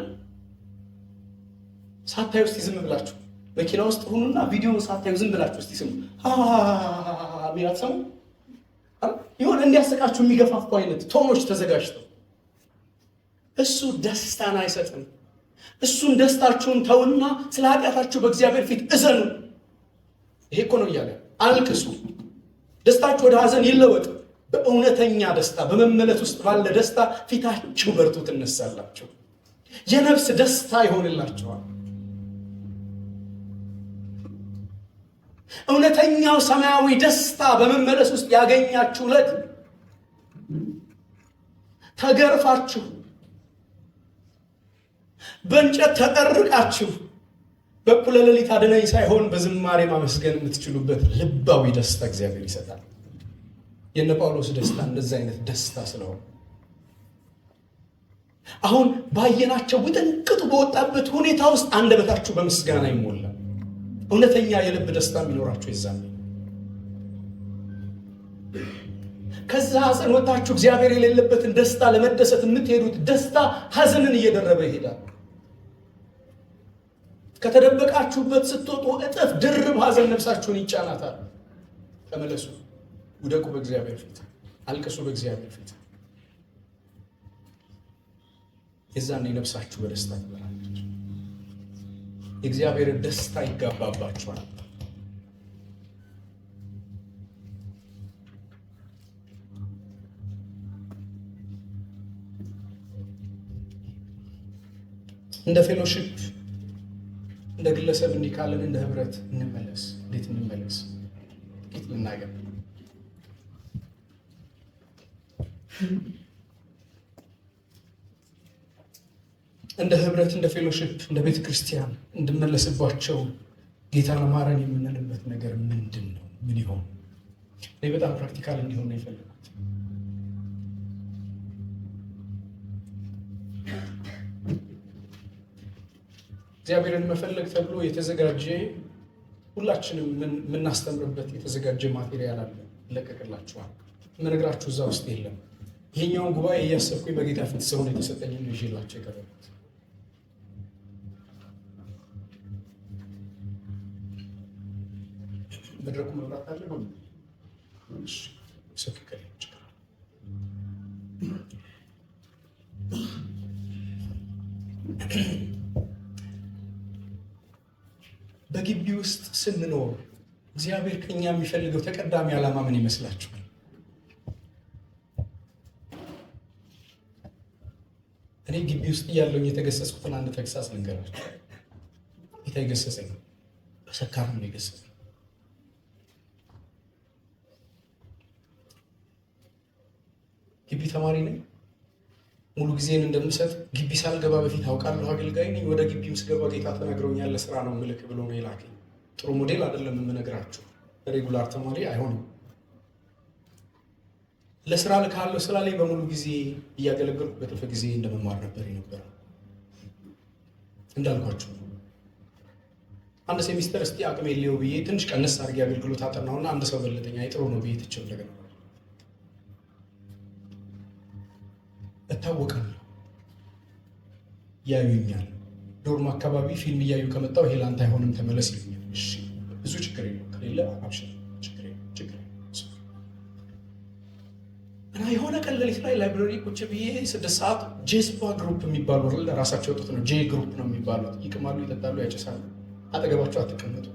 ሳታዩ እስቲ ዝም ብላችሁ መኪና ውስጥ ሁኑና ቪዲዮውን ሳታዩ ዝም ብላችሁ እስቲ ስሙ። ሚል አትሰሙ? ይሁን እንዲያስቃችሁ የሚገፋፉ አይነት ቶኖች ተዘጋጅተው እሱ ደስታን አይሰጥም። እሱን ደስታችሁን ተውና ስለ ኃጢአታችሁ በእግዚአብሔር ፊት እዘኑ። ይሄ እኮ ነው እያለ አልቅሱ። ደስታችሁ ወደ ሐዘን ይለወጥ። በእውነተኛ ደስታ፣ በመመለስ ውስጥ ባለ ደስታ ፊታችሁ በርቱ ትነሳላችሁ። የነፍስ ደስታ ይሆንላችኋል። እውነተኛው ሰማያዊ ደስታ በመመለስ ውስጥ ያገኛችሁ ዕለት ተገርፋችሁ በእንጨት ተጠርቃችሁ በእኩለ ሌሊት አድነኝ ሳይሆን በዝማሬ ማመስገን የምትችሉበት ልባዊ ደስታ እግዚአብሔር ይሰጣል። የነ ጳውሎስ ደስታ እንደዛ አይነት ደስታ ስለሆነ አሁን ባየናቸው ውጥንቅጡ በወጣበት ሁኔታ ውስጥ አንደበታችሁ በምስጋና ይሞላል። እውነተኛ የልብ ደስታ የሚኖራችሁ የዛኔ። ከዛ ሐዘን ወጣችሁ እግዚአብሔር የሌለበትን ደስታ ለመደሰት የምትሄዱት ደስታ ሐዘንን እየደረበ ይሄዳል። ከተደበቃችሁበት ስትወጡ እጥፍ ድርብ ሐዘን ነፍሳችሁን ይጫናታል። ተመለሱ፣ ውደቁ በእግዚአብሔር ፊት፣ አልቅሱ በእግዚአብሔር ፊት። የዛኔ ነፍሳችሁ በደስታ ትበላለች። የእግዚአብሔር ደስታ ይጋባባችኋል። እንደ fellowship እንደ ግለሰብ እንዲህ ካለን እንደ ህብረት እንመለስ። እንዴት እንመለስ? ጥቂት ልናገር። እንደ ህብረት፣ እንደ fellowship፣ እንደ ቤተ ክርስቲያን እንድመለስባቸው ጌታን ማረን የምንልበት ነገር ምንድን ነው? ምን ይሆን? እኔ በጣም practical እንዲሆን ነው የፈለኩት። እግዚአብሔርን መፈለግ ተብሎ የተዘጋጀ ሁላችንም የምናስተምርበት የተዘጋጀ material አለ፣ ይለቀቅላችኋል። የምነግራችሁ እዛ ውስጥ የለም። ይሄኛውን ጉባኤ እያሰብኩኝ በጌታ ፊት ሰውን የተሰጠኝን ነው ይዤላቸው የቀረብኩት። መድረኩ መብራት አለ። በግቢ ውስጥ ስንኖር እግዚአብሔር ከኛ የሚፈልገው ተቀዳሚ ዓላማ ምን ይመስላችኋል? እኔ ግቢ ውስጥ እያለሁኝ የተገሰጽኩትን አንድ ተግሳጽ ልንገራችሁ። ጌታ የገሰጸኝ በሰካራም ነው የገሰጸኝ። ግቢ ተማሪ ነኝ። ሙሉ ጊዜን እንደምሰጥ ግቢ ሳልገባ በፊት አውቃለሁ። አገልጋይ ነኝ። ወደ ግቢም ስገባ ጌታ ተናግሮኛል። ለስራ ነው ምልክ ብሎ ነው የላከኝ። ጥሩ ሞዴል አይደለም የምነግራችሁ። Regular ተማሪ አይሆንም። ለስራ ልካለሁ ስላለኝ በሙሉ ጊዜ እያገለገልኩ በትርፍ ጊዜ እንደመማር ነበር የነበረው። እንዳልኳችሁ አንድ ሴሚስተር እስቲ አቅሜ ሊየው ብዬ ትንሽ ቀነስ አድርጌ አገልግሎት አጠናሁና አንድ ሰው በለጠኝ። አይ ጥሩ ነው ብዬ ትቼው እንደገና እታወቃለሁ፣ ያዩኛል። Dorm አካባቢ ፊልም እያዩ ከመጣው ይሄ ላንተ አይሆንም ተመለስ ይሉኛል። እሺ ብዙ ችግር የለውም፣ ከሌለ አብሽር፣ ችግር የለውም፣ ችግር የለውም። እና የሆነ ቀን ሌሊት ላይ library ቁጭ ብዬ 6 ሰዓት ጄስባ group የሚባሉ ራሳቸው ወጡት ነው፣ J group ነው የሚባሉት። ይቅማሉ፣ ይጠጣሉ፣ ያጨሳሉ። አጠገባቸው አትቀመጡ።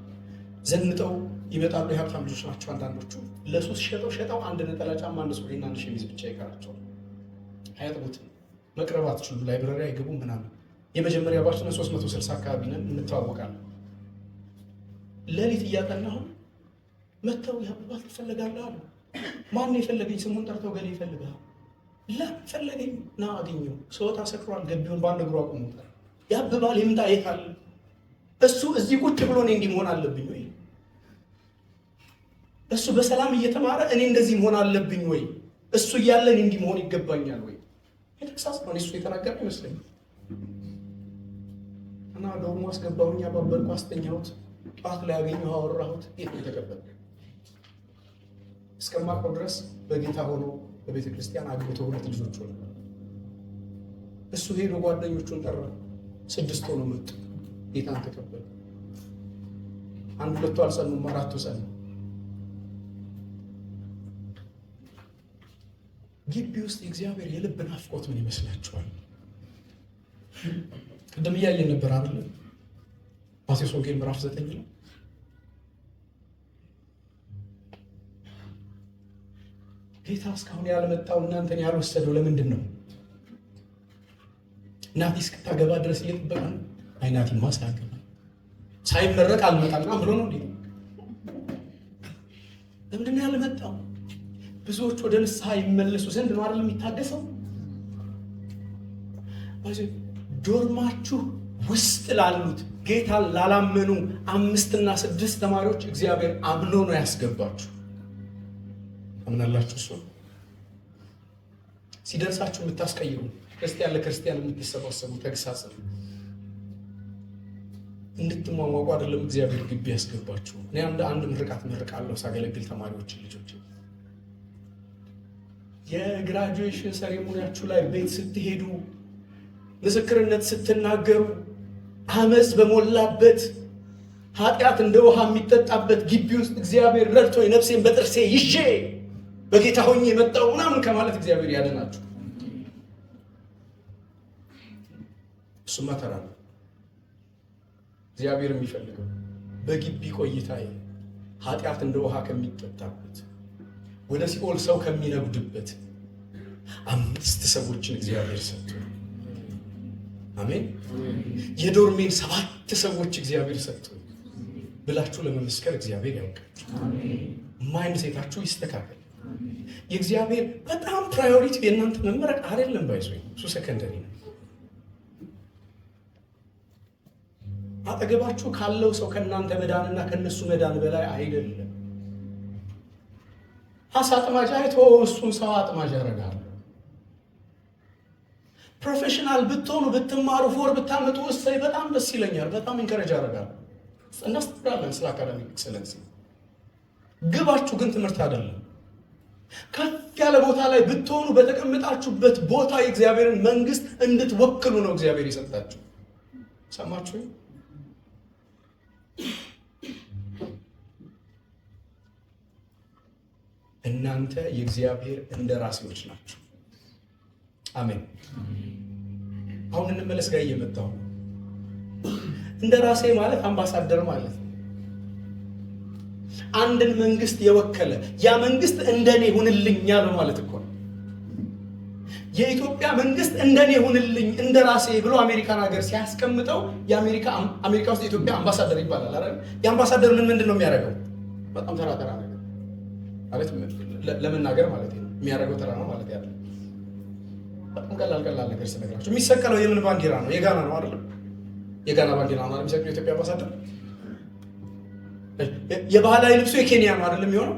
ዘንጠው ይመጣሉ። የሀብታም ልጆች ናቸው አንዳንዶቹ። ለሱስ ሸጠው ሸጠው አንድ ነጠላ ጫማ፣ አንድ ሱሪና አንድ ሸሚዝ ብቻ ይቀራቸዋል። አያጥቡትም። መቅረብ አትችሉ። Library አይገቡም ምናምን። የመጀመሪያ batch ነን፣ 360 አካባቢ ነን፣ እንተዋወቃለን። ሌሊት እያጠናሁ መተው ያብባል ትፈለጋለህ አሉ። ማን የፈለገኝ? ስሙን ጠርተው ገሌ ይፈልግሃል። ለምን ፈለገኝ? ና አገኘው። ስወጣ ሰክሯል። ገቢውን በአንድ እግሩ አቆሙታል። ያብባል ይምጣ፣ የት አለ እሱ? እዚህ ቁጭ ብሎ እኔ እንዲህ መሆን አለብኝ ወይ? እሱ በሰላም እየተማረ እኔ እንደዚህ መሆን አለብኝ ወይ? እሱ እያለ እኔ እንዲህ መሆን ይገባኛል ወይ? የተግሳጽ ነው። እሱ የተናገረ ይመስለኛል። እና ዶርሞ አስገባሁኝ፣ አባበልኩ፣ አስተኛሁት። ጠዋት ላይ አገኘሁ፣ አወራሁት። የት ነው የተቀበልኩት? እስከማውቀው ድረስ በጌታ ሆኖ በቤተ ክርስቲያን አግብቶ 2 ልጆች ሆነ። እሱ ሄዶ ጓደኞቹን ጠራ። 6 ሆኖ መጡ። ጌታን ተቀበሉ። 1 2 አልጸኑም፣ 4 ጸኑ። ግቢ ውስጥ የእግዚአብሔር የልብ ናፍቆት ምን ይመስላችኋል? ቅድም እያየን ነበር አይደል? ማቴዎስ ወንጌል ምዕራፍ 9 ላይ ጌታ እስካሁን ያልመጣው እናንተን ያልወሰደው ለምንድን ነው? ናቲ እስክታገባ ድረስ እየጠበቀ ነው። አይ ናቲማ ሳያገባ ሳይመረቅ አልመጣም ብሎ ነው እንዴ? ለምንድን ነው ያልመጣው? ብዙዎች ወደ ንስሐ ይመለሱ ዘንድ ነው አይደል የሚታገሰው? ዶርማችሁ ውስጥ ላሉት ጌታን ላላመኑ 5 እና 6 ተማሪዎች እግዚአብሔር አምኖ ነው ያስገባችሁ። አምናላችሁ? እሱ ሲደርሳችሁ የምታስቀይሩ ክርስቲያን ለክርስቲያን የምትሰባሰቡ ተግሳጽ ነው። እንድትሟሟቁ አይደለም እግዚአብሔር ግቢ ያስገባችሁ። እኔ አንድ ምርቃት መርቃለሁ ሳገለግል ተማሪዎችን ልጆች የ graduation ceremony ያችሁ ላይ ቤት ስትሄዱ ምስክርነት ስትናገሩ አመጽ በሞላበት ኃጢአት እንደ ውሃ የሚጠጣበት ግቢ ውስጥ እግዚአብሔር ረድቶ ነፍሴን በጥርሴ ይዤ በጌታ ሆኜ የመጣው ምናምን ከማለት እግዚአብሔር ያድናችሁ። እሱማ ተራ ነው። እግዚአብሔር የሚፈልገው በግቢ ቆይታዬ ኃጢአት እንደ ውሃ ከሚጠጣበት ወደ ሲኦል ሰው ከሚነጉድበት 5 ሰዎችን እግዚአብሔር ሰጥቶ፣ አሜን፣ የዶርሜን 7 ሰዎች እግዚአብሔር ሰጥቶ ብላችሁ ለመመስከር እግዚአብሔር ያውቃችሁ። Mindset ኣችሁ ይስተካከል። የእግዚአብሔር በጣም priority የእናንተ መመረቅ አይደለም፣ ባይዞኝ እሱ secondary ነው። አጠገባችሁ ካለው ሰው ከእናንተ መዳንና ከነሱ መዳን በላይ አይደለም። አሳ አጥማጅ አይቶ እሱን ሰው አጥማጅ ያደርጋል። Professional ብትሆኑ ብትማሩ four ብታመጡ እሰይ በጣም ደስ ይለኛል። በጣም encourage አደርጋለሁ። እናስተምራለን ስለ academic excellence። ግባችሁ ግን ትምህርት አይደለም። ከፍ ያለ ቦታ ላይ ብትሆኑ በተቀመጣችሁበት ቦታ የእግዚአብሔርን መንግስት እንድትወክሉ ነው እግዚአብሔር የሰጣችሁ። ሰማችሁ? እናንተ የእግዚአብሔር እንደራሴዎች ናችሁ። አሜን። አሁን እንመለስ ጋር እየመጣሁ ነው። እንደራሴ ማለት አምባሳደር ማለት ነው። አንድን መንግስት የወከለ ያ መንግስት እንደኔ ሁንልኝ ያለው ማለት እኮ ነው። የኢትዮጵያ መንግስት እንደኔ ሁንልኝ እንደራሴ ብሎ አሜሪካን ሀገር ሲያስቀምጠው የአሜሪካ አሜሪካ ውስጥ የኢትዮጵያ አምባሳደር ይባላል አይደል? የአምባሳደር ምን ምንድን ነው የሚያደርገው? በጣም ተራ ተራ ነገር ማለት ለመናገር ማለት ነው። የሚያደርገው ተራ ነው ማለት ያለ በጣም ቀላል ቀላል ነገር ስነግራቸው የሚሰቀለው የምን ባንዲራ ነው? የጋና ነው አይደለም? የጋና ባንዲራ ነው የሚሰቅለው የኢትዮጵያ አምባሳደር። የባህላዊ ልብሱ የኬንያ ነው አይደለም የሚሆነው?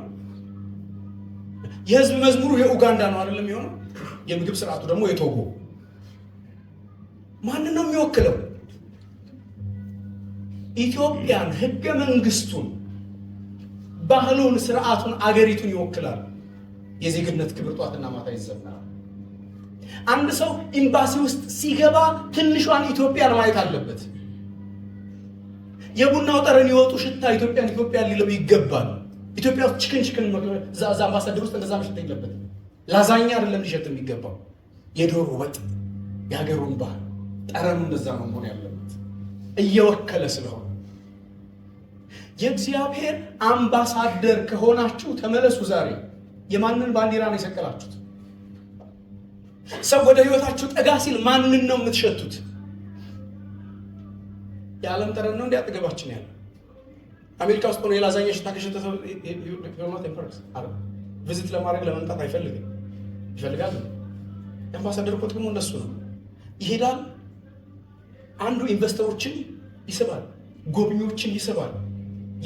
የህዝብ መዝሙሩ የኡጋንዳ ነው አይደለም የሚሆነው? የምግብ ስርዓቱ ደግሞ የቶጎ። ማንን ነው የሚወክለው? ኢትዮጵያን፣ ህገ መንግስቱን፣ ባህሉን፣ ስርዓቱን፣ አገሪቱን ይወክላል። የዜግነት ክብር ጧትና ማታ ይዘምራል። አንድ ሰው ኤምባሲ ውስጥ ሲገባ ትንሿን ኢትዮጵያን ማየት አለበት። የቡናው ጠረን የወጡ ሽታ ኢትዮጵያን ኢትዮጵያን ሊለው ይገባል። ኢትዮጵያ ውስጥ chicken chicken እዛ አምባሳደር ውስጥ እንደዛ መሸት የለበትም። ላዛኛ አይደለም ሊሸት የሚገባው፣ የዶሮ ወጥ፣ የሀገሩን ባህል ጠረኑ እንደዛ ነው መሆን ያለበት እየወከለ ስለሆነ። የእግዚአብሔር አምባሳደር ከሆናችሁ ተመለሱ። ዛሬ የማንን ባንዲራ ነው የሰቀላችሁት? ሰው ወደ ህይወታችሁ ጠጋ ሲል ማንን ነው የምትሸቱት? የዓለም ጠረን ነው እንዲ አጠገባችን ያለው? አሜሪካ ውስጥ ሆኖ የላዛኛ ሽታ ከሸተተ visit ለማድረግ ለመምጣት አይፈልግም። ይፈልጋል። የአምባሳደር እኮ ጥቅሙ እንደሱ ነው። ይሄዳል። አንዱ investor ኦችን ይስባል፣ ጎብኚዎችን ይስባል፣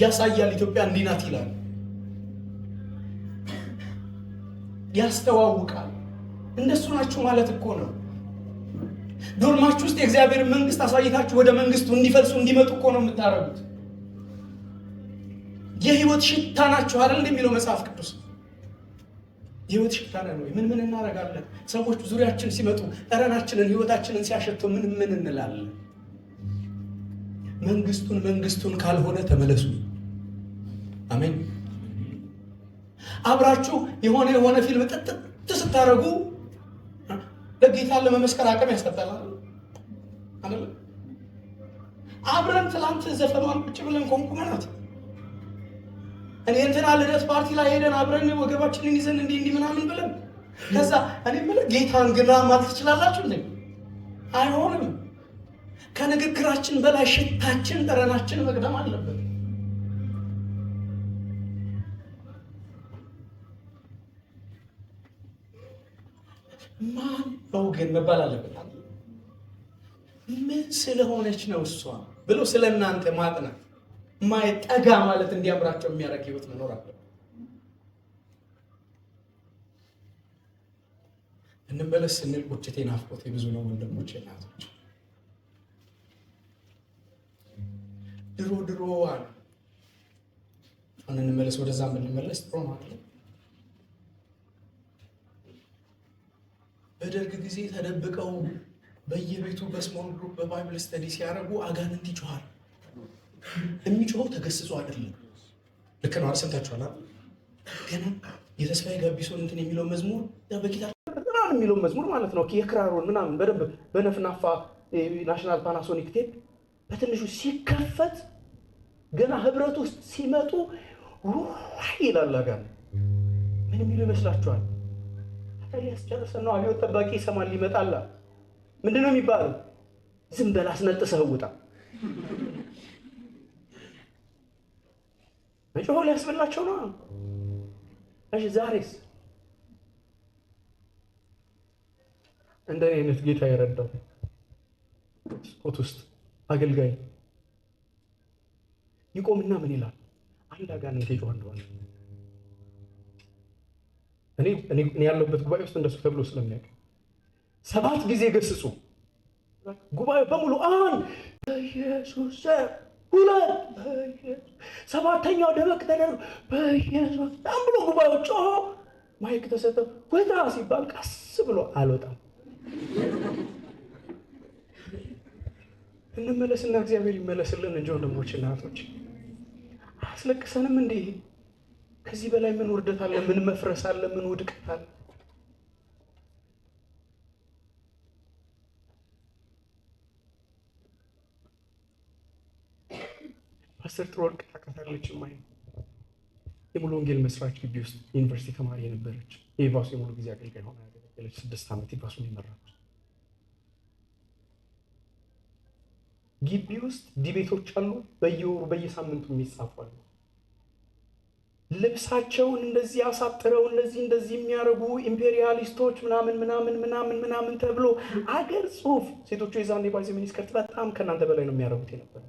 ያሳያል። ኢትዮጵያ እንዲህ ናት ይላል፣ ያስተዋውቃል። እንደሱ ናችሁ ማለት እኮ ነው። dorm ኣችሁ ውስጥ የእግዚአብሔር መንግስት አሳይታችሁ ወደ መንግስቱ እንዲፈልሱ እንዲመጡ እኮ ነው የምታደርጉት። የህይወት ሽታ ናችሁ አይደል እንደሚለው መጽሐፍ ቅዱስ። የህይወት ሽታ ነን ወይ? ምን ምን እናደርጋለን? ሰዎች ዙሪያችን ሲመጡ ጠረናችንን ህይወታችንን ሲያሸቱ ምን ምን እንላለን? መንግስቱን መንግስቱን ካልሆነ ተመለሱ። አሜን። አብራችሁ የሆነ የሆነ ፊልም ጥጥጥ ስታደርጉ ለጌታ ለመመስከር አቅም ያስጠላል አይደል? አብረን ትላንት ዘፈኗን ቁጭ ብለን ኮንኩመናት እኔ እንትና ልደት ፓርቲ ላይ ሄደን አብረን ወገባችንን ይዘን እንዲህ እንዲህ ምናምን ብለን ከዛ እኔ የምልህ ጌታን ግና ማለት ትችላላችሁ እንዴ? አይሆንም። ከንግግራችን በላይ ሽታችን፣ ጠረናችን መቅደም አለበት። ማን ነው ግን መባል አለበት። ምን ስለሆነች ነው እሷ ብሎ ስለ እናንተ ማጥናት ማየት ጠጋ ማለት እንዲያምራቸው የሚያደርግ ህይወት መኖር አለበት። እንመለስ ስንል ቁጭቴ ናፍቆቴ ብዙ ነው ወንድሞቼ እናቶች። ድሮ ድሮ አሉ። አሁን እንመለስ፣ ወደዛ ብንመለስ ጥሩ ነው አይደል? በደርግ ጊዜ ተደብቀው በየቤቱ በ small group በ Bible study ሲያደርጉ አጋንንት ይጮሃል። የሚጮኸው ተገስጾ አይደለም። ልክ ነው አይደል? ሰምታችኋል አይደል? ገና የተስፋዬ ጋቢሶን እንትን የሚለው መዝሙር ያ በጊታር ምናምን የሚለው መዝሙር ማለት ነው። የክራሩን ምናምን በደንብ በነፍናፋ ናሽናል ፓናሶኒክ ቴፕ በትንሹ ሲከፈት ገና ህብረት ውስጥ ሲመጡ ውይ ይላል አጋንንት። ምን የሚሉ ይመስላችኋል? ሊያስጨርሰን ነው። አብዮት ጠባቂ ይሰማል ይመጣል። ምንድን ነው የሚባለው? ዝም በል አስነጥሰህ ውጣ። መጮህ ሊያስበላቸው ነው። እሺ ዛሬስ እንደኔ አይነት ጌታ የረዳው ስፖት ውስጥ አገልጋይ ይቆምና ምን ይላል? አንድ አጋንንት ይጮህ እንደሆነ እኔ ያለሁበት ጉባኤ ውስጥ እንደሱ ተብሎ ስለሚያውቅ 7 ጊዜ ገስጹ። ጉባኤ በሙሉ አንድ በኢየሱስ፣ ሁለት በኢየሱስ፣ 7ኛው ደመቅ ተደርጎ በኢየሱስ ብሎ ጉባኤው ጮሆ mic ተሰጠው። ወጣ ሲባል ቀስ ብሎ አልወጣም። እንመለስና እግዚአብሔር ይመለስልን እንጂ ወንድሞች እና እህቶች አያስለቅሰንም እንዴ? ከዚህ በላይ ምን ውርደት አለ? ምን መፍረስ አለ? ምን ውድቀት አለ? ፓስተር ጥሩወርቅ ታውቃታለች። ማይ የሙሉ ወንጌል መስራች ግቢ ውስጥ ዩኒቨርሲቲ ተማሪ የነበረች የኢቫሱ የሙሉ ጊዜ አገልጋይ ሆና ያገለገለች 6 ዓመት ኢቫሱን የመራች ግቢ ውስጥ debate ኦች አሉ። በየወሩ በየሳምንቱ የሚጻፉ አሉ። ልብሳቸውን እንደዚህ አሳጥረው እንደዚህ እንደዚህ የሚያደርጉ ኢምፔሪያሊስቶች ምናምን ምናምን ምናምን ምናምን ተብሎ አገር ጽሁፍ ሴቶቹ የዛኔ by the way miniskirt በጣም ከእናንተ በላይ ነው የሚያደርጉት የነበረ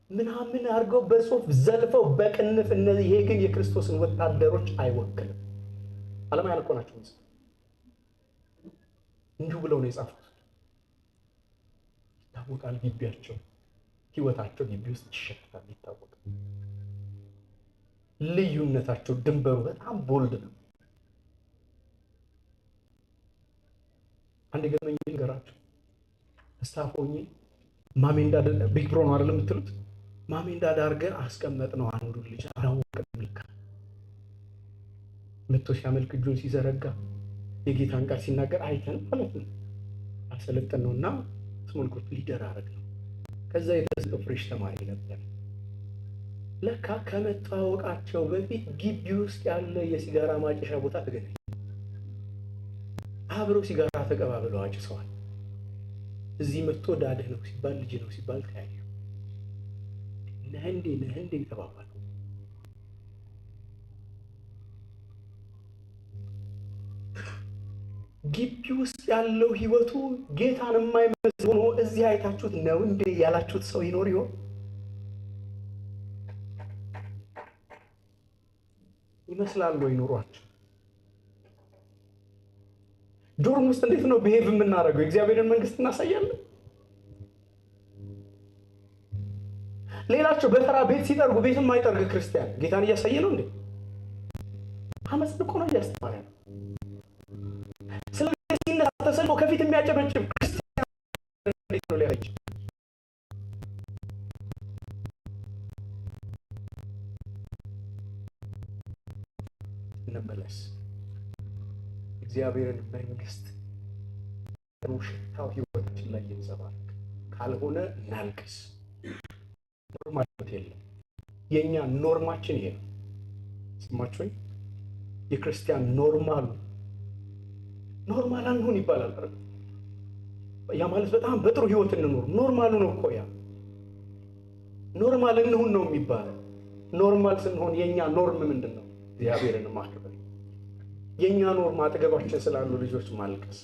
ምናምን አድርገው በጽሁፍ ዘልፈው በቅንፍ። እነዚህ ይሄ ግን የክርስቶስን ወታደሮች አይወክልም። ዓለማውያን እኮ ናቸው እንዲሁ ብለው ነው የጻፉት። ይታወቃል። ግቢያቸው ህይወታቸው ግቢ ውስጥ ይሸፍታል፣ ይታወቃል። ልዩነታቸው ድንበሩ በጣም ቦልድ ነው። አንድ ገመኝ ልንገራችሁ። staff ሆኜ mom and dad big bro ነው አይደል የምትሉት? mom and dad አድርገን አስቀመጥ ነው አንዱ ልጅ አላወቅም። ልካ መጥቶ ሲያመልክ እጁን ሲዘረጋ የጌታን ቃል ሲናገር አይተን ማለት ነው። አሰለጠን ነውና small group leader አደረግ ነው። ከዛ የተሰጠው fresh ተማሪ ነበር። ለካ ከመተዋወቃቸው በፊት ግቢ ውስጥ ያለ የሲጋራ ማጨሻ ቦታ ተገናኙ። አብረው ሲጋራ ተቀባብለው አጭሰዋል። እዚህ መጥቶ ዳድህ ነው ሲባል ልጅ ነው ሲባል ተያዩ። ነህ እንዴ ነህ እንዴ ተባባሉ። ግቢ ውስጥ ያለው ህይወቱ ጌታን የማይመስል ሆኖ እዚህ አይታችሁት ነው እንዴ ያላችሁት ሰው ይኖር ይሆን? ይመስላል ወይ ኑሯችሁ? dorm ውስጥ እንዴት ነው behave የምናደርገው? የእግዚአብሔርን መንግስት እናሳያለን? ሌላቸው በተራ ቤት ሲጠርጉ ቤት የማይጠርግ ክርስቲያን ጌታን እያሳየ ነው እንዴ? አመፅ እኮ ነው እያስተማረ ነው። ስለዚህ ሲነሳ ተሰልፎ ከፊት የሚያጨበጭብ ክርስቲያን እንዴት ነው ሊያሳይ? እንመለስ። እግዚአብሔርን መንግስት ሽታው ህይወታችን ላይ ይንጸባረቅ። ካልሆነ እናልቅስ። normal የለም። የኛ norm ኣችን ይሄ ነው። ሰማችሁኝ? የክርስቲያን normal ኡ normal አንሁን ይባላል። ያ ማለት በጣም በጥሩ ህይወት እንኖር normal ኡ ነው እኮ ያ normal እንሁን ነው የሚባለው። normal ስንሆን የኛ norm ምንድን ነው? እግዚአብሔርን ማክበር። የኛ norm አጠገባችን ስላሉ ልጆች ማልቀስ።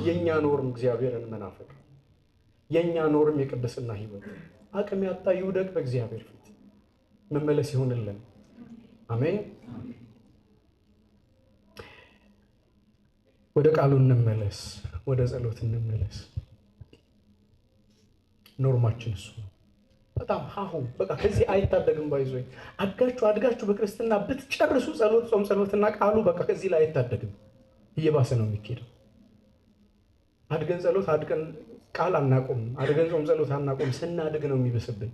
የኛ norm እግዚአብሔርን መናፈቅ። የኛ norm የቅድስና ህይወት። አቅም ያጣ ይውደቅ በእግዚአብሔር ፊት፣ መመለስ ይሆንልን። አሜን። ወደ ቃሉ እንመለስ፣ ወደ ጸሎት እንመለስ። norm ኣችን እሱ ነው። በጣም ሀሁ በቃ ከዚህ አይታደግም። by the way አድጋችሁ አድጋችሁ በክርስትና ብትጨርሱ ጸሎት፣ ጾም፣ ጸሎትና ቃሉ በቃ ከዚህ ላይ አይታደግም። እየባሰ ነው የሚኬደው። አድገን ጸሎት አድገን ቃል አናቆም፣ አድገን ጾም ጸሎት አናቆም። ስናድግ ነው የሚበስብን።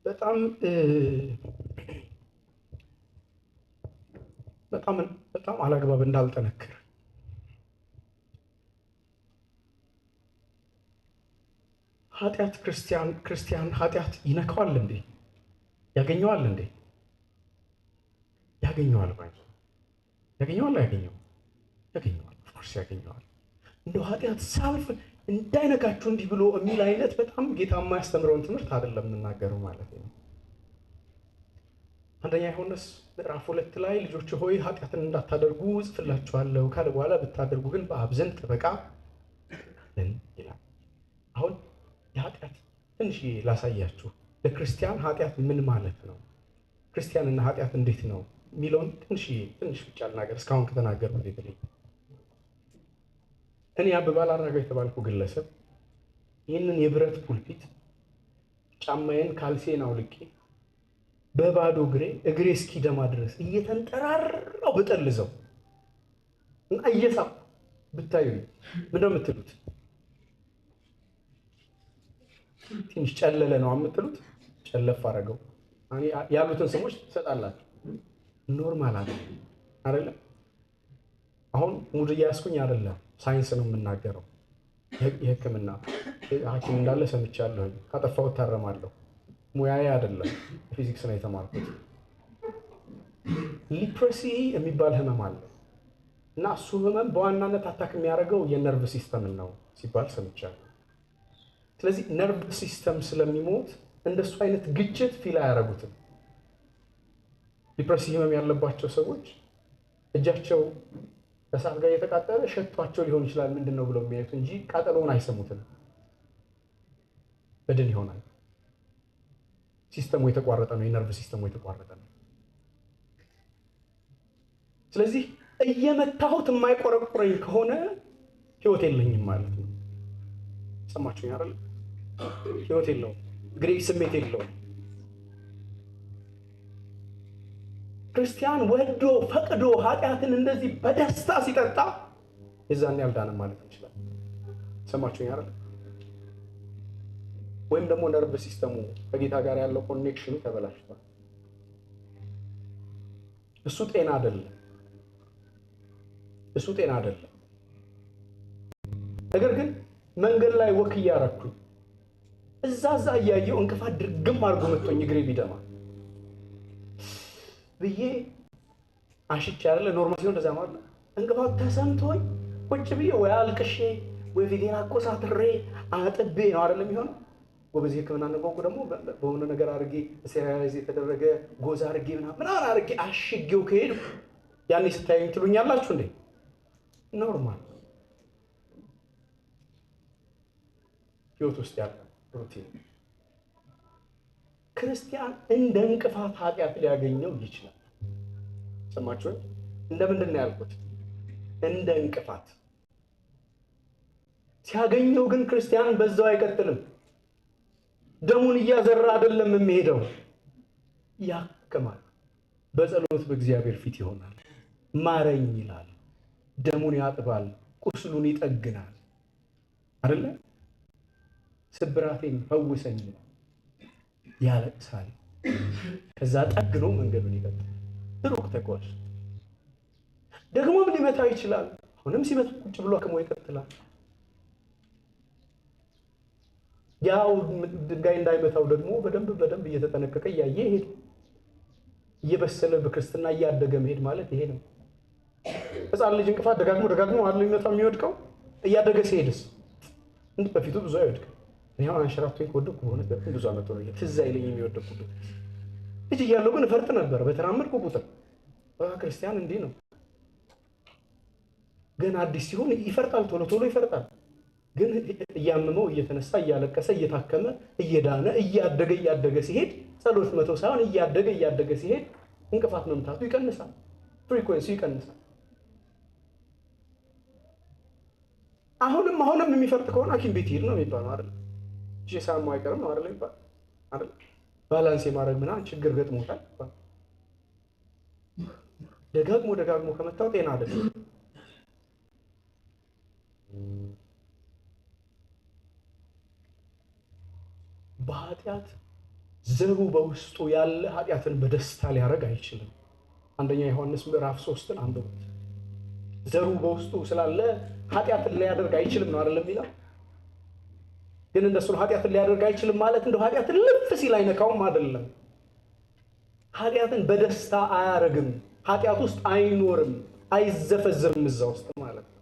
በጣም በጣም በጣም አላግባብ እንዳልጠነክር ኃጢአት ክርስቲያን ኃጢአት ይነካዋል እንዴ? ያገኘዋል እንዴ? ያገኘዋል ባይ ያገኘዋል ያገኘዋል ያገኘዋል of course ያገኘዋል። እንደው ኃጢአት ሳልፍ እንዳይነካችሁ እንዲህ ብሎ የሚል አይነት በጣም ጌታ የማያስተምረውን ትምህርት አይደለም የምናገረው ማለት ነው። አንደኛ ዮሐንስ ምዕራፍ 2 ላይ ልጆች ሆይ ኃጢአትን እንዳታደርጉ እጽፍላችኋለሁ ካለ በኋላ ብታደርጉ ግን በአብ ዘንድ ጠበቃ አለን ይላል። አሁን የኃጢአት ትንሽ ላሳያችሁ። ለክርስቲያን ኃጢአት ምን ማለት ነው፣ ክርስቲያንና ኃጢአት እንዴት ነው የሚለውን ትንሽ ብቻ ልናገር እስካሁን ከተናገርኩት የተለየ። እኔ አበበ አራጋው የተባልኩ ግለሰብ ይህንን የብረት ፑልፒት ጫማዬን ካልሴን አውልቄ በባዶ እግሬ እግሬ እስኪደማ ድረስ እየተንጠራራው ብጠልዘው እና እየሳቅኩ ብታዩ ምንድን ነው የምትሉት? ትንሽ ጨለለ ነው የምትሉት? ጨለፍ አደረገው ያሉትን ስሞች ትሰጣላችሁ። normal አይደለም? አሁን mood እያያዝኩኝ አይደለም፣ ሳይንስ ነው የምናገረው። የሕክምና ሐኪም እንዳለ ሰምቻለሁ። ካጠፋሁት ታረማለሁ። ሙያዬ አይደለም፣ ፊዚክስ ነው የተማርኩት። Leprosy የሚባል ህመም አለ እና እሱ ህመም በዋናነት attack የሚያደርገው የ nerve system ን ነው ሲባል ሰምቻለሁ። ስለዚህ nerve system ስለሚሞት እንደሱ አይነት ግጭት feel አያደርጉትም። Leprosy ህመም ያለባቸው ሰዎች እጃቸው ከእሳት ጋር እየተቃጠለ ሸቷቸው ሊሆን ይችላል ምንድን ነው ብለው የሚያዩት እንጂ ቃጠሎውን አይሰሙትም። በድን ይሆናል። System ኡ የተቋረጠ ነው። የ nerve system ኡ የተቋረጠ ነው። ስለዚህ እየመታሁት የማይቆረቁረኝ ከሆነ ህይወት የለኝም ማለት ነው። ሰማችሁኝ አይደል? ህይወት የለውም፣ እግሬ ስሜት የለውም። ክርስቲያን ወዶ ፈቅዶ ኃጢአትን እንደዚህ በደስታ ሲጠጣ የዛኔ አልዳንም ማለት እንችላለን። ሰማችሁኝ አይደል? ወይም ደግሞ nerve system ኡ ከጌታ ጋር ያለው connection ኡ ተበላሽቷል። እሱ ጤና አይደለም። እሱ ጤና አይደለም። ነገር ግን መንገድ ላይ walk እያረኩኝ እዛ እያየው እንቅፋት ድርግም አድርጎ መጥቶኝ እግሬ ቢደማ ብዬ አሽቼ አይደለ normal ሲሆን እንደዛ ማለት ነው። እንቅፋት ተሰምቶኝ ቁጭ ብዬ ወይ አልቅሼ ወይ ፊቴን አኮሳትሬ አጥቤ ነው አይደለም የሚሆነው። ጎበዝ ሕክምና እንደቆንኩ ደግሞ በሆነ ነገር አድርጌ sterilize የተደረገ gauze አድርጌ ምናምን አድርጌ አሽጌው ከሄድኩ ያኔ ስታዩኝ ትሉኛላችሁ እንዴ? Normal ህይወት ውስጥ ያለ routine። ክርስቲያን እንደ እንቅፋት ኃጢአት ሊያገኘው ይችላል። ሰማችሁ? እንደ ምንድን ነው ያልኩት? እንደ እንቅፋት ሲያገኘው ግን ክርስቲያን በዛው አይቀጥልም። ደሙን እያዘራ አይደለም የሚሄደው፣ ያክማል። በጸሎት በእግዚአብሔር ፊት ይሆናል። ማረኝ ይላል። ደሙን ያጥባል፣ ቁስሉን ይጠግናል። አይደለ? ስብራቴን ፈውሰኝ ይላል፣ ያለቅሳል። ከዛ ጠግኖ መንገዱን ይቀጥላል። ሩቅ ተጓዥ ደግሞም ሊመታው ይችላል። አሁንም ሲመታ ቁጭ ብሎ አክሞ ይቀጥላል። ያው ድንጋይ እንዳይመታው ደግሞ በደንብ በደንብ እየተጠነቀቀ እያየ ይሄድ። እየበሰለ በክርስትና እያደገ መሄድ ማለት ይሄ ነው። ሕፃን ልጅ እንቅፋት ደጋግሞ ደጋግሞ አይደል የሚመታው የሚወድቀው። እያደገ ሲሄድስ እንደ በፊቱ ብዙ አይወድቅም። እኔ አሁን አንሸራቶኝ ከወደቅኩ በእውነት በጣም ብዙ ዓመት ሆኖኛል። ትዝ አይለኝም የወደቅኩበት። ልጅ እያለሁ ግን እፈርጥ ነበር በተራመድኩ ቁጥር። ክርስቲያን እንዲህ ነው። ገና አዲስ ሲሆን ይፈርጣል፣ ቶሎ ቶሎ ይፈርጣል። ግን እያመመው እየተነሳ እያለቀሰ እየታከመ እየዳነ እያደገ እያደገ ሲሄድ ጸሎት መተው ሳይሆን እያደገ እያደገ ሲሄድ እንቅፋት መምታቱ ይቀንሳል፣ ፍሪኩዌንሲ ይቀንሳል። አሁንም አሁንም የሚፈርጥ ከሆነ ሐኪም ቤት ይሄድ ነው የሚባለው አይደል? እሺ ሳሙ አይቀርም ነው አይደል የሚባለው አይደል? Balance የማድረግ ምናምን ችግር ገጥሞታል። ደጋግሞ ደጋግሞ ከመታው ጤና አይደለም። በኃጢአት ዘሩ በውስጡ ያለ ኃጢአትን በደስታ ሊያደርግ አይችልም። አንደኛ ዮሐንስ ምዕራፍ 3ን አንብቡት። ዘሩ በውስጡ ስላለ ኃጢአትን ሊያደርግ አይችልም ነው አይደለም የሚለው። ግን እንደሱ ነው። ኃጢአትን ሊያደርግ አይችልም ማለት እንደው ኃጢአትን ልፍ ሲል አይነካውም አይደለም። ኃጢአትን በደስታ አያረግም። ኃጢአት ውስጥ አይኖርም፣ አይዘፈዘፍም እዛ ውስጥ ማለት ነው።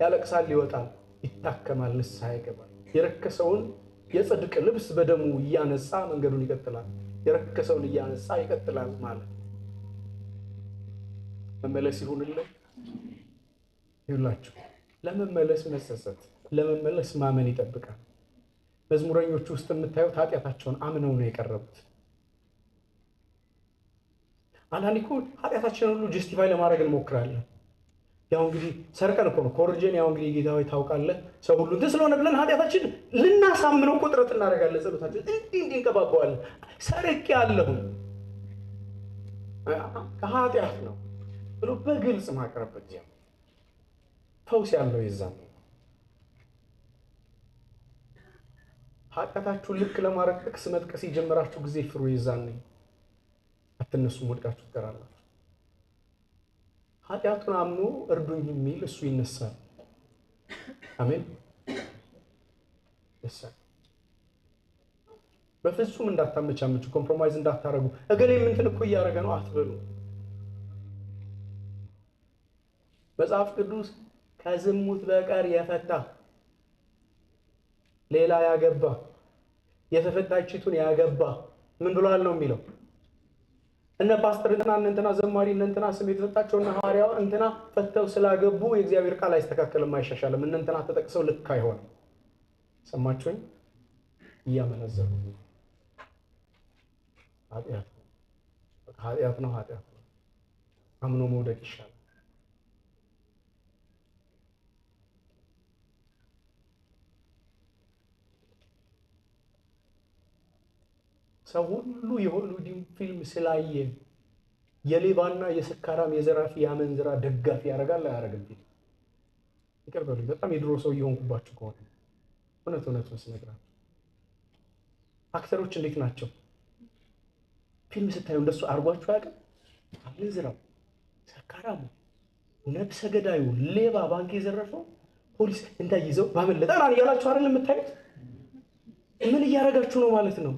ያለቅሳል፣ ይወጣል፣ ይታከማል፣ ንስሐ ይገባል። የረከሰውን የጽድቅ ልብስ በደሙ እያነጻ መንገዱን ይቀጥላል። የረከሰውን እያነጻ ይቀጥላል ማለት መመለስ ይሁንልን ይሁላችሁ። ለመመለስ መጸጸት፣ ለመመለስ ማመን ይጠብቃል። መዝሙረኞቹ ውስጥ የምታዩት ኃጢአታቸውን አምነው ነው የቀረቡት። አንዳንዴ እኮ ኃጢአታችንን ሁሉ justify ለማድረግ እንሞክራለን። ያው እንግዲህ ሰርቀን እኮ ነው ኮርጀን፣ ያው እንግዲህ ጌታ ሆይ ታውቃለህ ሰው ሁሉ እንትን ስለሆነ ብለን ኃጢአታችን ልናሳምነው እኮ ጥረት እናደርጋለን። ጸሎታችን እንዲህ እንዲህ እንቀባበዋለን። ሰርቄ አለሁኝ ከኃጢአት ነው ብሎ በግልጽ ማቅረብ በእግዚአብሔር ፈውስ ያለው የዛን ነው። ኃጢአታችሁን ልክ ለማድረግ ጥቅስ መጥቀስ የጀመራችሁ ጊዜ ፍሩ። የዛን አትነሱም፣ ወድቃችሁ ትቀራላችሁ። ኃጢአቱን አምኖ እርዱኝ የሚል እሱ ይነሳል። አሜን። ይነሳል። በፍጹም እንዳታመቻመቹ፣ compromise እንዳታረጉ። እገሌ እንትን እኮ እያደረገ ነው አትበሉ። መጽሐፍ ቅዱስ ከዝሙት በቀር የፈታ ሌላ ያገባ የተፈታችቱን ያገባ ምን ብሏል ነው የሚለው? እነ ፓስተር እንትና እንትና ዘማሪ እንትና ስም የተሰጣቸውና ሐዋርያው እንትና ፈተው ስላገቡ የእግዚአብሔር ቃል አይስተካከልም፣ አይሻሻልም። እነ እንትና ተጠቅሰው ልክ አይሆንም። ሰማችሁኝ? እያመነዘሩ ኃጢአት ነው፣ ኃጢአት ነው፣ ኃጢአት ነው። አምኖ መውደቅ ይሻላል። ሰው ሁሉ የሆሊውድን ፊልም ስላየ የሌባና የሰካራም የዘራፊ የአመንዝራ ደጋፊ ያደርጋል አያደርግም? ፊልም ይቅር በሉኝ፣ በጣም የድሮ ሰው እየሆንኩባችሁ ከሆነ እውነት እውነቱን ስነግራችሁ። አክተሮች እንዴት ናቸው? ፊልም ስታዩ እንደሱ አድርጓችሁ አያውቅም? አመንዝራው፣ ሰካራሙ፣ ነፍሰ ገዳዩ፣ ሌባ፣ ባንክ የዘረፈው ፖሊስ እንዳይዘው ባመለጠ እያላችሁ አይደል የምታዩት? ምን እያደረጋችሁ ነው ማለት ነው?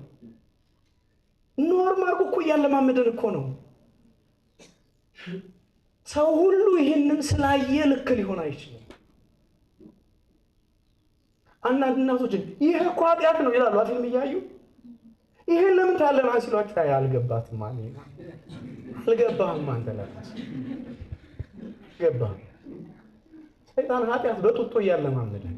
Norm አድርጎ እኮ እያለማመደን እኮ ነው። ሰው ሁሉ ይህንን ስላየ ልክ ሊሆን አይችልም። አንዳንድ እናቶች ይህ እኮ ኃጢአት ነው ይላሉ ፊልም እያዩ። ይህን ለምን ታለና ሲሏቸው አይ አልገባትም፣ አልገባህም፣ አንተ ለራስህ ገባህ። ሰይጣን ኃጢአት በጡጦ እያለማመደን።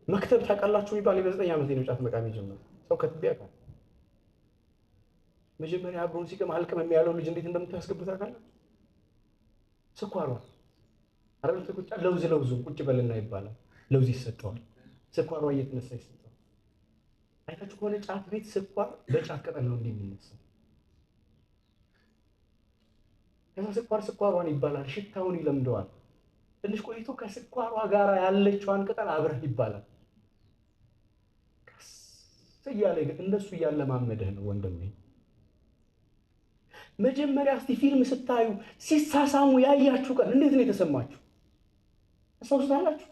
መክተብ ታውቃላችሁ የሚባል በ9 ዓመቴ ነው ጫት መቃም የጀመረው ሰው ከትቤ ያውቃል። መጀመሪያ አብሮን ሲቅም አልቅምም ያለው ልጅ እንዴት እንደምታስገቡት ታውቃለህ? ስኳሯ አይደል ቁጭ ለውዝ ለውዙ ቁጭ በልና ይባላል። ለውዝ ይሰጠዋል። ስኳሯ እየተነሳ ይሰጠዋል። አይታችሁ ከሆነ ጫት ቤት ስኳር በጫት ቅጠል ነው እንደሚነሳው። ከዛ ስኳር ስኳሯን ይባላል። ሽታውን ይለምደዋል። ትንሽ ቆይቶ ከስኳሯ ጋር ያለችዋን ቅጠል አብረህ ይባላል። ቀስ እያለ እንደሱ እያለማመደህ ነው ወንድሜ። መጀመሪያ እስቲ ፊልም ስታዩ ሲሳሳሙ ያያችሁ ቀን እንዴት ነው የተሰማችሁ? አስታውሱታላችሁ?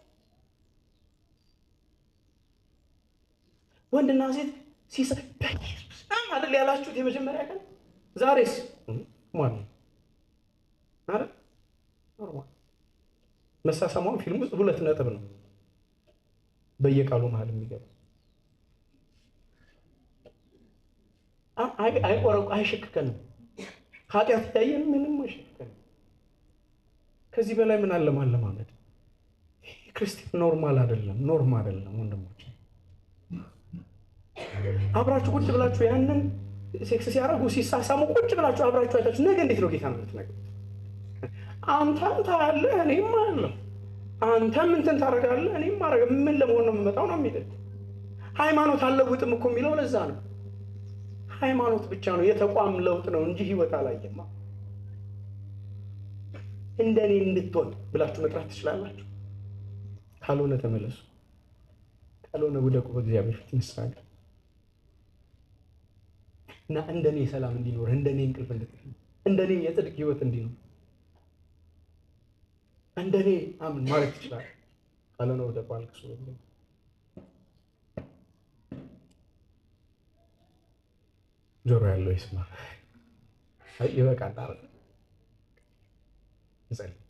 ወንድና ሴት ሲሳሳሙ አይደል ያላችሁት የመጀመሪያ ቀን? ዛሬስ ማን አይደል? Normal መሳሳሙን ፊልም ውስጥ 2 ነጥብ ነው በየቃሉ መሃል የሚገባ። አይቆረቁ አይሸክከንም። ኃጢአት ያየን ምንም አይሸክከንም። ከዚህ በላይ ምን አለ ማለማመድ? ክርስቲያን normal አይደለም፣ norm አይደለም ወንድሞች። አብራችሁ ቁጭ ብላችሁ ያንን ሴክስ ሲያደርጉ ሲሳሳሙ ቁጭ ብላችሁ አብራችሁ አይታችሁ ነገ እንዴት ነው ጌታ ነው የምትነግሩት? አንተም ታያለህ እኔም አያለሁ፣ አንተም እንትን ታደርጋለህ እኔም አደርጋለሁ። ምን ለመሆን ነው የምመጣው ነው የሚለው። ሃይማኖት አልለውጥም እኮ የሚለው ለዛ ነው። ሃይማኖት ብቻ ነው የተቋም ለውጥ ነው እንጂ ህይወት አላየማ። እንደኔ እንድትሆን ብላችሁ መጥራት ትችላላችሁ። ካልሆነ ተመለሱ፣ ካልሆነ ውደቁ በእግዚአብሔር ፊት ንስሐ ግቡ እና እንደኔ ሰላም እንዲኖር፣ እንደኔ እንቅልፍ እንድትተኛ፣ እንደኔ የጽድቅ ህይወት እንዲኖር፣ እንደኔ አምን ማለት ትችላለህ። ካልሆነ ውደቁ፣ አልቅሱ። ጆሮ ያለው ይስማ። ይበቃል። እንጸልይ።